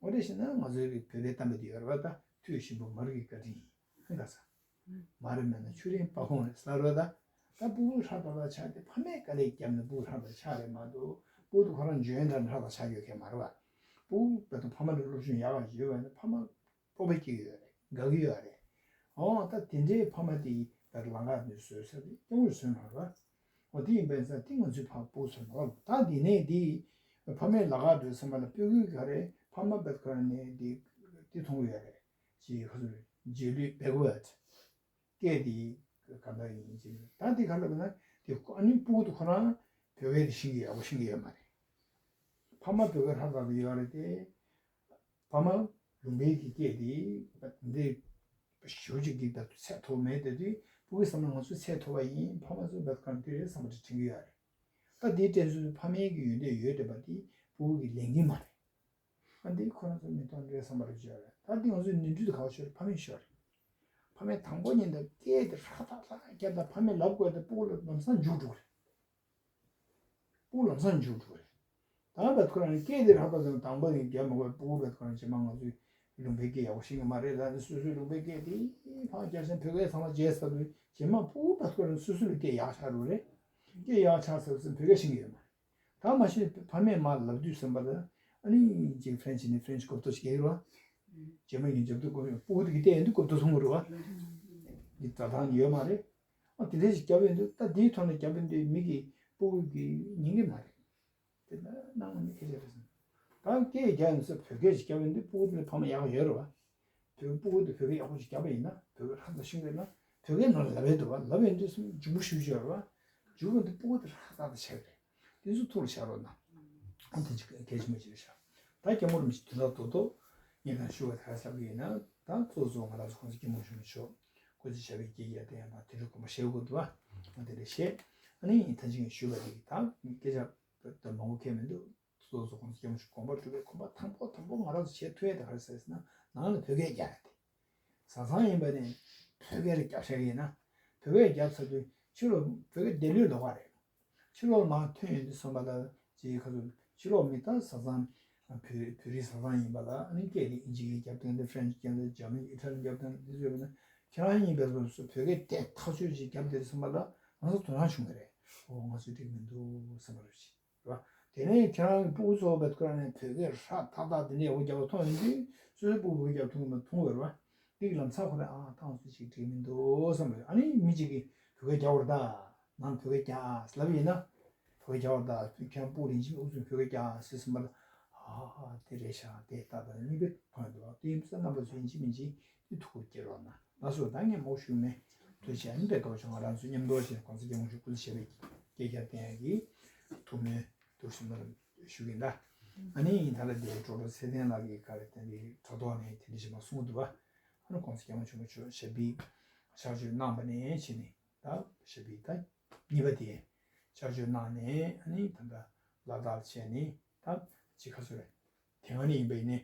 འོ་དེ་བཞིན་ན་ང་ཚོའི་རིགས་བོད་པའི་གཏམ་དཔེ་དེ་ཡོད་རེད་བ། ད་མཐུ་ཞིམ་པོ་མ་རིག་གི་བཀའ་དྲིན་ཡིན་ཧ་ག་ས། མ་རེད་མེད་ན་ཆུ་རིན་སྤ་གོང་རེད་ཟེར་རོ། ད་ད་སྤུ་གུ་ཧྲ་ཏག་ཏག་ཆགས་ཏེ་ཕ་མས་དཀའ་ལས་བརྒྱབ་ནས་སྤུ་གུ་ཧྲ་ཏག་ཆགས་རེད་མ་གཏོགས་སྤུ་གུ་དེ་ཁོ་རང་འཇོན་ཐང་ཧྲ་ཏག་ཆགས་ཡོད་མཁན་མ་རེད་བ། སྤུ་གུ་བོད་དུ་ཕ་མ་ལ་སློབ་སྦྱོང་ཡག་ག་ཡོད་པ་ཡིན་ན་ཕ་མ་སྤོབས་པ་སྐྱེ་གི་ཡོད་རེད། དགའ་གི་ཡོད་རེད། འོ་ད་དེ་འདྲའི་ཕ་མ་དེ་ད་ལམ་ཁ་ནས་བཟོས་ས་དེ་སྐྱབས་མགོན་བཟོས་མ་རེད་བ། འོ་དེ་ཡིན་པས་ས་དེ་ང་ཚོའི་ཕ་སྤུ་གུ་ཚོ་ནོར་ད་འདི་ནས་དེ་ཕ་མའི་ལམ་ཁ་འགྲོ་ས་མ་ལ་སྤུ་གུ་ག་རེ་ཕ་མ་བེད་ཁོ་ནས་དེ་དེ་མཐོང་གི་ཡོད་རེད། ཅེས་ཁོ་ཚོས་རྗེས་ལུས་བེག་ཝར་ཌི་སྐད་དེ་ག་འདྲ་ཡིན་ཅེས་ད་དེ་ག་འདྲ་ན་དེ་ཨ་ནི་སྤུ་གུ་དེ་ཁོ་རང་བོད་སྐད་དེ་ཤེས་ཀྱི་ཡག་པོ་ཤེས་ཀྱི་ཡོད་མ་རེད། ཕ་མ་བོད་སྐད་ཧྲ་ཏག་ཏག་ཡོད་རེད་དེ། ཕ་མ་ལུང་པའི་གི་སྐད་དེ་འདི་ཞུ་ཅིག་གི་ད་ཚད་མཐོ་མེད་དེ་དུས་སྤུ་གུ་བསམ་ན་ང་ཚོ་ཚད་མཐོ་བ་ཡིན། ཕ་མ་ཚོ་བེད་ཁོ་ནས་དེ་རེད་བསམ་པ་དེ་དྲན་གྱི་ཡོད་རེད། ད་དེའི་དྲན་གསོ་ཕ་མའི་གི་ཡོན་ཏན་ཡོད་བསྡད་པ་དེ་སྤུ་གུ་གི་ལས་འགན་མ་རེད། ཨ་འདི་ཁོ་རང་ཚོ་མི་གཏོང་འདྲའི་བསམ་པ་རེ་བརྗོད་རེད། ད་འདི་ང་ཚོའི་ནོར་འཁྲུལ་དེ་ག་པར་ཤོར་རེད། ཕ་མས་ཤོར་རེད། ཕ་མས་དང་པོ་ཉིད་དུ་སྐད་དེ་ཧྲ་ཏག་ཏག་རྒྱབ་དང་ཕ་མས་ལབ་དགོས་དེ་སྤུ་གུ་ལ་ལམ་སང་འཇུག་འགྲོ་གི་རེད། སྤུ་གུ་ལམ་སང་འཇུག་འགྲོ་གི་རེད། ད་བེད་ཁོ་རང་སྐད་དེ་ཧྲ་ཏག་ཏག་དང་པོ་ནས་རྒྱབ་མ་དགོས་སྤུ་གུ་བེད་ཁོ་རང་རྗེས་མ་ང་ཚོའི་ ལུང་པའི་སྐད་ཡག་པོ་ཤེས་ཀྱི་མ་རེད་ལ། ནི་སོ་སོའི་ལུང་པའི་སྐད་དེ་ཕར་རྒྱབ་ཟིན་བོད་སྐད་ཚང་མ་བརྗེད་ཚར་དུས་རྗེས་མ་ཕྲུ་གུ་བར་སྐོར་ནས་སོ་སོའི་སྐད་ཡག་ཆགས་འགྲོ་རེད། སྐད་ཡག་ཆགས་ཚར་ཟིན་བོད་སྐད་ཤེས་ཀྱི་ཡོད་མ་རེད། ད་མ་གཞི་ཕ་མས་མར་ལབ་དུས་ཙམ་པ་ལ་ཨ་ནི་ཅིག་ཧྥ་རན་ཆི་ནས་ཧྥ་རན་ཆི་གོ་བརྡ་ཞིག་རྒྱག་གི་རེད་བ། རྗེས་མ་ཡིན་རྒྱབ་ཏུ་གོ་ཕྲུ་གུ་དེ་གིས་བལྟས་ཡོང་དུས་གོ་བརྡ་མཐོང་གི་རེད་བ། འདི་འདྲ་ཐང་ཡོད་མ་རེད། ཨ་དེ་འདྲ་ཞིག་བརྒྱབ་ཡོང་དུས་ད་དེའི་ཐོག་ནས་བརྒྱབ་ཡོང་དུས་མི་གིས་ཕྲུ་གུ་གིས་ཉན་གི་མ་རེད། དེ་ལ་སྣང་བ་མི་སྐད་ཆ་རེད་ཟེར། ད་སྐད་རྒྱག་ཡོང་ས་བོད་སྐད་ཞིག་བརྒྱབ་ཡོང་དུས་ཕྲུ་གུ་དེ་ལ་ཕ་མ་ཡག་ཡོད་རེད་བ། བོད་ཕྲུ་གུ་དེ་བོད་སྐད་ཡག་པོ་ཞིག་བརྒྱབ་པ་ཡིན་ན་བོད་སྐད་ཧྲ་ཏག་ཤེས་ཀྱི་ཡོད་ན་བོད་སྐད་ནང་ལ་ལབ་ཡས་འདུག་བ། ལབ་ཡོང་དུས་སུ་མཇུག་མ་ཞུ་ཞུ་རེད་བ། མཇུག་གི་འདི་ཕྲུ་གུ་དེ་ཧྲ་ཏག་ཏག་ཆགས་ཀྱི་རེད། དེ་ཚོ་ཐུགས་ལ་བཞག་རོགས་གནང་། ཨ་དེ་ཅིག་གལ་ཆེན་པོ་ཅིག་རེད་ཤག་ད་སྐྱབས་མགོན་རིན་པོ་ཆེ་དུས་རབས་རྡོག་རྡོག་ངས་གང་ཞུ་བ་དེ་ག་ཟེར་གྱི་ཡིན་ན། ད་གཙོ་གཙོ་ང་རང་ཚོ་གོང་ས་སྐྱབས་མགོན་ཆེན་པོ་མཆོག་སྐུ་ཚེ་ཞབས་པད་བསྐལ་བརྒྱར་བརྟན་ཡག་དང་དེ་འདྲའི་དགོངས་པ་བཞེས་དགོས་འདུག་བ། ང་དེ་འདྲ་བཤད། ཨ་ནི་ད་ཅིག་ངས་ཞུས་པ་དེ་ད་སྐད་ཆ་ད་མང་པོ་ཁེལ་མི་འདུག་གཙོ་གཙོ་གོང་ས་སྐྱབས་མགོན་ཆེན་པོ་དགོངས་པ་སྒྲུབ་པའི་གོམ་པ་དང་པོ་དང་པོ་ང་རང་ཚོ་བྱེད་ཐུབ་ཡས་དེ་ག་རེ་ཟེར་ཟེར་ན་ནང་ལ་བོད་སྐད་རྒྱག་ཡ་དེ། བཟའ་ཚང་ཡིན་པ་ནས་བོད་སྐད་རེ་རྒྱབ་བཞག་གི་ཡིན་ན། བོད་སྐད་རྒྱབ་ཚར་དུས་ཕྱི་ལོགས་བོད་སྐད་བདེ་ལོས་ལོག་པ་རེད། ཕྱི་ལོགས་མར་ཐོན་ཡོང་དུས་ཙམ་པ་ལ་ཅིག་ཁ་ཚུར་ཕྱི་ལོགས་མི་ད་བཟའ་ཚང་བོད་བོད་རིགས་བཟའ་ཚང་ཡིན་པ་ལ་ཨ་ནི་སྐད་དེ་ཨིན་ཇི་སྐད་རྒྱབ་སྟངས་དེ་ཧྥ་རན་ཆི་རྒྱབ་སྟངས་འཇར་མ་ནི་ཨི་ཊ་ལི་རྒྱབ་སྟངས་དེ་ཚོ་ཡོད་པ་ན་ཁྱེད་རང་ཡིན་པའི་ལོགས་སུ་བོད་སྐད་བདེ་ཐག་ཆོད་ཅིག་རྒྱབ་བསྡད་དུས་ཙམ་པ་ལ་ང་ཚོ་དོ་སྣང་བྱུང་གི་རེད། ཨོ་ང་ཚོ་འགྲིག་མི་འདུག་བསམ་པ་རེད་ཅིག་རེད་བ། དེ་ནས་ཁྱེད་རང་གི་ཕྲུ་གུ་ཚོ་བེད་ཁོ་རང་ནས་བོད་སྐད་ཧྲ་ཐག་ཐག་དེ་འདྲ་ཡག་པོ་རྒྱག་པ་མཐོང་ཡོང་དུས་སོ་སོའི་ཕྲུ་གུ་བོད་སྐད་རྒྱག་ཐུབ་ཀྱི་མ་མཐོང་བ་རེད་བ། འདི་གི་ལམ་སང་ཁོ་རང་ཨ་ཏང་སུ་ཞིག་འགྲིག་མི་འདུག་བསམ་པ་རེད། ཨ་ནི་མི་གཅིག་གིས་བོད་སྐད་རྒྱག་པ་རེད་ད། ནང་བོད་སྐད་རྒྱག་ཨ་ལབ་ཡིན་ན། བོད་སྐད་རྒྱག་པ་རེད་ད་ཁྱེད་རང་ཕྲུ་གུ་ལ་ཡིན་གཅིག་མིན་གཅིག་ཨུ་ཚུགས་བོད་སྐད་རྒྱག་ཨ་ཟེར་ཟིན་པ་ལ། ཨ་ཨ་དེ་རེད་ཤག་དེ་ལྟ་དང་གཉིས་པའི་མཐོང་ཡོང་དུས་དེ་ཡིན་ཙང་རྣམ་པ་ཚོ་ཡིན་གཅིག་མིན་གཅིག་དེ་ཐུགས་ཁུར་སྐྱེ་རོགས་གནང་། ལགས་སོ། ད་ངས་མང་པོ་ཞུས་མེད། ཐུགས་རྗེ་ཆེ། ཨ་ནི་དཔེ་སྐབས་བྱུང་ང་རང་ཚོ་མཉམ་དུ་བྱས་གོང་ས་སྐྱབས་མགོན་མཆོག་སྐུ་ཚེ་ཞབས་པད་བསྐལ་བརྒྱར་བརྟན་ཡག་གི་ཐུགས་སྨོན་འདུག་ཞུ་ན་ཞུ་གི་ཡིན་ད། ཨ་ནི་ད་ལྟ་འདིར་གྲོགས་པོ་ཚེ་བརྟན་ལགས་ཀྱིས་ག་རེ་དེ་འདྲའི་དྲ་ཐོག་ནས་དེ་འདྲ་ཞིག་མ་གསུངས་འདུག་བ། ཨ་ནི་གོང་ས་སྐྱབས་མགོན་ཆེན་པོ་མཆོག་ཞབས་པད་གཤགས་བཅོས་གནང་བ་ནས་བྱས་ནས་ད་ཞབས་པད་ད་གཉིས་པ་དེ་གཤགས་བཅོས་གནང་ནས་ཨ་ནི་ད་ལྟ་ལ་དྭགས་བྱས་ནས་ད་ཅི་ག་ཚོད་རེད། དེ་སྔ་ནས་ཡིན་པ་ཡིན་ནའི།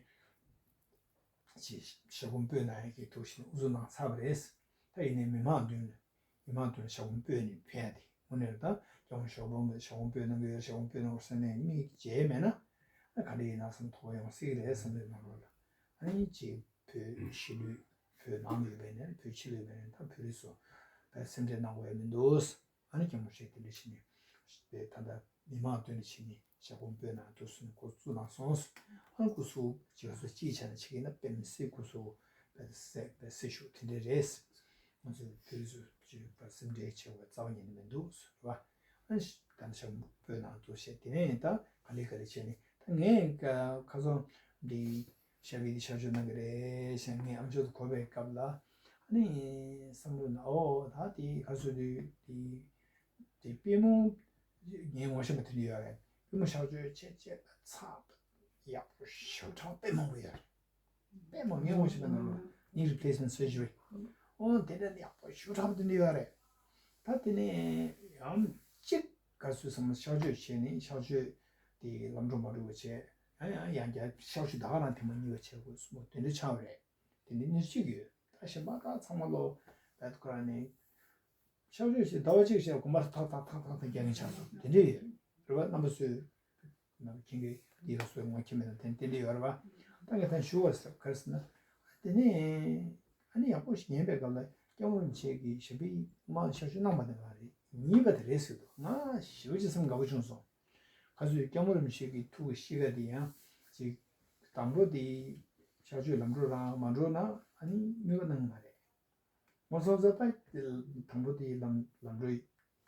ཅེས་ཞབས་ཁུངས་སྤོས་གནང་ཡག་གི་ཐུགས་བཞེད་དབུ་འཛུགས་གནང་ཚར་བ་རེད། ད་ཡིན་ནའི་མི་མང་མདུན་མི་མང་མདུན་ཞབས་ཁུངས་སྤོས་ནས་ཕེབས་ཡ་དེ་དངོས་གནས་ད་སྐྱབས་མགོན་ཞབས་དྲུང་ཞབས་ཁུངས་སྤོས་གནང་གི་ཡོད། ཞབས་ཁུངས་སྤོས་གནང་དགོས་བསམ་ནས་མིག་མཇལ་མེད་ན་ཨ་ག་འདྲ་ཡིན་ན་བསམ་དོགས་ཡོང་སྲིད་ཀྱི་རེད་བསམ་བློའི་ནང་ལོགས་ལ་ཨ་ནི་ཅིག་བོད་ཕྱི་ལོགས་བོད་ནང་ལ་ཡོད་པའི་ནས་བོད་ཕྱི་ལོགས་ཡོད་པའི་ནས་ད་བོད་རིགས་ཚོ་བས་སེམས་ཁྲལ་གནང་དགོས་ཡ་མི་འདུག་ཨ་ནི་སྐྱབས་མགོན་མཆོག་དེ་འདྲ་བྱས་ནས་པའི་ད་ལྟ་མི་མང་མདུན་ལ་ཕྱིན་ནས་ཞབས་ཁུངས་སྤོས་གནང་དུས་སུ་འགོ་བཙུགས་གནང་སོང་། ཨ་ནི་སྐུ་གཟུགས་ཅིག་ག་ཚོད་ཅིག་བྱས་ན་ཅིག་ཡིན་ན་དཔེ་མི་སྲིད་སྐུ་གཟུགས་པའི་སྲས་པའི་སྲས་ཞུགས་དེ་འདྲ་རེད། ང་ཚོའི་བོད་རིགས་ཚོས་ཅིག་པ་སེམས་ཁྲལ་བྱེད་དགོས་རྩ་བ་ཉིད་ནས་མི་འདུག་ཟེར་བ། ཨ་ནི་ད་ནི་ཞབས་ཁུངས་སྤོས་གནང་དུས་བྱས་དེ་ནས་ད་ག་ལེ་ག་ལེ་བྱས་ནས་ད་ངས་ཁ་སང་འདི་ཞབས་པད་འདི་གཤགས་བཅོས་གནང་གི་རེད་ཞེས་ངས་ཨ་མཆོག་ཏུ་གོ་བའི་སྐབས་ལ་ཨ་ནི་བསམ་བློ་ནང་ཨོ་ད་དེ་ག་ཚོད་དུས་དེ། དེ་པུས་མོ་ངའི་ངོ་ཤེས་པ་དེ་འདྲ་ཡོད་རེད། པུས་མོ་གཤགས་བཅོས་བྱས་བྱས་པ་ཚགས་པ་ཡག་པོ་ཞེ་དྲག་དཔེ་མང་པོ་ཡོད་རེད། དཔེ་མང་ངའི་ངོ་ཤེས་པ་ནང་ལ་knee replacement surgery ཨོ་དེ་འདྲ་ཡག་པོ་ཞེ་དྲག་པ་དེ་འདྲ་ཡོད་རེད། ད་དེ་ནས་ཡང་གཅིག་ག་ཚོད་བསམ་ན་གཤགས་བཅོས་བྱས་ནས་གཤགས་བཅོས་དེ་ལམ་འགྲོ་མ་འགྲོ་བ་བྱས་ཡང་ཡང་ཡང་བསྐྱར་གཤགས་བཅོས་ད་ག་རང་ཐེངས་མ་གཉིས་པ་བྱས་དགོས་སོང་མོ་དེ་འདྲ་ཆགས་པ་རེད། དེ་འདྲ་གཉིས་གཅིག་ཡོད། ད་གཞན་པ་ད་ཚང་མ་ལོ་བད་ཁོ་རང་ནས། གཤགས་བཅོས་བྱས་ཟླ་བ་གཅིག་བྱས་དགོན་པར་ཐག་ཐག་ཐག་ཐག་ཐག་རྒྱག་མཁན་ཆགས་སོང་དེ་འདྲ་ཡོད་རེད་བ། རྣམ་པ་ཚོས་ནམ་མཁྱེན་གྱི་འདི་ལ་སོགས་ངོ་མཁྱེན་མེད་ན་དེ་དེ་འདྲ་ཡོད་རེད་བ། ད་ངས་ད་ཞུ་བ་ཟེར་ག་རེ་ཟེར་ན། དེ་ནས་ཨ་ནི་ཡག་པོ་ཞིག་ཉན་པའི་སྐབས་ལ་སྐྱབས་མགོན་རིན་པོ་ཆེ་གི་ཞབས་པད་མ་གཤགས་བཅོས་གནང་བ་དེ་མ་རེད་གཉིས་པ་དེ་རེད་ཟེར་འདུག་ང་ཞེ་པོ་ཅིག་སེམས་དགའ་པོ་བྱུང་སོང་། ག་ཚོད་སྐྱབས་མགོན་རིན་པོ་ཆེ་གི་ཐུགས་ཀྱི་གཤིས་ཀ་དེ་ཡང་ཅིག་དང་པོ་དེ་གཤགས་བཅོས་ལམ་འགྲོ་རང་མ་འགྲོ་ན་ཨ་ནི་དམིགས་པ་གནང་གི་མ་རེད། ང་སོང་ཙང་ད་དང་པོ་དེའི་ལམ་ལམ་འགྲོ་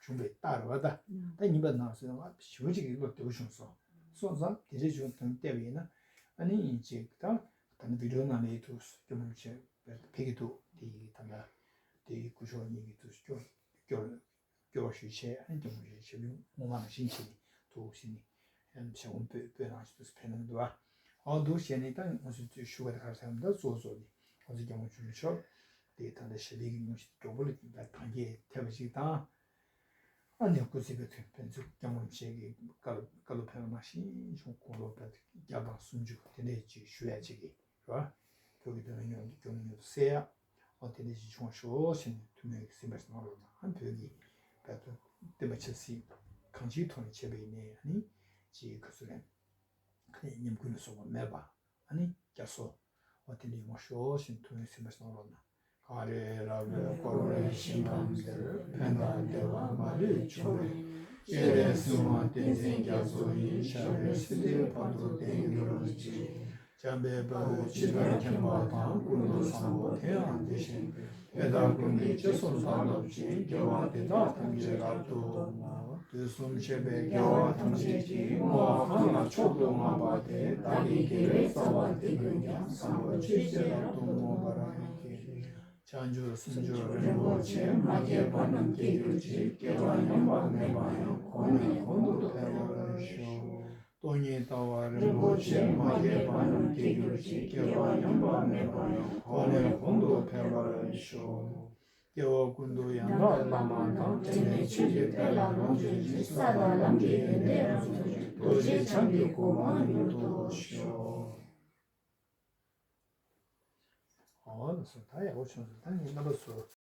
བྱུང་བའི་རྟགས་རེད་བ། ད་ད་གཉིས་པ་ནང་སོང་ང་ཞེ་པོ་ཅིག་གི་བློ་བདེ་པོ་བྱུང་སོང་། སོང་ཙང་དེ་འདྲའི་བྱུང་དོན་བལྟས་པ་ཡིན་ན་ཨ་ནི་ཅིག་ད་ད་ནི་བི་ཌི་ཡོ་ནང་ལ་ཡི་ཐུགས་སྐྱོ་མོ་བྱས་ཕེབས་ཀྱི་འདུག་དེ་ཡི་ད་ལྟ་དེ་ཡི་སྐུ་ཞབས་གཉིས་ཀྱི་ཐུགས་སྐྱོ་སྐྱོ། སྐྱོ་བ་ཞུ་བྱས་ཨ་ནི་སྐྱབས་མགོན་ཞབས་ཡུམ་ངོ་མ་ནང་བཞིན་བྱས་ནས་ཐུགས་ཟིན་ནས་ཞབས་ཁུངས་སྤོས་སྤོས་གནང་ཞུ་དུས་ཕེབས་གནང་འདུག་ཨ། འོ་འདུག་བྱས་ནས་ད་ང་ཚོས་ཞུ་བ་དེ་ག་རེ་ཟེར་ན་ད་གཙོ་བོ་གཙོ་དེ་ང་ཚོ་སྐྱབས་མགོན་ཆེན་པོ་མཆོག་དེ་ད་ལྟ་ཞབས་པད་ཀྱི་སྙུང་གཞི་མགྱོགས་པོ་ལ་ད་དང་རྒྱས་ཐེབས་པ་ཞིག་དང་། ཨ་ནི་སྐུ་ཚེ་བའི་དོན་ཕན་ཚུན་སྐྱབས་མགོན་ཆེན་གྱི་བཀའ་སློབ་བཀའ་སློབ་ཕན་པ་ནང་བཞིན་བྱུང་དགུང་ལོ་བརྒྱ་དང་སུམ་ཅུ་དེ་འདྲས་ཅིག་ཞུ་ཡ་ཅིག་གི་རེད་བ། བོད་ཀྱི་དོན་ལ་ཉོན་སྐྱོན་ཉོན་སེལ་ཡ། འོ་དེ་འདྲ་ཞིག་བྱུང་ཤོག་ཟེར་ནས་ཐུགས་སྨོན་གྱི་སེམས་པ་གནང་རོགས་གནང་། ཨ་བོད་ཀྱི་བོད་དོན་བསྟན་པ་ཆབ་སྲིད་གང་ཅིའི་ཐོག་ནས་བྱས་པ་ཡིན་ནའི་ཨ་ནི་ཅིག་ག་ཚོད་རེད། ཁ་ནས་ཉམས་རྒུད་ལ་སོགས་པ་མེད་པ་ཨ་ནི་བསྐྱར་གསོ་ འོ་དེ་འདྲ་ཡོང་བ་ཤོག་ཞེས་ཐུགས་ཡིད་ཚིམ་པ་ཞིག་གནང་རོགས་གནང་། གངས་རི་ར་བས་བསྐོར་བའི་ཞིང་ཁམས་འདིར། ཕན་དང་བདེ་བ་མ་ལུས་འབྱུང་བའི། སྤྱན་རས་གཟིགས་དབང་བསྟན་འཛིན་རྒྱ་མཚོ་ཡི། ཞབས་པད་སྲིད་མཐའི་བར་དུ་བརྟན་གྱུར་ཅིག། འཇམ་དཔལ་དཔའ་བོས་ཇི་ལྟར་མཁྱེན་པ་དང་། ཀུན་ཏུ་བཟང་པོ་དེ་ཡང་དེ་བཞིན་ཏེ། དེ་དག་ཀུན་གྱི་རྗེས་སུ་བདག་སློབ་ཅིང་། དགེ་བ་འདི་དག་ཐམས་ཅད་རབ་ཏུ་བསྔོ། དུས་གསུམ་གཤེགས་པའི་རྒྱལ་བ་ཐམས་ཅད་ཀྱིས། བསྔོ་བ་གང་ལ་མཆོག་ཏུ་བསྔགས་པ་དེས། བདག་གི་དགེ་བའི་རྩ་བ་འདི་ཀུན་ཀྱང་། བཟང་པོ་སྤྱོད་ཕྱིར་རབ་ཏུ་བསྔོ་བར་བགྱི། བྱང་ཆུབ་སེམས་མཆོག་རིན་པོ་ཆེ། མ་སྐྱེས་པ་རྣམས་སྐྱེ་གྱུར་ཅིག། སྐྱེ་བ་ཉམས་པ་མེད་པ་ཡང་། གོང་ནས་གོང་དུ་འཕེལ་བར་ཤོག། སྟོང་ཉིད་ལྟ་བ་རིན་པོ་ཆེ། མ་སྐྱེས་པ་རྣམས་སྐྱེ་གྱུར་ཅིག། སྐྱེ་བ་ཉམས་པ་མེད་པ་ཡང་། གོང་ནས་གོང་དུ་འཕེལ་བར་ཤོག། སྐྱེ་བ་ཀུན་ཏུ་ཡང་དག་བླ་མ་དང་། དྲིན་ལན་ཆོས་ཀྱི་དཔལ་ལ་ལོངས་སྤྱོད་ཅིང་། ས་དང་ལམ་གྱི་ཡོན་ཏན་རབ་རྫོགས་ཤིང་། རྡོ་རྗེ་འཆང་གི་གོ་འཕང་མྱུར་ཐོབ་ཤོག། ཨོ་ལགས་སོ། ད་ཡག་པོ་བྱུང་སོང་། ད་ངས་རྣམ་པ་ཚོ་